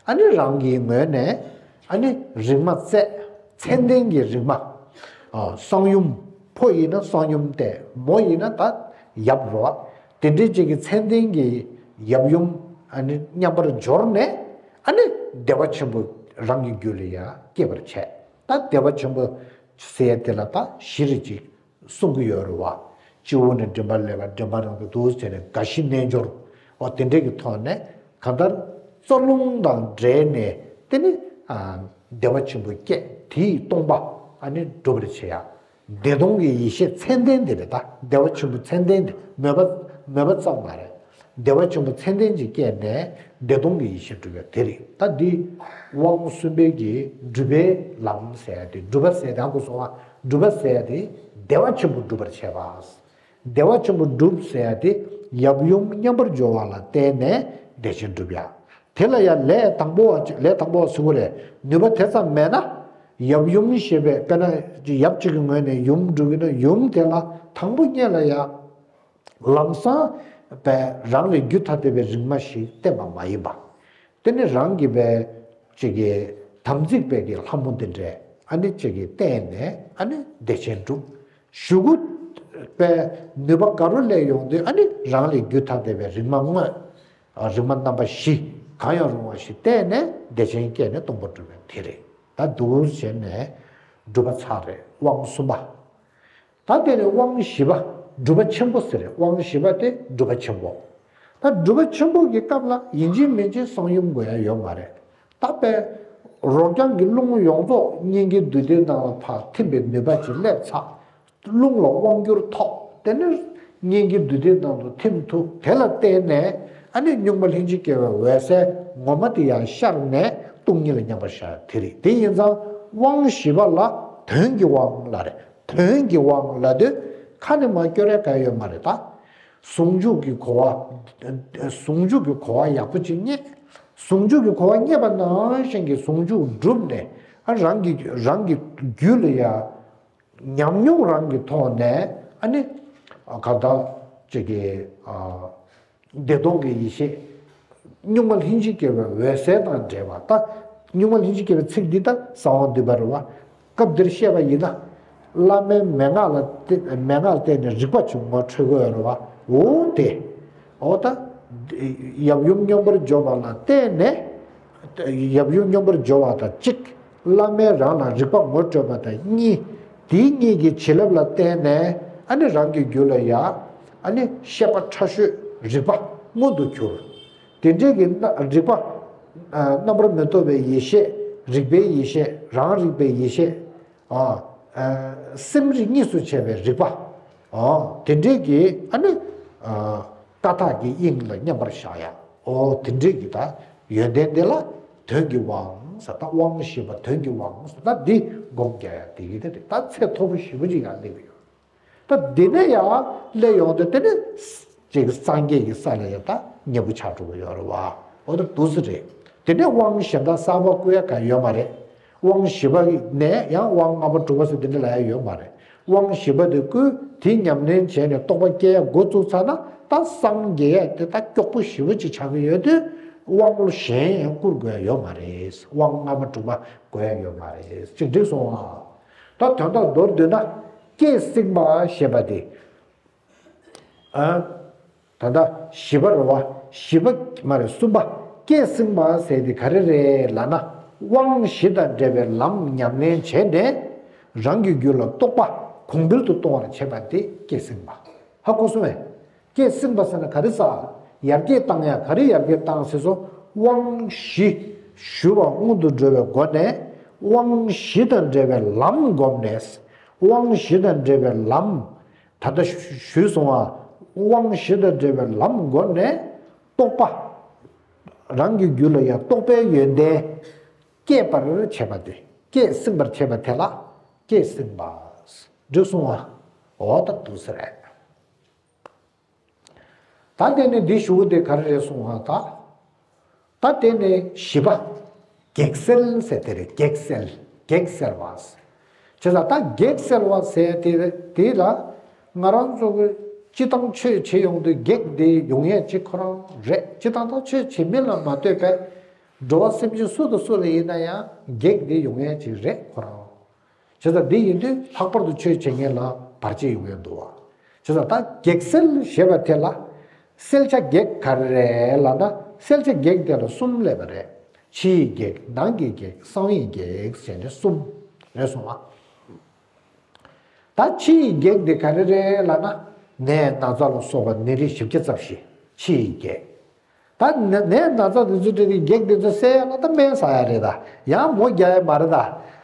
ཨ་ནི་རང་གི་ངོས་ནས་ཨ་ནི་རིག་མ་རྩལ། མཚན་ལྡན་གྱི་རིག་མ། ཨ་གསང་ཡུམ། ཕོ་ཡིན་ན་གསང་ཡུམ་སྟེ་མོ་ཡིན་ན་ད་ཡབ་རོ། དེ་འདྲའི་ཅིག་གི་མཚན་ལྡན་གྱི་ཡབ་ཡུམ་ཨ་ནི་མཉམ་པར་སྦྱོར་ནས་ཨ་ནི་བདེ་བ་ཆེན་པོ་རང་གི་རྒྱུད་ལ་ཡང་སྐྱེ་བར་བྱས། ད་བདེ་བ་ཆེན་པོ་ཟེར་ཡ་དེ་ལ་ད་བཞི་རེ་ཅིག་གསུང་གི་ཡོད་རེད་བ། སྤྱི་བོ་ནས་མགྲིན་པ་ལ་བ། མགྲིན་པ་ནང་དུ་འདུག་བྱས་ནས་དགའ་བཞི་རྣལ་འབྱོར། འོ་དེ་འདྲའི་གི་ཐོག་ནས་གང་ལྟར་རྩ་རླུང་དང་འབྲེལ་ནས་དེ་ནི་ཨ་བདེ་བ་ཆེན་པོ་སྐྱེ། དེའི་སྟོང་པ་ཨ་ནི་སྒྲུབ་པར་བྱེད་ཡ། བདེ་སྟོང་གི་ཡེ་ཤེས་མཚན་ལྡན་དེ་རེད་ད། བདེ་བ་ཆེན་པོ་མཚན་ལྡན་དེ་མོས་པ་མོས་པ་ཙམ་མ་རེད། བདེ་བ་ཆེན་པོ་མཚན་ལྡན་གྱི་སྐྱེས་ནས་བདེ་སྟོང་གི་ཡེ་ཤེས་སྒྲུབ་པ་དེ་རེད། ད་འདི་དབང་གསུམ་པའི་གི་སྒྲུབ་པའི་ལམ་ཟེར་ཡ་དེ། སྒྲུབ་པ་ཟེར་ཡ་དེ་ཧ་གོ་སོང་ང་། སྒྲུབ་པ་ཟེར་ཡ་དེ་བདེ་བ་ཆེན་པོ་སྒྲུབ་པར་བྱེད་པ། བདེ་བ་ཆེན་པོ་སྒྲུབ་ཟེར་ཡ་དེ་ཡབ་ཡུམ་མཉམ་པར་སྦྱོར་བ་ལ་བརྟེན་ནས་བདེ་ཆེན་སྒྲུབ་ཡ། དེ་ལ་ཡང་ལས་དང་པོ་བ་ལས་དང་པོ་བ་ཟེར་དགོས་རེད། ནུས་པ་དེ་ཙམ་མེད་ན། ཡབ་ཡུམ་ཞེས་པའི་དཔེར་ན་ཡབ་གཅིག་གི་ངོས་ནས་ཡུམ་སྒྲུབ་ཀྱི་ན་ཡུམ་དེ་ལ་དང་པོ་ཉིད་ལ་ཡང་ལམ་སང་པའི་རང་ལས་རྒྱུད་ཐ་དད་པའི་རིག་མ་ཞིག་བསྟན་པ་མ་ཡིན་པ། དེ་ནི་རང་གི་པའི་ཅིག་གི་དམ་ཚིག་པའི་གི་ལྷ་མོ་འདི་འདྲས་ཨ་ནི་ཅིག་གི་བསྟེན་ནས་ཨ་ནི་བདེ་ཆེན་སྒྲུབ། གཞུག་གུ་པའི་ནུས་པ་ག་རུ་སླེབས་ཡོང་དུས་ཨ་ནི་རང་ལས་རྒྱུད་ཐ་དད་པའི་རིག་མ་དངོས། རིག་མ་རྣམ་པ་བཞི་གང་ཡང་རུང་བ་ཞིག་བསྟེན་ནས་བདེ་ཆེན་སྐྱེས་ནས་སྟོང་པ་གྲུབ་པའི་དེ་རེད། ད་འདུག་བྱས་ནས་སྒྲུབ་པ་ཚར་རེད། དབང་གསུམ་པ། ད་དེ་ནས་དབང་བཞི་པ། སྒྲུབ་པ་ཆེན་པོ་ཟེར་རེད། དབང་བཞི་པ་དེ་སྒྲུབ་པ་ཆེན་པོ། ད་སྒྲུབ་པ་ཆེན་པོ་གི་སྐབས་ལ་ཡིན་གཅིག་མིན་གཅིག་གསང་ཡུམ་དགོས་ཡ་ཡོད་མ་རེད། ད་པའི་རོ་རྐྱང་གི་རླུང་ཡོངས་རྫོགས་སྙིང་གའི་རྡུལ་སྟེང་ནང་ལ་ཕར་ཐིམ་པའི་ནུས་པ་ཅིག་སླེབས་ཚར། རླུང་ལ་དབང་བསྒྱུར་ཐོབ། དེ་ནས་སྙིང་གའི་རྡུལ་སྟེང་ནང་དུ་ཐིམ་ཐུབ། དེ་ལ་བརྟེན་ནས་ཨ་ནི་གཉུག་མ་ལྷན་ཅིག་སྐྱེས་པའི་འོད་གསལ་ངོ་མ་དེ་ཡང་ཤར་ནས་སྟོང་ཉིད་ལ་མཉམ་པར་ཤར་དེ་རེད། དེ་ཡིན་ཙང་དབང་བཞི་པ་ལ་དོན་གྱི་དབང་ལ་རེད། དོན་གྱི་དབང་ལབ་དུས་ཁ་ནས་མར་སྐྱོར་ཡ་གང་ཡང་ཡོད་མ་རེད་ད། ཟུང་འཇུག་གི་གོ་བ། ཟུང་འཇུག་གི་གོ་བ་ཡག་པོ་ཅིག་རྙེད། ཟུང་འཇུག་གི་གོ་བ་རྙེད་པ་ནང་བཞིན་གྱི་ཟུང་འཇུག་བསྒྲུབས་ནས་ཨ་རང་གི་རང་གི་རྒྱུད་ལ་ཡ་ཉམས་མྱོང་རང་གི་ཐོག་ནས་ཨ་ནི་ག་ད་ཅིག་གི་ཨ། བདེ་སྟོང་གི་ཡེ་ཤེས། གཉུག་མ་ལྷན་ཅིག་སྐྱེས་པའི་འོད་གསལ་དང་འདྲེས་པ། ད་གཉུག་མ་ལྷན་ཅིག་སྐྱེས་པའི་ཚིག་འདི་ད་གསང་བ་འདུས་པ་རེད་བ། སྐབས་འདིར་བཤད་པ་ཡིན་ན། བླ་མའི་མན་ངག་ལ་བརྟེན་མན་ངག་ལ་བརྟེན་ནས་རིག་པ་ཅིག་ངོ་འཕྲོད་དགོས་རེད་བ། འོ་དེ། འོ་ད། ཡབ་ཡུམ་མཉམ་པར་སྦྱོར་བ་ལ་བརྟེན་ནས། ཡབ་ཡུམ་མཉམ་པར་སྦྱོར་བ་དང་གཅིག་བླ་མས་རང་ལ་རིག་པ་ངོ་སྤྲོད་པ་དང་གཉིས། དེའི་གཉིས་ཀྱི་བྱིན་རླབས་ལ་བརྟེན་ནས་ཨ་ནི་རང་གི་རྒྱུད་ལ་ཡ་ཨ་ནི་ཤེས་པ་ཕྲ་ཤོས་རིག་པ་མངོན་དུ་གྱུར། དེ་འདྲའི་གི་རྣ་རིག་པ། ཨ་རྣམ་པར་མི་རྟོག་པའི་ཡེ་ཤེས། རིག་པའི་ཡེ་ཤེས། རང་རིག་པའི་ཡེ་ཤེས། ཨ་ཨ་སེམས་རིག་གཉིས་སུ་ཕྱེ་བའི་རིག་པ། ཨ་དེ་འདྲའི་གི་ཨ་ནི་ཨ་ཀ་དག་གི་དབྱིངས་ལ་མཉམ་པར་བཞག་ཡ། ཨོ་དེ་འདྲའི་གི་ད་ཡོན་ཏན་དེ་ལ་དོན་གྱི་དབང་ཟེར། ད་དབང་བཞི་པ་དོན་གྱི་དབང་ཟེར། ད་འདི་སྒོམ་རྒྱག་ཡ་དེ་གི་དེ་རེད། ད་ཚད་མཐོ་པོ་ཞེ་པོ་ཅིག་ཡང་སླེབས་ཡོད། ད་འདི་ནས་ཡང་སླེབས་ཡོང་དུས་དེ་ནི་ཅིག་སངས་རྒྱས་ཀྱི་ས་ལ་ཡང་ད་མཉེས་པོ་ཆགས་འགྲོ་གི་ཡོད་རེད་བ། ཨོ་ད་འདུག་སེ་རེད། དེ་ནས་དབང་གཞན་དག་གསར་པ་བསྐུར་ཡ་གང་ཡོད་མ་རེད། དབང་བཞི་པ་ནས་ཡང་དབང་ལྔ་པ་དྲུག་པ་ཟེར་དེ་འདྲ་ལབ་ཡ་ཡོད་མ་རེད། དབང་བཞི་པ་དེ་བསྐུར། དེ་ཉམས་ལེན་བྱས་ནས་རྟོགས་པ་སྐྱེ་ཡ་འགོ་བཙུགས་ཚར་ན་ད་སངས་རྒྱས་ཡ་དེ་ད་མགྱོགས་པོ་ཞེ་པོ་ཅིག་ཆགས་ཀྱི་ཡོད་དུས་དབང་གཞན་ཡང་བསྐུར་དགོས་ཡ་ཡོད་མ་རེད། དབང་ལྔ་པ་དྲུག་པ་དགོས་ཡ་ཡོད་མ་རེད། ཅིག་འགྲིག་སོང་ཨ། ད་དོན་དག་མདོར་བསྡུས་ན་སྐད་སྲིང་བ་ཞེས་པ་དེ། ཨ། ད་ལྟ་བཞི་པ་རེད་བ། བཞི་པ་མ་རེད། གསུམ་པ། སྐད་སྲིང་བ་ཟེར་དེ་ག་རེ་རེད་ལབ་ན། དབང་བཞི་དང་འབྲེལ་བའི་ལམ་ཉམས་ལེན་བྱས་ནས། རང་གི་རྒྱུད་ལ་རྟོགས་པ་གོང་འཕེལ་དུ་གཏོང་བར་བྱེད་པ་དེ་སྐད་གསེང་བ། ཧ་གོ་སོང་ངས། སྐད་གསེང་བ་ཟེར་ན་ག་རེ་ཟ། ཡར་རྒྱས་བཏང་ཡ། ག་རེ་ཡར་རྒྱས་བཏང་ཟེར་སོང་། དབང་བཞི་ཞུ་བ་སྔོན་དུ་འགྲོ་བའི་སྒོ་ནས། དབང་བཞི་དང་འབྲེལ་བའི་ལམ་བསྒོམས་ནས། དབང་བཞི་དང་འབྲེལ་བའི་ལམ། ད་ལྟ་ཞུས་སོང་བ། དབང་བཞི་དང་འབྲེལ་བའི་ལམ་བསྒོམས་ནས། རྟོགས་པ། རང་གི་རྒྱུད་ལ་ཡང་རྟོགས་པའི་ཡོན་ཏན་སྐྱེད་པར་བྱེད་པ་དེ། སྐད་གསེང་བར་བྱེད་པ་དེ་ལ་སྐད་གསེང་བ། འགྲིག་སོང་བ། འོ་ད་འདུག་ཟེར་རེད། ད་དེ་ནས་འདི་ཞུ་བ་དེ་ག་རེ་རེད་གསུངས་པ་ད། ད་དེ་ནས་བཞི་པ། གེགས་སེལ་ཟེར་དེ་རེད། གེགས་སེལ། གེགས་སེལ་བ། བྱས་ཙང་ད་གེགས་སེལ་བ་ཟེར་དེ་དེ་ལ་ང་རང་ཚོ་གི་སྤྱི་བཏང་ཆོས་བྱེད་ཡོང་དུས་གེགས་དེ་ཡོང་ཡས་ཅིག་ཁོ་རང་རེད། སྤྱི་བཏང་ད་ཆོས་བྱེད་མི་ལ་མ་ལྟོས་པའི་འགྲོ་བ་སེམས་ཅན་སུ་དང་སུ་ལ་ཡིན་ན་ཡང་གེགས་དེ་ཡོང་ཡས་ཅིག་རེད་ཁོ་རང་། བྱས་ཙང་འདི་ཡིན་དུས་ལྷག་པར་དུ་ཆོས་བྱེད་མཁན་ལ་བར་ཆད་ཡོང་ཡོད་འདུག་བ། བྱས་ཙང་ད་གེགས་སེལ་ཞེས་པ་དེ་ལ། སེལ་བྱ་གེགས་ག་རེ་རེད་ལབ་ན། སེལ་བྱ་གེགས་དེ་ལ་གསུམ་སླེབས་པ་རེད། ཕྱི་ཡི་གེགས། ནང་གི་གེགས། གསང་བའི་གེགས་ཟེར་ནས་གསུམ་རེད་སོང་བ། ད་ཕྱི་ཡི་གེགས་དེ་ག་རེ་རེད་ལབ་ན། ནད་ན་ཚ་ལ་སོགས་པ་ནད་རིགས་བཞི་བརྒྱ་རྩ་བཞི། ཕྱི་ཡི་གེགས། ད་ནད་ནད་ན་ཚ་དེ་ཚོ་དེ་གི་གེགས་དེ་ཚོ་སེལ་ཡ་ལ་ད་སྨན་ཟ་ཡ་རེད་ད། ཡང་མོ་རྒྱག་ཡ་མ་རེད་ད།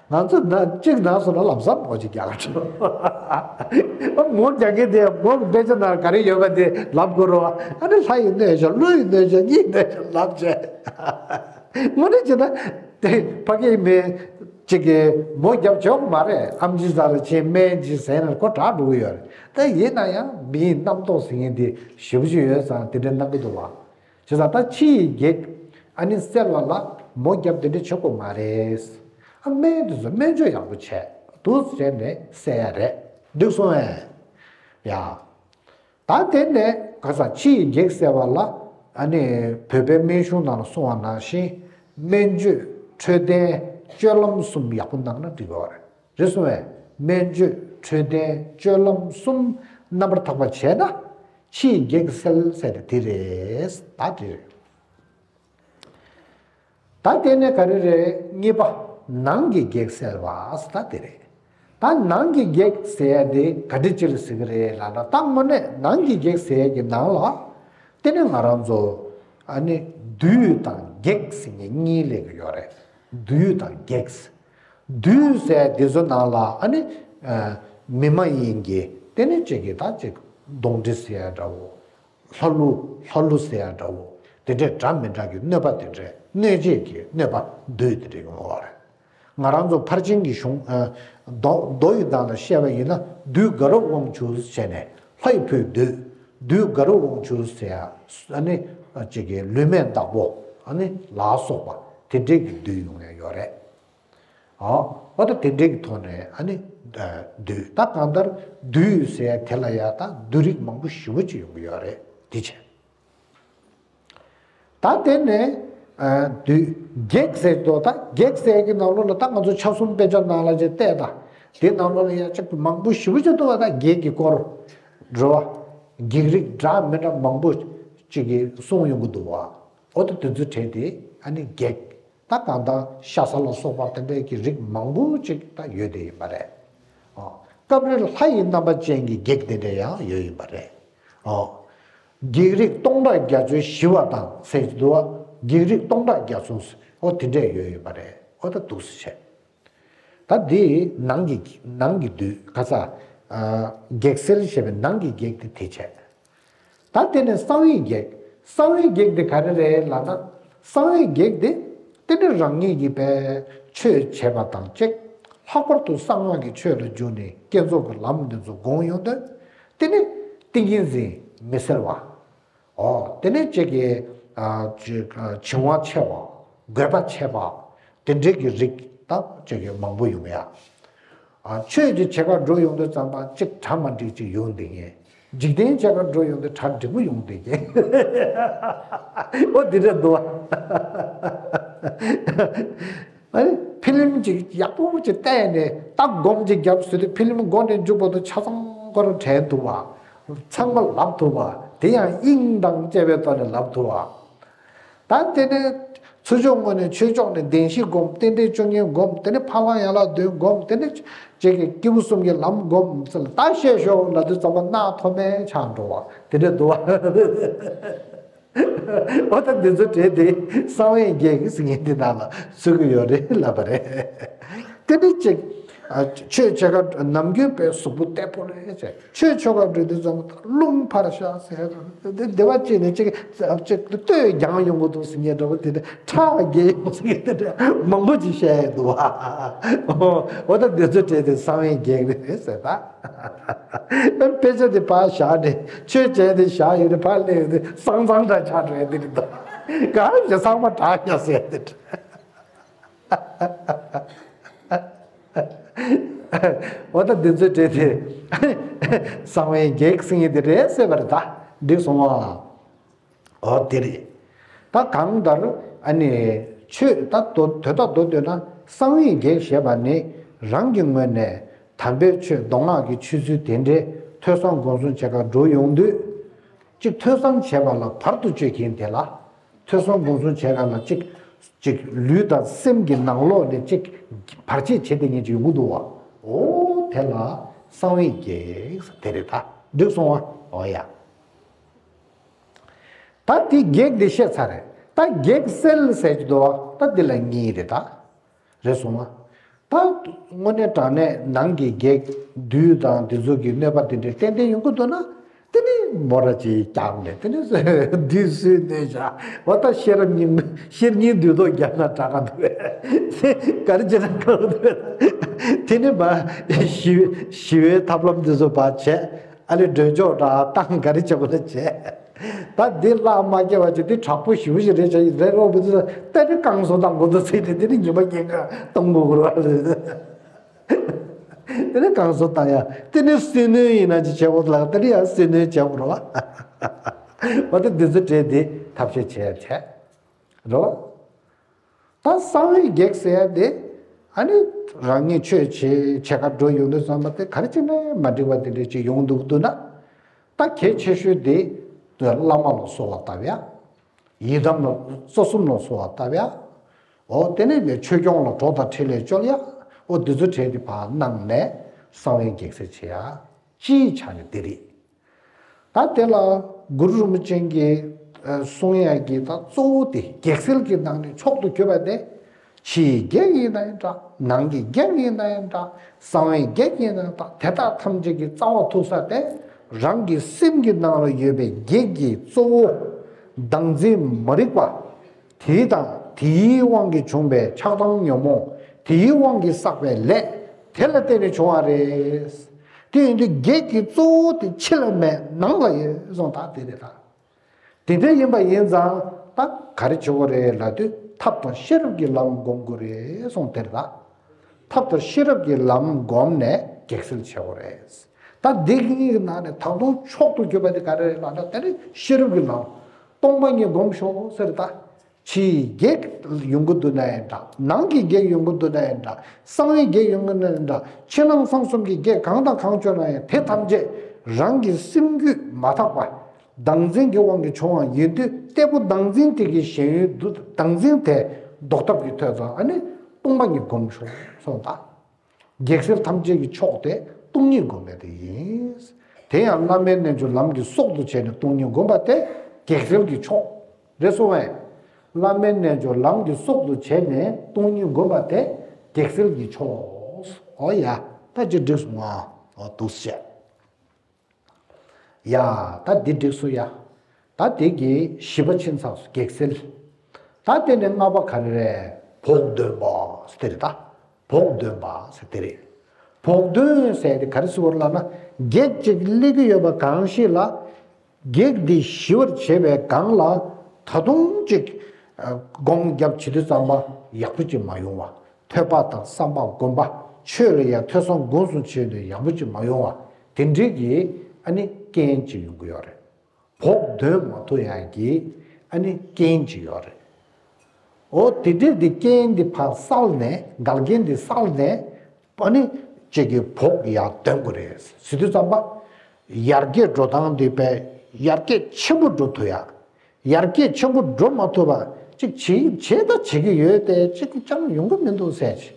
ང་ཚོ་ན་གཅིག་ན་སོང་ན་ལམ་སང་མོ་གཅིག་རྒྱག་ག་འགྲོ། མོ་རྒྱག་མཁན་དེ་མོ་གི་དཔེ་ཆ་ནང་ག་རེ་ཡོད་པ་དེ་ལབ་དགོས་རེད་བ། ཨ་ནི་ལྷ་ཡི་གནོད་བྱ། ཀླུ་ཡི་གནོད་བྱ། མི་ཡི་གནོད་བྱ་ལབ་བྱས། དངོས་གནས་བྱས་ན་དེ་ཕ་གིའི་མི་གཅིག་གིས་མོ་རྒྱབ་ཆོག་མ་རེད། ཨམ་ཆི་ཟ་ར་ཆེ་སྨན་ཅིག་ཟས་ན་ཁོ་དྲག་འགྲོ་གི་ཡོད་རེད། ད་ཡིན་ན་ཡང་མིའི་རྣམ་རྟོག་ཟེར་མཁན་དེ་ཞེ་པོ་ཅིག་ཡོད་ཙང་དེ་འདྲ་གནང་གི་འདུག་བ། བྱས་ཙང་ད་ཕྱི་ཡི་གེགས་ཨ་ནི་སེལ་བ་ལ་མོ་རྒྱབ་དེ་འདྲ་བྱེད་དགོས་མ་རེད། ཨ་སྨན་དེ་ཚོ་སྨན་བཅོས་ཡག་པོ་བྱས་འདུག་བྱས་ནས་སེལ་ཡ་རེད། འགྲིག་སོང་ངས། ཡ། ད་དེ་ནས་ག་ས་ཕྱི་ཡི་གེགས་སེལ་བ་ལ་ཨ་ནི་བོད་པའི་སྨན་གཞུང་ནང་ལ་གསུངས་པ་ནང་བཞིན་སྨན་བཅོས་འཕྲོད་བསྟེན་སྤྱོད་ལམ་གསུམ་ཡག་པོ་གནང་ན་འགྲིག་གི་རེད། རེད་སོང་ངས། སྨན་བཅོས་འཕྲོད་བསྟེན་སྤྱོད་ལམ་གསུམ་རྣམ་པར་དག་པ་བྱས་ན་ཕྱིའི་གེགས་སེལ་ཟེར་དེ་དེ་རེད། ད་དེ་རེད། ད་དེ་ནས་ག་རེ་རེད། གཉིས་པ། ནང་གི་གེགས་སེལ་བ་ཟེར་ད་དེ་རེད། ད་ནང་གི་གེགས་ཟེར་ཡ་དེ་ག་འདྲ་ཅིག་ལ་ཟེར་གི་རེད་ལབ་ན། ད་དངོས་གནས་ནང་གི་གེགས་ཟེར་ཡ་གི་ནང་ལ་དེ་ནས་ང་རང་ཚོ་ཨ་ནི་བདུད་དང་བགེགས་ཟེར་མཁན་གཉིས་སླེབས་ཀྱི་ཡོད་རེད། བདུད་དང་བགེགས། བདུད་ཟེར་དེ་ཚོ་ནང་ལ་ཨ་ནི་ཨ་མི་མ་ཡིན་གྱི་དེ་ནི་གཅིག་གི་ད་གཅིག་གདོན་འདྲེ་ཟེར་ཡ་འདྲ་བོ། ལྷ་ཀླུ་ལྷ་ཀླུ་ཟེར་ཡ་འདྲ་བོ། དེ་འདྲའི་འདྲ་མི་འདྲ་གི་གནོད་པ་དེ་འདྲའི་གནོད་བྱེད་ཀྱི་གནོད་པ་བདུད་དེ་འདྲ་ཡོང་བ་རེད། ང་རང་ཚོ་ཕར་ཕྱིན་གྱི་གཞུང་ཨ་མདོ་མདོ་ཡི་ནང་ལ་བཤད་པ་ཡིན་ན། བདུད་དགའ་རབ་དབང་ཕྱུག་ཟེར་ནས་ལྷའི་བུ་བདུད། བདུད་དགའ་རབ་དབང་ཕྱུག་ཟེར་ཡ་ཨ་ནི་ཨ་ཅིག་གི་ལུས་མེད་བདག་པོ་ཨ་ནི་ལ་སོགས་པ་དེ་འདྲའི་གི་བདུད་ཡོང་ཡ་ཡོད་རེད། ཨོ། ཨོ་ད་དེ་འདྲའི་གི་ཐོག་ནས་ཨ་ནི་ཨ་བདུད། ད་གང་ལྟར་བདུད་ཟེར་དེ་ལ་ཡ་ད་བདུད་རིགས་མང་པོ་ཞེ་པོ་ཅིག་ཡོང་གི་ཡོད་རེད། དེ་བྱས། ད་དེ་ནས་ཨ་བདུད་བགེགས་ཟེར་དོ། ད་བགེགས་ཟེར་གི་ནང་ལོགས་ལ་ད་ང་ཚོ་ཕྱག་གསུམ་དཔེ་ཆ་ནང་ལ་ཅིག་བལྟས་ད། དེ་ནང་ལོགས་ལ་ཡ་ཅིག་མང་པོ་ཞེ་པོ་ཅིག་འདུག་བ། ད་བགེགས་ཀྱི་སྐོར་འགྲོ་བ། བགེགས་རིགས་འདྲ་མི་འདྲ་མང་པོ་ཅིག་གི་གསུངས་ཡོང་གི་འདུག་བ། ཨོ་ད་དེ་ཚོ་གྲས་དེ་ཨ་ནི་བགེགས། ད་གང་ལྟར་ཤ་ཟ་ལ་སོགས་པ་དེ་འདྲའི་གི་རིགས་མང་པོ་ཅིག་ད་ཡོད་དེ་ཡིན་པ་རེད། ཨ། སྐབས་རེ་ལྷ་ཡི་རྣམ་པ་ཅན་གྱི་བགེགས་དེ་འདྲ་ཡང་ཡོད་ཡིན་པ་རེད། ཨ། བགེགས་རིགས་སྟོང་ཕྲག་བརྒྱད་ཅུ་ཞི་བ་དང་ཟེར་གྱི་འདུག་བ། བགེགས་རིགས་སྟོང་ཕྲག་བརྒྱད་ཅུ་ཨོ་དེ་འདྲས་ཡོད་ཡིན་པ་རེད། ཨོ་ད་འདུག་སེ་བྱས། ད་འདི་ནང་གི་ནང་གི་བདུད་ག་ས། ཨ། གེགས་སེལ་ཞེས་པའི་ནང་གི་བགེགས་དེ་དེ་བྱས། ད་དེ་ནས་གསང་བའི་གེགས། གསང་བའི་གེགས་དེ་ག་རེ་རེད་ལབ་ན། གསང་བའི་གེགས་དེ་དེ་ནི་རང་ཉིད་ཀྱིས་པའི་ཆོས་བྱས་པ་དང་གཅིག་ལྷག་པར་དུ་གསང་སྔགས་ཀྱི་ཆོས་ལ་འཇུག་ནས་བསྐྱེད་རྫོགས་ཀྱི་ལམ་འདི་ཚོ་དགོངས་ཡོང་དུས། དེ་ནི་ཏིང་ངེ་འཛིན་མི་གསལ་བ། ཨོ། དེ་ནས་གཅིག་གིས་ཨ་ཅིག་ཨ་བྱིང་བ་ཆེ་བ། རྒོད་པ་ཆེ་བ། དེ་འདྲའི་གི་རིགས་ད་གཅིག་གིས་མང་པོ་ཡོང་ཡ། ཨ་ཆོས་ཀྱི་ཕྱེད་ཀ་འགྲོ་ཡོང་དུས་ཙམ་པ་གཅིག་གྲ་མ་འགྲིག་ཅིག་ཡོང་བསྡད་མཁན། འཇིག་རྟེན་ཕྱེད་ཀ་འགྲོ་ཡོང་དུས་གྲ་འགྲིག་པོ་ཡོང་བསྡད་མཁན། ཨོ་དེ་འདྲ་འདུག་བ། ཨ་ནི་ཕི་ལིམ་ཅིག་ཡག་པོ་ཅིག་བལྟས་ནས་ལྟ་སྒོམ་ཅིག་བརྒྱབ་ཟེར་དུས་ཕི་ལིམ་འགོ་ནས་མཇུག་བར་དུ་ཆ་ཚང་ཁོ་རང་དྲན་ཐུབ་པ། ཚང་མ་ལབ་ཐུབ་པ། དེ་ཡང་དབྱིངས་དང་བཅས་པའི་ཐོག་ནས་ལབ་ཐུབ་པ། ད་དེ་ནས་ ཚུར་ཕྱོགས་ངོས་ནས་ཆོས་ཕྱོགས་ནས་བདེན་བཞི་སྒོམ། རྟེན་འབྲེལ་བཅུ་གཉིས་སྒོམ། དེ་ནས་ཕ་ལམ་ཡན་ལག་བདུན་སྒོམ། དེ་ནས་ཅིག་གི་སྐྱེས་བུ་གསུམ་གྱི་ལམ་སྒོམ་ཟེར་ལ། ད་བཤད་ཤོག་ལབ་དུས་ཙམ་པ་གནག་ཐོགས་མེད་ཆགས་འགྲོ་བ་དེ་འདྲ་འདུག་བ། འོ་ད་འདི་ཚོ་བྲིས་ཏེ་གསང་བའི་གེགས་ཟེར་མཁན་འདི་ནང་ལ་ཚུད་ཀྱི་ཡོད་རེད་ལབ་པ་རེད། དེ་ནི་གཅིག་ཆོས་བྱེད་ཀ་ནམ་རྒྱུན་པའི་གཟུགས་པོ་བརྟན་པོ་རེད་ཅེས། ཆོས་ཆོ་ག་འགྲོ་དུས་ཙམ་རླུང་འཕར་ཤག་ཟེར། དེ་བ་ཅིག་ནི་གཅིག་གཅིག་ལྟོས་རྒྱང་ཡོང་གི་འདུག་ཟེར་མཁན་འདྲ་བོ་དེ་འདྲ། ཁྲག་རྒྱས་ཡོང་ཟེར་མཁན་དེ་འདྲ་མང་པོ་ཅིག་བཤད་ཡོད་འདུག་བ། འོ་ད་འདི་ཚོ་བྲིས་ཏེ་གསང་བའི་གེགས་རེད་ཟེར་ད། དཔེ་ཆ་དེ་ཕར་བཞག་ནས་ཆོས་བྱས་ཏེ་བཞག་ཡོད་དེ་ཕར་སླེབས་ཡོད་དེ་སང་ཙང་འདྲ་ཆགས་འགྲོ་ཡ་དེ་རེད་འདུག་གང་ཞིག་ཚང་མ་དྲག་ཡ་ཟེར་དེ། འོ་ད་འདི་ཚོའི་གྲས་དེ་གསང་བའི་གེགས་ཟེར་མཁན་དེ་རེད་ཟེར་བ་རེད་ད། འགྲིག་སོང་ཨ། འོ་དེ་རེད། ད་གང་ལྟར་ཨ་ནི་ཆོས་ད་དོ་དོ་ད་མདོར་བསྡུས་ན་གསང་བའི་གེགས་ཞེས་པ་ནི་རང་གི་ངོས་ནས་དམ་པའི་ཆོས་མདོ་སྔགས་ཀྱི་ཆོས་ཚུལ་དེ་འདྲའི་ཐོས་བསམ་སྒོམ་གསུམ་བྱེད་གར་འགྲོ་ཡོང་དུས་གཅིག་ཐོས་བསམ་བྱེད་པ་ལ་བར་དུ་གཅོད་མཁན་དེ་ལ། ཐོས་བསམ་སྒོམ་གསུམ་བྱེད་ག་ལ་གཅིག་གཅིག་ལུས་དང་སེམས་ཀྱི་ནང་ལོགས་ནས་གཅིག་བར་ཆད་བྱེད་དེ་ངེས་ཀྱི་ཡོང་གི་འདུག་བ། འོ་དེ་ལ་གསང་བའི་གེགས་དེ་རེད་ད། འགྲིག་སོང་བ། འོ་ཡ། ད་དེ་གེགས་དེ་བཤད་ཚར་རེད། ད་གེགས་སེལ་ཟེར་གྱི་འདུག་བ། ད་འདི་ལ་གཉིས་རེད་ད། རེད་སོང་ང་། ད་དངོས་གནས་དྲང་གནས་ནང་གི་གེགས་བདུད་དང་དེ་ཚོ་གི་གནོད་པ་དེ་འདྲ་ཏན་ཏན་ཡོང་གི་འདུག་ན། དེ་ནི་མོ་ར་ཅིག་རྒྱག་ནས་དེ་ནི་བདུད་སུས་གནོད་བྱ། འོ་ད་ཤེར་སྙིང་ཤེར་སྙིང་བདུད་ཐོག་རྒྱག་ན་དྲག་ག་འདུག་བས། ག་རེ་བྱེད་ན་གང་འདུག་བས། དེ་ནི་མ་ཞི་བའི་ཞི་བའི་ཐབས་ལམ་དེ་ཚོ་བ་བྱས། ཨ་ལེ་མགྲོན་ཆོག་འདྲ་བཏང་ག་རེ་བྱེད་དགོས་ན་བྱས། ད་འདི་བརླག་མ་སྐྱེ་བ་ཅིག་འདི་དྲག་པོ་ཞེ་པོ་ཞིག་རེད་བྱ་ཡི་རེད་རོགས་བུ་ཚོ་ད་ནི་བསྐང་གསོ་བཏང་དགོས་འདུག་ཟེར་ཏེ་དེ་ནི་ཉི་མ་ཉིན་གང་གཏོང་དགོས་དགོས་རེད་བ། དེ་ནི་བསྐང་གསོ་བཏང་ཡ་དེ་ནི་སེམས་ནུས་ཡིན་ན་ཅིག་བྱེད་དགོས་ལ་དེ་ནི་ཡང་སེམས་ནུས་བྱེད་དགོས་རེད་བ། འོ་ད་འདི་ཚོ་བྲིས་ཏེ་ཐབས་ཤེས་བྱས་བྱས་རེད་བ། ད་གསང་བའི་གེགས་ཟེར་ཡ་དེ་ཨ་ནི་རང་ཉིད་ཆོས་བྱེད་བྱེད་ག་འགྲོ་ཡོང་དུས་ཙམ་པ་དེ་ག་རེ་བྱས་ན་མ་འགྲིག་པ་དེ་འདྲ་ཅིག་ཡོང་འདུག་འདུག་ན། ད་གལ་ཆེ་ཤོས་དེ་བླ་མ་ལ་གསོལ་བ་བཏབ་ཡ། ཡི་དམ་ལ་རྩ་གསུམ་ལ་གསོལ་བ་བཏབ་ཡ། འོ་དེ་ནས་ཆོས་སྐྱོང་ལ་གྲོགས་དང་འཕྲིན་ལས་བཅོལ་ཡ། འོ་འདི་ཚོ་གྲས་དེ་ཕར་གནང་ནས་གསང་བའི་གེགས་སེལ་བྱེད་ཡ། སྤྱིའི་ཆ་ནས་དེ་རེད། ད་དེ་ལ་གུ་རུ་རིན་པོ་ཆེ་གིས་གསུང་ཡ་གི་ད་གཙོ་བོ་དེ་གེགས་སེལ་གྱི་ནང་ནས་མཆོག་ཏུ་གྱུར་པ་དེ། ཕྱིའི་གེགས་ཡིན་ན་ཡང་འདྲ། ནང་གི་གེགས་ཡིན་ན་ཡང་འདྲ། གསང་བའི་གེགས་ཡིན་ན་ཡང་འདྲ། དེ་དག་ཐམས་ཅད་ཀྱི་རྩ་བ་ཐུག་ས་དེ་རང་གི་སེམས་ཀྱི་ནང་ལ་ཡོད་པའི་གེགས་ཀྱི་གཙོ་བོ་བདག་འཛིན་མ་རིག་པ། དེ་དང་དེའི་དབང་གིས་བྱུང་བའི་ཆགས་སྡང་ཉོན་མོངས། དེའི་དབང་གིས་བསགས་པའི་ལས་དེ་ལ་བརྟེན་ནས་བྱུང་བ་རེད། དེ་ཡིན་དུས་གེགས་ཀྱི་གཙོ་བོ་དེ་ཕྱི་ལ་མེད་ནང་ལ་ཡོད་གསུངས་ད་དེ་རེད་ད། དེ་འདྲ་ཡིན་པ་ཡིན་ཙང་ད་ག་རེ་བྱེད་དགོས་རེད་ལབ་དུས་ཐབས་དང་ཤེས་རབ་ཀྱི་ལམ་སྒོམ་དགོས་རེད་གསུངས་དེ་རེད་ད། ཐབས་དང་ཤེས་རབ་ཀྱི་ལམ་སྒོམ་ནས་གེགས་སེལ་བྱེད་དགོས་རེད། ད་འདི་གཉིས་ཀྱི་ནང་ནས་ད་དུང་མཆོག་ཏུ་གྱུར་པ་དེ་ག་རེ་རེད་ལབ་ན་དེ་ནི་ཤེས་རབ་ཀྱི་ལམ། སྟོང་པ་ཉིད་སྒོམ་ཤོག་ཟེར་ད། ཕྱིའི་གེགས་ཡོང་གི་འདུག་ན་ཡང་འདྲ། ནང་གི་གེགས་ཡོང་གི་འདུག་ན་ཡང་འདྲ། གསང་བའི་གེགས་ཡོང་གི་ན་ཡང་འདྲ། ཕྱི་ནང་གསང་གསུམ་གྱི་གེགས་གང་དང་གང་བྱུང་ན་ཡང་དེ་ཐམས་ཅད་རང་གི་སེམས་རྒྱུད་མ་དག་པ་བདག་འཛིན་གྱི་དབང་གིས་བྱུང་བ་ཡིན་དུས་གཏེ་པོ་བདག་འཛིན་དེ་གི་ཞེན་ཡུལ་བདག་འཛིན་དེ་ཟློག་ཐབས་ཀྱི་ཐོས་ཙམ་ཨ་ནི་སྟོང་པ་ཉིད་སྒོམ་ཤོག་གསུངས་ད། གེགས་སེལ་ཐམས་ཅད་ཀྱི་མཆོག་དེ་སྟོང་ཉིད་སྒོམ་པ་དེ་ཡིན། དེ་ཡང་བླ་མའི་རྣལ་འབྱོར་ལམ་གྱི་སྲོག་ཏུ་བྱས་ནས་སྟོང་ཉིད་སྒོམ་པ་དེ་གེགས་སེལ་གྱི་མཆོག་རེད་གསུངས་པས། བླ་མའི་རྣལ་འབྱོར་ལམ་གྱི་སྲོག་ཏུ་བྱས་ནས་སྟོང་ཉིད་སྒོམ་པ་དེ་གེགས་སེལ་གྱི་མཆོག་འོ་ཡ། ད་ཅི་འགྲིག་སོང་ང་། འོ་འདུག་སེ་བྱས། ཡ། ད་འདི་འགྲིག་སོང་ཡ། ད་དེ་གི་བཞི་པ་ཕྱིན་ཚར་སོང་། གེགས་སེལ། ད་དེ་ནས་ལྔ་པ་ག་རེ་རེད། བོགས་འདོན་པ་ཟེར་དེ་རེད་ད། བོགས་འདོན་པ་ཟེར་དེ་རེད། བོགས་འདོན་ཟེར་དེ་ག་རེ་ཟེར་བ་ལབ་ན་གེགས་ཅིག་སླེབས་ཀྱི་ཡོད་པ་གང་ཞིག་ལ། གེགས་འདི་ཞི་བར་བྱེད་པའི་སྒང་ལ་ད་དུང་ཅིག་སྒོམ་རྒྱབ་བྱེད་དུས་ཙམ་པ་ཡག་པོ་ཅིག་མ་ཡོང་བ། ཐོས་པ་དང་བསམ་པ་སྒོམ་པ། ཆོས་ལ་ཡང་ཐོས་བསམ་སྒོམ་གསུམ་བྱས་ནས་ཡག་པོ་ཅིག་མ་ཡོང་བ། དེ་འདྲའི་གི་ཨ་ནི་རྐྱེན་ཅིག་ཡོང་གི་ཡོད་རེད། བོགས་འདོན་མ་ཐུབ་ཡག་གི་ཨ་ནི་རྐྱེན་ཅིག་ཡོད་རེད། འོ་དེ་འདྲའི་དེ་རྐྱེན་འདི་ཕར་བསལ་ནས་འགལ་རྐྱེན་འདི་བསལ་ནས་ཨ་ནི་ཅིག་གི་བོགས་ཡར་འདོན་དགོས་རེད་ཟེར་དུས་ཙམ་པ། ཡར་རྒྱས་འགྲོ་སྟངས་འདི་དཔེ་ཡར་རྒྱས་ཆེན་པོ་འགྲོ་ཐུབ་ཡག་ཡར་རྒྱས་ཆེན་པོ་འགྲོ་མ་ཐུབ་པ་ ཅིག་བྱེད་བྱེད་ད་བྱེད་ཀྱི་ཡོད་དེ་ཅིག་ཅང་ཡོང་གི་མི་འདུག་ཟེར་ཅིག་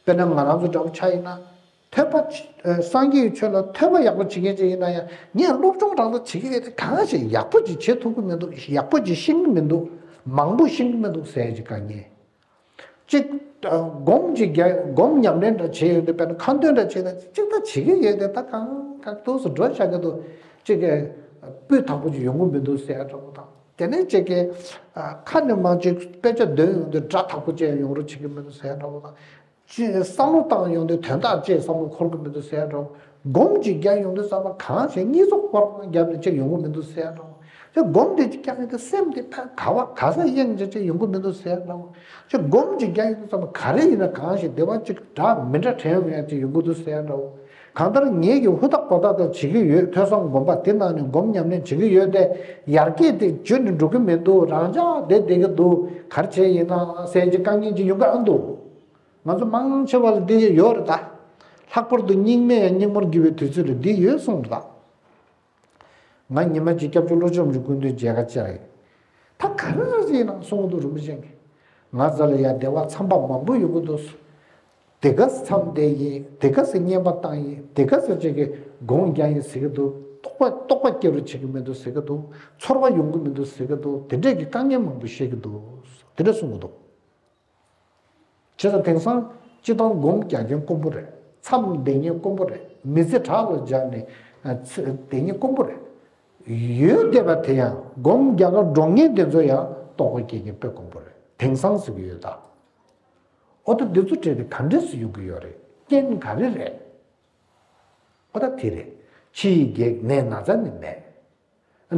དཔེར་ན་ང་རང་ཚོ་འདྲ་པོ་ཆ་ཡིན་ན། ཐོས་པ་ཅི་ཨ་སངས་རྒྱས་ཀྱི་ཆོས་ལ་ཐོས་པ་ཡག་པོ་བྱེད་མཁན་ཅིག་ཡིན་ན་ཡང་ངས་སློབ་སྦྱོང་རང་ད་བྱེད་ཀྱི་ཡོད་དེ་གང་ཞིག་ཡག་པོ་ཅིག་བྱེད་ཐུབ་ཀྱི་མི་འདུག་ཡག་པོ་ཅིག་ཤེས་ཀྱི་མི་འདུག་མང་པོ་ཤེས་ཀྱི་མི་འདུག་ཟེར་ཅིག་དཀའ་ངལ། གཅིག་ཨ་སྒོམ་གཅིག་རྒྱག་སྒོམ་ཉམས་ལེན་འདྲ་བྱས་ཡོད་འདུག་དཔེར་ན་ཁ་འདོན་འདྲ་བྱས་ན་གཅིག་ད་བྱེད་ཀྱི་ཡོད་དེ་ད་གང་གང་ཏོག་ཙམ་འགྲོ་བཞག་གི་འདུག་གཅིག་གི་སྤུས་དག་པོ་ཅིག་ཡོང་གི་མི་འདུག་ཟེར་ཡ་འདྲ་པོ་དང་དེ་ནས་གཅིག་གི་ཨ་ཁ་ནས་མར་ཅིག་དཔེ་ཆ་འདོན་ཡོང་དུས་སྒྲ་དག་པོ་ཅིག་ཡོང་རོགས་བྱེད་ཀྱི་མི་འདུག་ཟེར་ཡ་འདྲ་པོ་དང་། ཅིག་བསམ་བློ་བཏང་ཡོང་དུས་དོན་དག་ཅིག་བསམ་བློ་འཁོར་གྱི་མི་འདུག་ཟེར་ཡ་འདྲ་པོ། སྒོམ་གཅིག་རྒྱག་ཡོང་དུས་ཙམ་པ་གང་ཞིག་གཉིད་སོགས་ཁོ་རང་བརྒྱབ་ནས་ཅིག་ཡོང་གི་མི་འདུག་ཟེར་ཡ་འདྲ་པོ། ཅིག་སྒོམ་དེ་ཅིག་རྒྱག་ཡོང་དུས་སེམས་དེ་ཕར་ག་བ་ག་ས་གཡེང་ཅིག་ཅིག་ཡོང་གི་མི་འདུག་ཟེར་ཡ་འདྲ་པོ། ཅིག་སྒོམ་གཅིག་རྒྱག་ཡོང་དུས་ཙམ་པ་ག་རེ་ཡིན་ན་གང་ཞིག་བདེ་བ་ཅིག་འདྲ་མི་འདྲ་དྲན་ཡོང་ཡ་ཅིག་ཡོང་གི་འདུག་ཟེར་ཡ་འདྲ་པོ། གང་ལྟར་ངེད་ཀྱིས་ཧུར་ཐག་འབད་ཐག་ད་བྱེད་ཀྱི་ཡོད། ཐོས་བསམ་སྒོམ་པ་དེ་ནང་ནས་སྒོམ་ཉམས་ལེན་བྱེད་ཀྱི་ཡོད་དེ་ཡར་རྒྱས་དེ་བརྗོད་ནས་འགྲོ་གི་མི་འདུག་རང་འཇགས་བསྡད་བསྡད་ཀྱི་འདུག་ག་རེ་བྱས་ཡིན་ན་ཟེར་གྱི་དཀའ་ངལ་ཅིག་ཡོང་གི་ཨ་འདུག་ང་ཚོ་མང་ཆེ་བ་ལ་འདི་ཡོད་རེད་ད། ལྷག་པར་དུ་སྙིགས་མས་སྙིགས་མར་གྱུར་པའི་དུས་ཚོད་ལ་འདི་ཡོད་གསུངས་རེད་ད། ང་ཉི་མ་གཅིག་སྐྱབས་མཆོག་བློ་བཟང་རིན་པོ་ཆེའི་སྐུ་མདུན་མཇལ་ཁ་བཅར་ཡིན། ད་ག་རེ་རེད་ཟེར་ན་གསུང་གི་འདུག་རིན་པོ་ཆེ་གིས། ང་རྩ་ལ་ཡ་བདེ་བ་ཚངས་པ་མང་པོ་ཡོང་གི་འདུག་དེ་ག་ས་མཚམས་བསྡད་ཡིན། དེ་ག་ས་བསྙེན་པ་བཏང་ཡིན། དེ་ག་ས་ཅིག་གི་སྒོམ་རྒྱག་ཡིན་ཟེར་གི་འདུག་རྟོགས་པ་རྟོགས་པ་སྐྱེ་རུ་བྱེད་ཀྱི་མི་འདུག་ཟེར་གི་འདུག་ཚོར་བ་ཡོང་གི་མི་འདུག་ཟེར་གི་འདུག་དེ་འདྲས་ཀྱི་དཀའ་ངལ་མང་པོ་བཤད་ཀྱི་འདུག་དེ་འདྲ་གསུང་གི་འདུག་བྱས་ཙང་དེང་སང་སྤྱིར་བཏང་སྒོམ་རྒྱག་མཁན་དཀོན་པོ་རེད། མཚམས་བསྡད་མཁན་དཀོན་པོ་རེད། མི་ཚེ་བྲག་ལ་སྦྱར་ནས་ཨ་ཚེ་བསྡད་མཁན་དཀོན་པོ་རེད། ཡོད་བསྡད་པ་དེ་ཡང་སྒོམ་རྒྱག་གར་འགྲོ་མཁན་དེ་ཚོ་ཡང་རྟོགས་པ་སྐྱེ་མཁན་དཔེ་དཀོན་པོ་རེད། དེང་སང་ཟེར་གྱི་ཡོད་ད། ཨོ་ད་འདི་ཚོ་བྲལ་ཏེ་ག་འདྲས་སུ་ཡོང་གི་ཡོད་རེད། རྐྱེན་ག་རེ་རེད། ཨོ་ད་དེ་རེད། ཕྱི་ཡི་གེགས་ནད་ན་ཚ་ནི་མེད།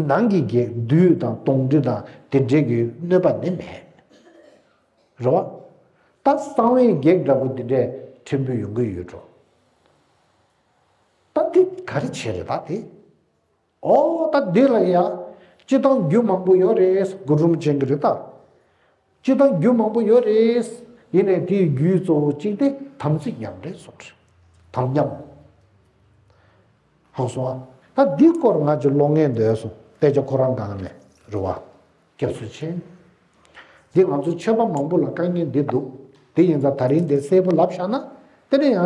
ནང་གི་གེགས་བདུད་དང་གདོན་འདྲེ་དང་དེ་འདྲས་ཀྱི་གནོད་པ་ནི་མེད། རེད་བ། ད་གསང་བའི་གེགས་འདྲ་པོ་འདི་འདྲས་ཕྲན་བུ་ཡོང་གི་ཡོད་འགྲོ། ད་དེ་ག་རེ་བྱས་རེད་ད་དེ། ཨོ་ད་འདི་ལ་ཡ། སྤྱིར་བཏང་རྒྱུ་མང་པོ་ཡོད་རེད། གུ་རུ་རིན་པོ་ཆེ་གིས་རེད་ད། སྤྱིར་བཏང་རྒྱུ་མང་པོ་ཡོད་རེད། ཡིན་ནའི་དེའི་རྒྱུའི་གཙོ་བོ་གཅིག་དེ་དམ་ཚིག་ཉམས་རེད་གསུངས་རེད། དམ་ཉམས། ཧང་སོང་ཨ། ད་འདི་སྐོར་ང་ཅིག་ཀློག་ངེས་འདོད་སོང་། དཔེ་ཆ་ཁོ་རང་སྒང་ནས་རེད་བ། སྐྱབས་སུ་མཆི། འདི་ང་ཚོ་ཆོས་པ་མང་པོ་ལ་དཀའ་ངལ་འདི་འདུག་དེ་ཡིན་ཙང་ད་རིང་འདི་གསལ་པོ་ལབ་བཞག་ན་དེ་ནས་ཡང་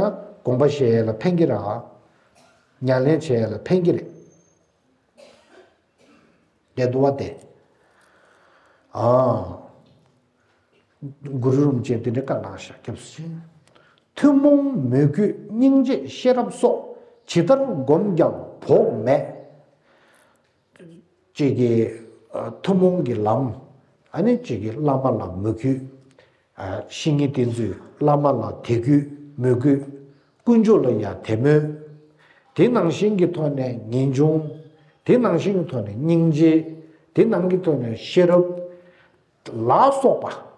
དགོངས་པ་བཞེས་ཡས་ལ་ཕན་གྱི་རེད། ཉམས་ལེན་བྱེད་ཡས་ལ་ཕན་གྱི་རེད། བསྡད་འདུག་བ་དེ། ཨ། གུ་རུ་རིན་པོ་ཆེས་འདི་འདྲ་བཀའ་གནང་ཤག་སྐྱབས་སུ་མཆི། ཐུན་མོང་མོས་གུས་སྙིང་རྗེ་ཤེས་རབ་སོགས། ཇི་ལྟར་བསྒོམས་ཀྱང་བོགས་མེད། ཅིག་གི་ཨ་ཐུན་མོང་གི་ལམ། ཨ་ནི་ཅིག་གི་བླ་མ་ལ་མོས་གུས། ཨ་བཤེས་གཉེན་བསྟེན་ཚུལ། བླ་མ་ལ་དད་གུས་མོས་གུས། དཀོན་མཆོག་ལ་ཡང་དད་མོས། དེ་ནང་བཞིན་གྱི་ཐོག་ནས་ངེས་འབྱུང་། དེ་ནང་བཞིན་གྱི་ཐོག་ནས་སྙིང་རྗེ། དེ་ནང་གི་ཐོག་ནས་ཤེས་རབ། ལ་སོགས་པ།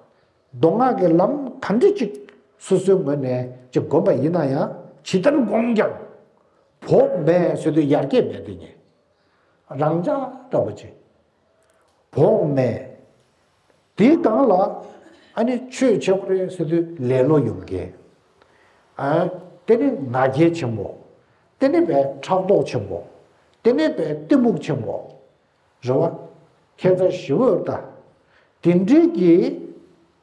མདོ་སྔགས་ཀྱི་ལམ་ག་འདྲ་ཅིག་སོ་སོའི་ངོས་ནས་ཅིག་བསྒོམས་པ་ཡིན་ན་ཡང་ཇི་ལྟར་བསྒོམས་ཀྱང་། བོགས་མེད་ཟེར་དུས་ཡར་རྒྱས་མེད་དེ་ཉིད། རང་འཇགས་འདྲ་པོ་ཅིག་བོགས་མེད། དེའི་སྒང་ལ་ཨ་ནི་ཆོས་བྱེད་དགོས་རེད་ཟེར་དུས་ལེ་ལོ་ཡོང་མཁན། ཨ། དེ་ནི་ང་རྒྱལ་ཆེན་པོ། དེ་ནི་བས་ཕྲག་དོག་ཆེན་པོ། དེ་ནི་བས་གཏི་མུག་ཆེན་པོ། རེད་བ། ཁྱད་མཚར་ཞེ་པོ་ཡོད་ད། དེ་འདྲའི་གི་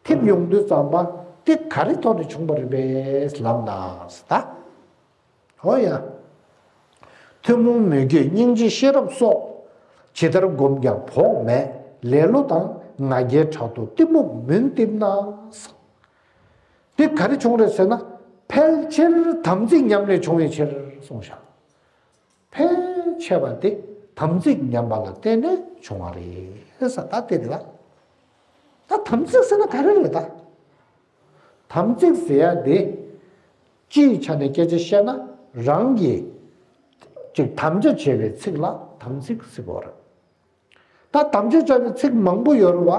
ཐེབས་ཡོང་དུས་ཙམ་པ་དེ་ག་རེ་ཐོག་ནས་བྱུང་བ་རེད་པས་ལབ་ན་ད། ཨོ་ཡ། ཐུན་མོང་མོས་གུས་སྙིང་རྗེ་ཤེས་རབ་སོགས། ཇི་ལྟར་བསྒོམས་ཀྱང་བོགས་མེད། ལེ་ལོ་དང་ང་རྒྱལ་ཕྲག་དོག་གཏི་མུག་མུན་རྟིང་ན། དེ་ག་རེ་བྱུང་རེད་ཟེར་ན། ཕལ་ཆེར་དམ་ཚིག་ཉམས་ལས་བྱུང་བའི་ཕྱིར་གསུངས་ཤག་ཕལ་ཆེ་བ་དེ་དམ་ཚིག་ཉམས་པ་ལ་བརྟེན་ནས་བྱུང་བ་རེད་ཟེར་ད་དེ་རེད་ད། ད་དམ་ཚིག་ཟེར་ན་ག་རེ་རེད་ད། དམ་ཚིག་ཟེར་ཡ་དེ། སྤྱིའི་ཆ་ནས་སྐད་ཆ་བཤད་ན་རང་གིས་ཅིག་དམ་བཅའ་བྱས་པའི་ཚིག་ལ་དམ་ཚིག་ཟེར་གོ་རེད། ད་དམ་བཅའ་བྱས་པའི་ཚིག་མང་པོ་ཡོད་རེད་བ།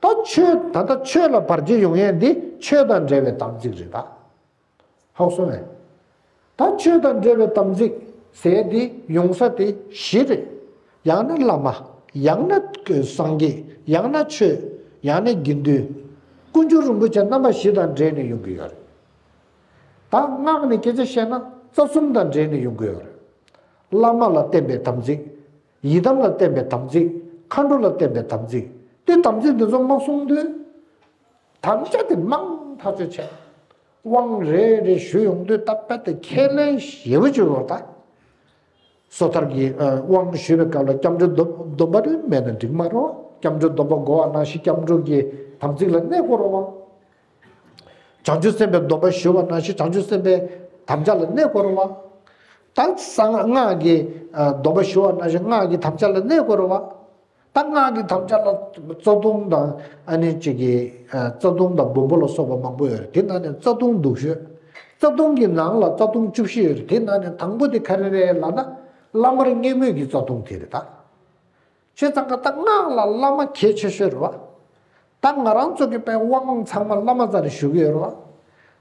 ད་ཆོས་ད་ལྟ་ཆོས་ལ་བར་ཆད་ཡོང་ཡས་འདི་ཆོས་དང་འབྲེལ་བའི་དམ་ཚིག་རེད་ད། ཧ་གོ་སོང་ངས། ད་ཆོས་དང་འབྲེལ་བའི་དམ་ཚིག་ཟེར་ཡས་འདི་ཡོང་ས་དེ་བཞི་རེད། ཡང་ན་བླ་མ། ཡང་ན་སངས་རྒྱས། ཡང་ན་ཆོས། ཡང་ན་དགེ་འདུན། དཀོན་མཆོག་རིན་པོ་ཆེ་རྣམ་པ་བཞི་དང་འབྲེལ་ནས་ཡོང་གི་ཡོད་རེད། ད་སྔགས་ནས་སྐད་ཆ་བཤད་ན་རྩ་གསུམ་དང་འབྲེལ་ནས་ཡོང་གི་ཡོད་རེད། བླ་མ་ལ་བརྟེན་པའི་དམ་ཚིག་ཡི་དམ་ལ་བརྟེན་པའི་དམ་ཚིག་མཁའ་འགྲོ་ལ་བརྟེན་པའི་དམ་ཚིག་དེ་དམ་ཚིག་འདི་ཚོ་མ་བསྲུང་དུས། དམ་བཅའ་དེ་མང་ཐག་ཆོད་བྱས། དབང་རེ་རེ་ཞུ་ཡོང་དུས་ད་དཔེ་དེ་ཁས་ལེན་ཞེ་པོ་ཅིག་དགོས་ད། སོ་ཐར་གྱི་ཨ་དབང་ཞུ་བའི་སྐབས་ལ་སྐྱབས་འགྲོའི་སྡོམ་སྡོམ་པ་རེ་མེད་ན་འགྲིག་མ་རེད་བ། སྐྱབས་འགྲོའི་སྡོམ་པ་དགོས་པ་ནང་བཞིན་སྐྱབས་འགྲོ་གི་དམ་ཚིག་ལ་གནས་དགོས་རེད་བ། བྱང་ཆུབ་སེམས་དཔའི་སྡོམ་པ་ཞུ་བ་ནང་བཞིན་བྱང་ཆུབ་སེམས་དཔའི་དམ་བཅའ་ལ་གནས་དགོས་རེད་བ། ད་གསང་སྔགས་ཀྱི་ཨ་སྡོམ་པ་ཞུ་བ་ནང་བཞིན་སྔགས་ཀྱི་དམ་བཅའ་ལ་གནས་དགོས་རེད་བ། ད་སྔགས་ཀྱི་དམ་བཅའ་ལ་རྩ་ལྟུང་དང་ཨ་ནི་གཅིག་གི་ཨ་རྩ་ལྟུང་དང་འབུམ་པ་ལ་སོགས་པ་མང་པོ་ཡོད་རེད། དེ་ནང་ནས་རྩ་ལྟུང་སྡུག་ཤོས། རྩ་ལྟུང་གི་ནང་ལ་རྩ་ལྟུང་བཅུ་བཞི་ཡོད་རེད། དེ་ནང་ནས་དང་པོ་དེ་ག་རེ་རེད་ལབ་ན། བླ་མར་བརྙས་སྨོད་ཀྱི་རྩ་ལྟུང་དེ་རེད་ད། བྱས་ཙང་ཀ་ད་སྔགས་ལ་བླ་མ་གལ་ཆེ་ཤོས་རེད་བ། ད་ང་རང་ཚོ་གི་དཔེ་དབང་ཚང་མ་བླ་མ་རྩ་ནས་ཞུ་གི་ཡོད་རེད་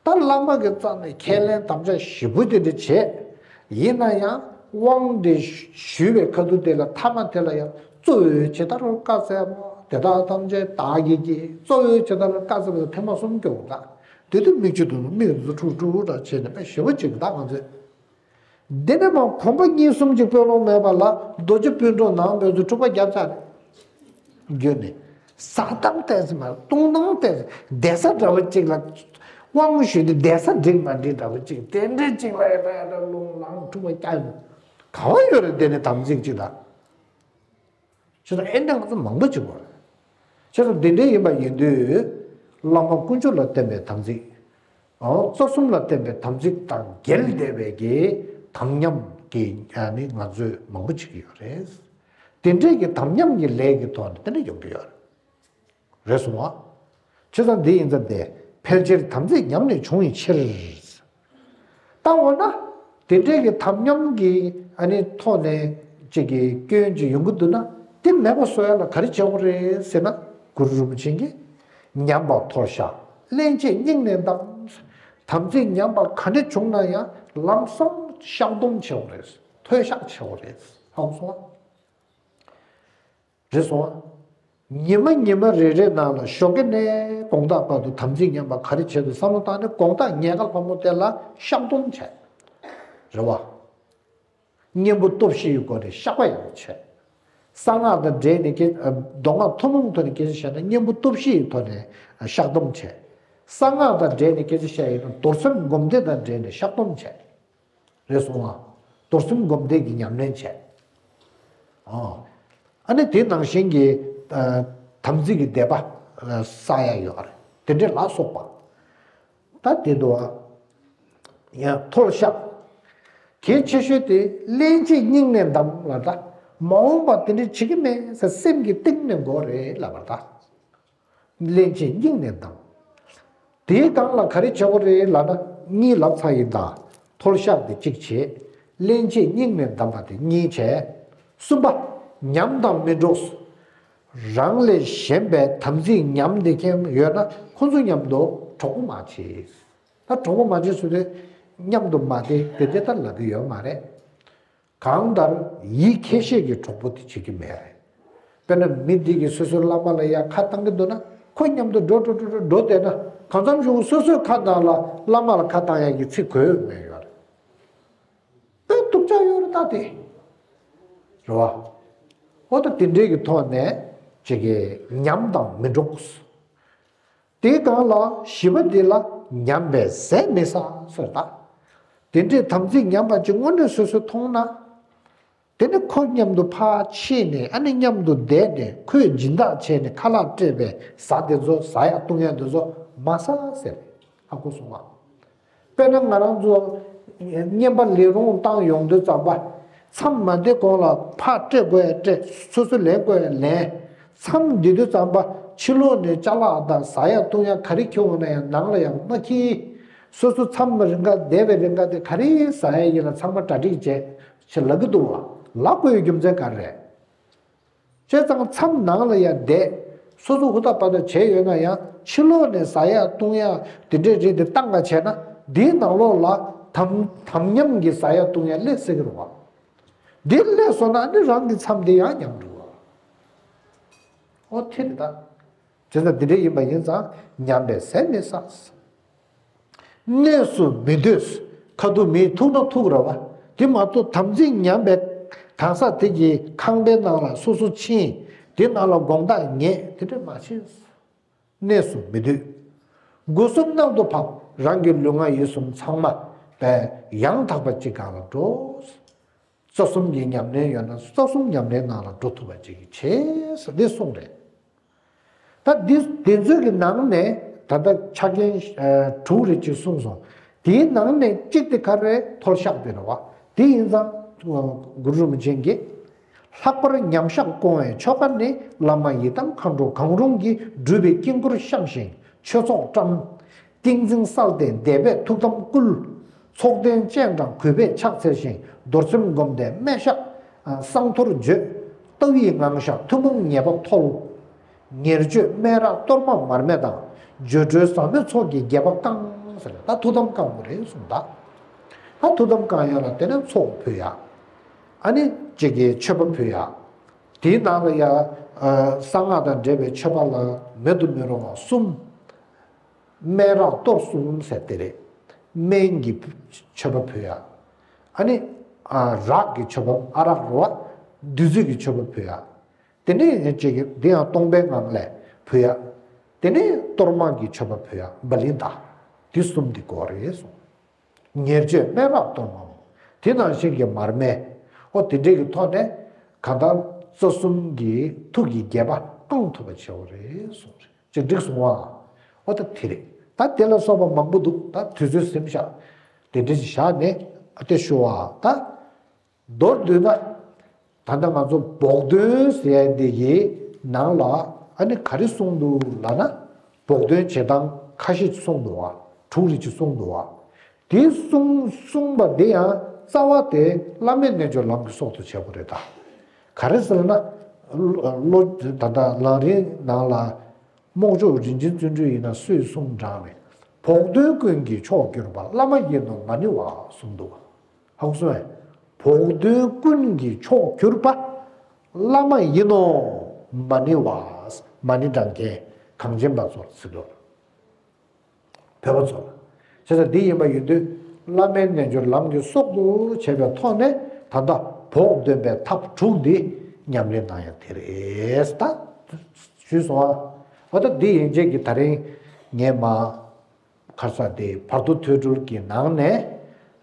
བ། ད་བླ་མ་གི་རྩ་ནས་ཁས་ལེན་དམ་བཅའ་ཞེ་པོ་དེ་འདྲ་བྱས། ཡིན་ན་ཡང་དབང་དེ་ཞུ་བའི་ཁ་ཐུག་དེ་ལ་ཐ་མ་དེ་ལ་ཡང་གཙོ་བོས་ཇི་ལྟར་བཀའ་སྩལ་པ། དེ་དག་ཐམས་ཅད་བདག་གིས་བགྱིས། གཙོ་བོས་ཇི་ལྟར་བཀའ་སྩལ་པ་ཐེངས་མ་གསུམ་སྐྱོར་ད། དེ་དུས་མིག་ཆུ་དུ་མིག་རུ་ཁྲུག་ཁྲུག་འདྲ་བྱས་ནས་དཔེ་ཞེ་པོ་ཅིག་ད་ང་ཚོས། འདི་ནས་མ་གོམ་པ་གཉིས་གསུམ་ཅིག་སྤོས་ལོང་མེད་པ་ལ་རྡོ་རྗེ་སྤུན་གྲོགས་ནང་བོད་དུ་འཁྲུག་པ་བརྒྱབ་ཚར་རེད། བརྒྱུད་ནས་ཟ་སྟངས་བལྟས་ཟིན་མ་བཏུང་སྟངས་བལྟས་ཟིན་བསྡད་ས་འདྲ་བོ་ཅིག་ལ་དབང་ཞུས་ཏེ་བསྡད་ས་འགྲིག་མ་འགྲིག་འདྲ་བོ་ཅིག་དེ་འདྲས་ཅིག་ལ་ཡ་ད་ཡ་ད་རླུང་ལངས་འཁྲུག་པ་བརྒྱབ་ཡོད། ག་བ་ཡོད་རེད་དེ་ནས་དམ་ཚིག་ཅིག་ལ། ཁྱེད་ཚོ་ཨེ་འདྲ་ང་ཚོ་མང་པོ་བྱེད་དགོས་རེད། ཁྱེད་ཚོ་འདི་འདྲའི་ཡིན་པ་ཡིན་དུས། བླ་མ་དཀོན་མཆོག་ལ་བརྟེན་པའི་དམ་ཚིག་ཨོ། རྩ་གསུམ་ལ་བརྟེན་པའི་དམ་ཚིག་དང་འགལ་བསྡད་པའི་གི་དམ་ཉམས་ཀྱི་ཨ་ནི་ང་ཚོས་མང་པོ་བྱེད་ཀྱི་ཡོད་རེད། དེ་འདྲའི་གི་དམ་ཉམས་ཀྱི་ལས་ཀྱི་ཐོག་ནས་དེ་འདྲ་ཡོང་གི་ཡོད་རེད། རེད་སོང་ཨ། བྱས་ཙང་འདི་ཡིན་ཙང་དེ་ཕལ་ཆེར་དམ་ཚིག་ཉམས་ནས་བྱུང་བའི་ཕྱིར། ད་འོ་ན། དེ་འདྲའི་གི་དམ་ཉམས་ཀྱི་ཨ་ནི་ཐོག་ནས་ཅིག་གི་སྐྱོན་ཅིག་ཡོང་གི་འདུག་ན་དེ་མེད་པ་བཟོ་ཡ་ལ་ག་རེ་བྱེད་དགོས་རེད་ཟེར་ན། གུ་རུ་རིན་པོ་ཆེ་གིས་ཉམས་པ་མཐོལ་བཤགས། སླན་ཆད་སྙིང་ནས་འདམ། དམ་ཚིག་ཉམས་པ་ག་འདྲ་བྱུང་ན་ཡང་ལམ་སང་བཤགས་སྡོམ་བྱེད་དགོས་རེད། མཐོལ་བཤགས་བྱེད་དགོས་རེད། ཧ་གོ་སོང་ཨ། རེད་སོང་ཨ། ཉི་མ་ཉི་མ་རེ་རེའི་ནང་ལ་ཞོགས་ཀས་ནས་དགོང་དག་བར་དུ་དམ་ཚིག་ཉམས་པ་ག་རེ་བྱེད་དགོས་བསམ་བློ་བཏང་ནས་དགོང་དག་ཉལ་ཁ་ལྷ་མོ་དེ་ལ་བཤགས་སྡོམ་བྱས། རེད་བ། གཉེན་པོ་སྟོབས་བཞི་ཡི་སྒོ་ནས་བཤགས་པ་ཡང་བྱས། གསང་སྔགས་དང་འབྲེལ་ནས་སྐད་མདོ་སྔགས་ཐུན་མོང་ཐོག་ནས་སྐད་ཆ་བཤད་ན་གཉེན་པོ་སྟོབས་བཞི་ཡི་ཐོག་ནས་བཤགས་སྡོམ་བྱས། གསང་སྔགས་དང་འབྲེལ་ནས་སྐད་ཆ་བཤད་ཡིན་ན་རྡོར་སེམས་སྒོམ་བཟླས་དང་འབྲེལ་ནས་བཤགས་སྡོམ་བྱས། རེད་སོང་ཨ། རྡོར་སེམས་སྒོམ་བཟླས་ཀྱི་ཉམས་ལེན་བྱས། ཨ། ཨ་ནི་དེ་ནང་བཞིན་གྱི་ཨ་དམ་ཚིག་གི་བཟླས་པ་ཨ་བསགས་ཡ་ཡོད་རེད། དེ་འདྲས་ལ་སོགས་པ། ད་དེ་འདུག་ཨ། ཡང་མཐོལ་བཤགས། གལ་ཆེ་ཤོས་དེ་སླན་ཆད་སྙིང་ནས་འདམ་ལ་ད། མ་འོངས་པ་དེ་འདྲས་བྱེད་ཀྱི་མེད་ཟེར་སེམས་ཀྱི་གཏིང་ནས་འགོག་རེད་ལབ་པར་ད། སླན་ཆད་སྙིང་ནས་འདམ། དེའི་སྒང་ལ་ག་རེ་བྱེད་དགོས་རེད་ལབ་ན་གཉིས་ལབ་ཚར་ཡིན་ད། མཐོལ་བཤགས་དེ་གཅིག་བྱེད། སླན་ཆད་སྙིང་ནས་འདམ་པ་དེ་གཉིས་བྱས། གསུམ་པ། ཉམས་དང་མི་འགྲོགས། རང་ལས་གཞན་པའི་དམ་ཚིག་ཉམས་བསྡད་མཁན་ཡོད་ན་ཁོ་ཚོ་མཉམ་དུ་གྲོགས་པོ་མ་བྱེད། ད་གྲོགས་པོ་མ་བྱེད་ཟེར་དུས་མཉམ་དུ་མ་བསྡད་དེ་འདྲ་ད་ལབ་ཀྱི་ཡོད་མ་རེད། གང་ལྟར་ཡིད་ཁྱེད་ཤེས་ཀྱི་གྲོགས་པོ་དེ་བྱེད་ཀྱི་མེད་རེད། དཔེར་ན་མི་འདི་གིས་སོ་སོའི་བླ་མ་ལ་ཡ་ཁ་བཏང་གི་འདུག་ན་ཁོ་མཉམ་དུ་འགྲོ་འགྲོ་འགྲོ་འགྲོ་འགྲོ་བསྡད་ན་གང་འཚམ་ཞིག་སོ་སོའི་ཁ་ནང་ལ་བླ་མ་ལ་ཁ་བཏང་ཡ་གི་ཚིག་གོ་ཡོད་མེད་ཡོད་རེད། དཔེ་སྡུག་ཅག་ཡོད་རེད་ད་དེ། རེད་བ། འོ་ད་དེ་འདྲའི་གི་ཐོག་ནས་ཅིག་གི་ཉམས་དང་མི་འགྲོགས། དེའི་སྒང་ལ་བཞི་པ་འདི་ལ་ཉམས་པའི་ཟས་མི་ཟ་ཟེར་ད། དེ་འདྲའི་དམ་ཚིག་ཉམས་པ་ཅིག་དངོས་གནས་སོ་སོས་མཐོང་ན། དེ་ནི་ཁོ་མཉམ་དུ་ཕར་ཕྱིན་ནས་ཨ་ནི་མཉམ་དུ་བསྡད་ནས་ཁོས་སྦྱིན་བདག་བྱས་ནས་ཁ་ལག་སྤྲད་པའི་ཟ་དེ་ཚོ་ཟ་ཡ་བཏུང་ཡ་དེ་ཚོ་མ་ཟ་ཟེར། ཧ་གོ་སོང་ང་། དཔེར་ན་ང་རང་ཚོ་བསྙེན་པ་ལས་རུང་བཏང་ཡོང་དུས་ཙམ་པ། མཚམས་མ་བསྡད་གོང་ལ་ཕར་སྤྲད་དགོས་ཡ་སྤྲད། སོ་སོ་ལེན་དགོས་ཡ་ལེན། མཚམས་འདི་དུས་ཙམ་པ་ཕྱི་ལོགས་ནས་ཅ་ལག་དང་ཟ་ཡ་བཏུང་ཡ་ག་རེ་འཁྱེར་འོང་ན་ཡང་ནང་ལ་ཡང་མ་འཁྱེར། སོ་སོ་མཚམས་རིང་ག་བསྡད་པའི་རིང་ག་དེ་ག་རེ་ཟ་ཡ་ཡིན་ལ་ཚང་མ་གྲ་སྒྲིག་བྱས་ཞེས་ལབ་ཀྱི་འདུག་བ། ལབ་དགོས་ཡའི་རྒྱུ་མཚན་ག་རེ་རེད། བྱས་ཙང་མཚམས་ནང་ལ་ཡང་བསྡད། སོ་སོ་ཧུར་ཐག་པ་ཐག་བྱས་ཡོད་ན་ཡང་ཕྱི་ལོགས་ནས་ཟ་ཡ་བཏུང་ཡ་དེ་འདྲའི་རིགས་དེ་བཏང་ག་བྱས་ན་འདིའི་ནང་ལོགས་ལ་དམ་དམ་ཉམས་ཀྱི་ཟ་ཡ་བཏུང་ཡ་སླེབས་སྲིད་ཀྱི་རེད་བ། འདི་སླེབས་སོང་ན་ནི་རང་གི་མཚམས་དེ་ཡང་ཉམས་འགྲོ་བ། ཨོ་དེ་རེད་ད། བྱས་ཙང་འདི་འདྲ་ཡིན་པ་ཡིན་ཙང་ཉམས་པའི་ཟས་མི་ཟ། གནས་སུ་མི་སྡོད། ཁ་ཐུག་མིའི་ཐུག་ན་ཐུག་ར་བ། དེ་མ་གཏོགས་དམ་ཚིག་ཉམས་པའི་གང་ཟག་དེ་གིས་ཁང་པའི་ནང་ལ་སོ་སོ་ཕྱིན། དེ་ནང་ལ་དགོངས་དག་ངས་དེ་འདྲ་མ་བྱེད། གནས་སུ་མི་སྡོད། སྒོ་གསུམ་རྣལ་དུ་ཕབ། རང་གི་ལུས་ངག་ཡིད་གསུམ་ཚང་མ་པས་ཡང་དག་པ་གཅིག་གང་ལ་འགྲོ། རྩ་གསུམ་གྱི་ཉམས་ལེན་ཡོད་ན་རྩ་གསུམ་ཉམས་ལེན་ནང་ལ་འགྲོ་ཐུབ་པ་ཅིག་བྱེད་ཟེར་འདི་གསུངས་རེད། ད་འདི་དེ་ཚོའི་གི་ནང་ནས་ད་ལྟ་ཆ་རྐྱེན་ཨ་དྲུག་རེ་གཅིག་གསུངས་སོང་། དེའི་ནང་ནས་གཅིག་དེ་ག་རེ་མཐོལ་བཤགས་དེ་རེད་བ། དེ་ཡིན་ཙང་གུ་རུ་རིན་པོ་ཆེ་གིས། ལྷག་པར་མཉམ་བཞག་སྐོང་བའི་ཆོ་ག་ནི། བླ་མ་ཡི་དམ་མཁའ་འགྲོ་གང་རུང་གིས་སྒྲུབ་པའི་དཀྱིལ་འཁོར་བཤམས་ཤིང་མཆོད་ཚོགས་བཀྲམ། ཏིང་འཛིན་གསལ་ཏེ་བཟླས་པས་ཐུགས་དམ་བསྐུལ། ཚོགས་རྟེན་སྤྱན་དྲངས་གུས་པས་ཕྱག་འཚལ་ཞིང་རྡོར་སེམས་བསྒོམས་ཏེ་སྨྲེ་བཤགས་བསང་གཏོར་བརྗོད། རྟ་བིའི་ངང་བཞག་ཐུན་མོང་ཉེས་པ་མཐོལ། ཉེར་སྤྱོད་སྨན་རག་གཏོར་མ་མར་མེ་དང་། སྦྱོར་སྒྲོལ་ཟབ་མོའི་ཚོགས་ཀྱིས་དགྱེས་པ་བསྐང་ཟེར། ད་ཐུགས་དམ་བསྐང་དགོས་རེད་གསུངས། ད་ད་ཐུགས་དམ་བསྐང་ཡག་ལ་དེ་ནས་ཚོགས་ཕུལ་ཡག་ཨ་ནི་གཅིག་གི་མཆོད་པ་ཕུལ་ཡག་དེའི་ནང་ལ་ཡ་ཨ་གསང་སྔགས་དང་འབྲེལ་བའི་མཆོད་པ་ལ་མེད་དུ་མི་རུང་བ་གསུམ། སྨན་རག་གཏོར་གསུམ་ཟེར་དེ་རེད། སྨན་གྱི་མཆོད་པ་ཕུལ་ཡག་ཨ་ནི་ཨ་རག་གི་མཆོད་པ་ཨ་རག་རོ་བ་བདུད་རྩི་གི་མཆོད་པ་ཕུལ་ཡག་དེ་ནས་གཅིག་གི་དེ་ཡང་སྟོང་པའི་ངང་ལས་ཕུལ་ཡག་དེ་ནས་གཏོར་མ་གི་མཆོད་པ་ཕུལ་ཡག་བ་ལི་ད། དེ་གསུམ་དེ་དགོས་རེད་གསུངས། ཉེར་སྤྱོད་སྨན་རག་གཏོར་མ། དེ་ནང་བཞིན་གྱི་མར་མེ། ཨོ་དེ་འདྲའི་གི་ཐོག་ནས་གང་ལྟར་རྩ་གསུམ་གྱི་ཐུགས་ཀྱི་དགྱེས་པ་བསྐང་ཐུབ་པ་བྱེད་དགོས་རེད་གསུངས་རེད། ཅིག་འགྲིག་སོང་བ། ཨོ་ད་དེ་རེད། ད་དེ་ལ་སོགས་པ་མང་པོ་འདུག་ད་དུས་ཚོད་ཟིན་ཤག་དེ་འདྲ་ཞིག་བཞག་ནས་ཨ་དེ་ཞུ་བ་ད། མདོར་བསྡུས་ན། ད་ལྟ་ང་ཚོ་བོགས་འདོན་ཟེར་ཡ་འདི་གི་ནང་ལ་ཨ་ནི་ག་རེ་གསུངས་འདུག་ལབ་ན། བོགས་འདོན་བྱེད་སྟངས་ཁ་ཤས་ཅིག་གསུངས་འདུག་བ། དྲུག་རེ་ཅིག་གསུངས་འདུག་བ། དེ་གསུངས་གསུངས་པ་དེ་ཡང་རྩ་བ་དེ་བླ་མེད་རྣལ་འབྱོར་ལམ་གྱི་སྲོག་ཏུ་བྱེད་དགོས་རེད་ད། ག་རེ་ཟེར་ན། བློ་ད་ལྟ་ལམ་རིམ་ནང་ལ། རྨོག་ལྕོག་རིན་ཆེན་བརྩོན་འགྲུས་ཡིན་ན་སུས་གསུངས་དྲངས་ནས། བོགས་འདོན་ཀུན་གྱི་མཆོག་གྱུར་པ། བླ་མ་ཡིན་ནོ་མ་ཎི་བ་གསུངས་འདུག་བ། ཧ་གོ་སོང་ངས། བོགས་འདོན་ཀུན་གྱི་མཆོག་གྱུར་པ། བླ་མ་ཡིན་ནོ་མ་ཎི་བ། མ་ཎི་བགྲང་མཁན་གངས་ཅན་པ་ཚོར་ཟེར་དོ། བོད་པ་ཚོར། བྱས་ཙང་འདི་ཡིན་པ་ཡིན་དུས་བླ་མའི་རྣལ་འབྱོར་ལམ་གྱི་སྲོག་ཏུ་བྱས་པའི་ཐོག་ནས་ད་ལྟ་བོགས་འདོན་པའི་ཐབས་དྲུག་འདི་ཉམས་ལེན་གནང་ཡ་དེ་རེད་ད། ཞུས་སོང་ཨ། འོ་ད་འདི་ཡན་ཆད་ཀྱི་ད་རིང་ངས་མ། ཁར་ས་དེ་བར་དོ་ཐོས་གྲོལ་གྱི་ནང་ནས་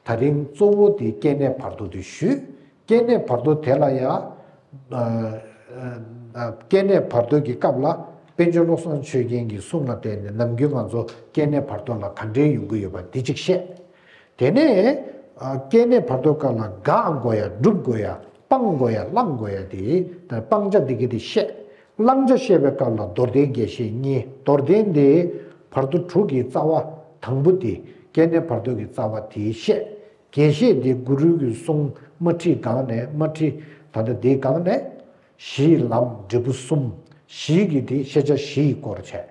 ད་རིང་གཙོ་བོ་དེ་སྐྱེ་གནས་བར་དོ་དེ་ཞུས། སྐྱེ་གནས་བར་དོ་དེ་ལ་ཡང་། སྐྱེ་གནས་བར་དོ་གི་སྐབས་ལ་པཎ་ཆེན་བློ་བཟང་ཆོས་རྒྱན་གྱི་གསུང་ལ་བརྟེན་ནས་ནམ་རྒྱུན་ང་ཚོ་སྐྱེ་གནས་བར་དོ་ལ་ག་འདྲའི་ཡོང་གི་ཡོད་པ་དེ་གཅིག་བཤད། དེ་ནས་སྐྱེ་གནས་བར་དོ་སྐབས་ལ་དགག་དགོས་ཡ་སྒྲུབ་དགོས་ཡ་སྤང་དགོས་ཡ་བླང་དགོས་ཡ་དེ་སྤང་བྱ་དེ་གི་དེ་བཤད། བླང་བྱ་བཤད་པའི་སྐབས་ལ་མདོར་བསྟན་རྒྱས་བཤད་གཉིས། མདོར་བསྟན་དེ་བར་དོ་དྲུག་གི་རྩ་བ་དང་པོ་དེ་སྐྱེ་གནས་བར་དོ་གི་རྩ་བ་དེ་བཤད། རྒྱས་བཤད་དེ་གུ་རུ་གི་གསུང་མ་ཁྲིད་སྒང་ནས་མ་ཁྲིད་ད་ལྟ་དེའི་སྒང་ནས་གཞིའི་ལམ་འབྲས་བུ་གསུམ། གཞི་གི་དེ་ཤེས་བྱ་བཞི་ཡི་སྐོར་བྱས།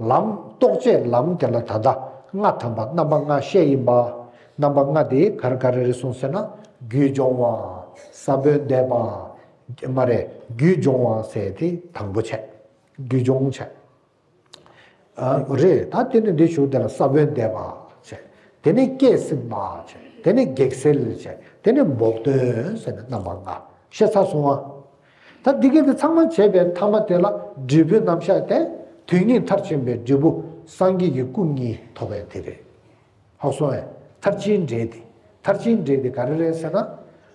ལམ་རྟོགས་བྱེད་ལམ་དེ་ལ་ད་ལྟ་ལྔ་ཐམ་པ་རྣམ་པ་ལྔ་བཤད་ཡིན་པ། རྣམ་པ་ལྔ་དེ་ག་རེ་ག་རེ་རེད་གསུངས་ཟེར་ན། རྒྱུད་སྦྱོང་བ། ས་བོན་འདེབས་པ། མ་རེད། རྒྱུད་སྦྱོང་བ་ཟེར་དེ་དང་པོ་བྱས། རྒྱུད་སྦྱོང་བྱས། ཨ་རེད། ད་དེ་ནས་འདི་ཞུ་དེ་ལ་ས་བོན་འདེབས་པ་བྱས། དེ་ནས་སྐད་སྲིད་པ་བྱས། དེ་ནས་གེགས་སེལ་བྱས། དེ་ནས་བོགས་འདོན་ཟེར་ནས་རྣམ་པ་ལྔ་བཤད་ཚར་སོང་ཨ། ད་འདི་ག་དེ་ཚང་མ་བྱས་པའི་མཐའ་མ་དེ་ལ་འབྲས་བུའི་རྣམ་གཞག་དེ་དོན་གཉིས་མཐར་ཕྱིན་པའི་འབྲས་བུ་སངས་རྒྱས་ཀྱི་སྐུ་གཉིས་ཐོབ་པའི་དེ་རེད། ཧ་གོ་སོང་ངས། མཐར་ཕྱིན་འབྲས་དེ། མཐར་ཕྱིན་འབྲས་དེ་ག་རེ་རེད་ཟེར་ན།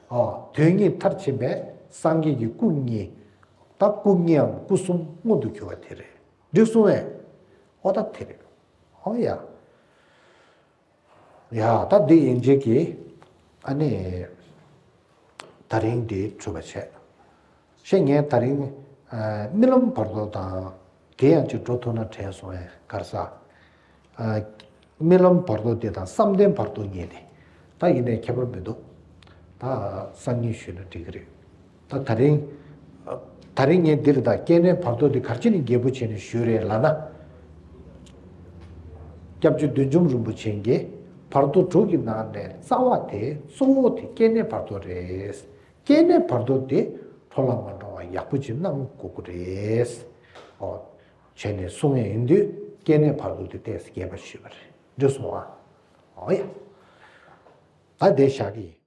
ཨོ་དོན་གཉིས་མཐར་ཕྱིན་པའི་སངས་རྒྱས་ཀྱི་སྐུ་གཉིས། ད་སྐུ་གཉིས་འམ་སྐུ་གསུམ་མངོན་དུ་གྱུར་པ་དེ་རེད། འགྲིག་སོང་ངས། ཨོ་ད་དེ་རེད། ཨོ་ཡ། ཡ་ད་འདི་ཡན་ཆད་ཀྱི་ཨ་ནི་ད་རིང་འདི་གྲུབ་པ་བྱས། ཤེས་ངས་ད་རིང་རྨི་ལམ་བར་དོ་དང་དེ་ཡང་ཅིག་འགྲོ་ཐུབ་ན་དྲན་སོང་ཨེ་གར་ས། རྨི་ལམ་བར་དོ་དེ་དང་བསམ་གཏན་བར་དོ་གཉིས་དེ་ད་ཡིན་ནའི་ཁྱད་པར་མི་འདུག་ད་སང་ཉིན་ཞུས་ན་འགྲིག་གི་རེད། ད་ད་རིང་། ད་རིང་ངས་འདིར་ད་སྐྱེ་གནས་བར་དོ་འདི་ག་རེ་བྱས་ནས་རྒྱས་པོ་བྱས་ནས་ཞུས་རེད་ལབ་ན། སྐྱབས་རྗེ་བདུད་འཇོམས་རིན་པོ་ཆེ་གིས་བར་དོ་དྲུག་གི་ནང་ནས་རྩ་བ་དེ་གཙོ་བོ་དེ་སྐྱེ་གནས་བར་དོ་རེད། སྐྱེ་གནས་བར་དོ་དེ་འཕྲོ་བརླག་མ་འགྲོ་བ་ཡག་པོ་ཅིག་གནང་དགོས་ཀྱི་རེད། ཨོ། བྱས་ནས་གསུང་ཡས་ཡིན་དུས་སྐྱེ་གནས་བར་དོ་དེ་ཏོག་ཙམ་རྒྱས་པ་ཞུས་པ་རེད། འགྲིག་སོང་ཨ། ཨོ་ཡ། ད་དེ་བཞག་གི་ཡིན།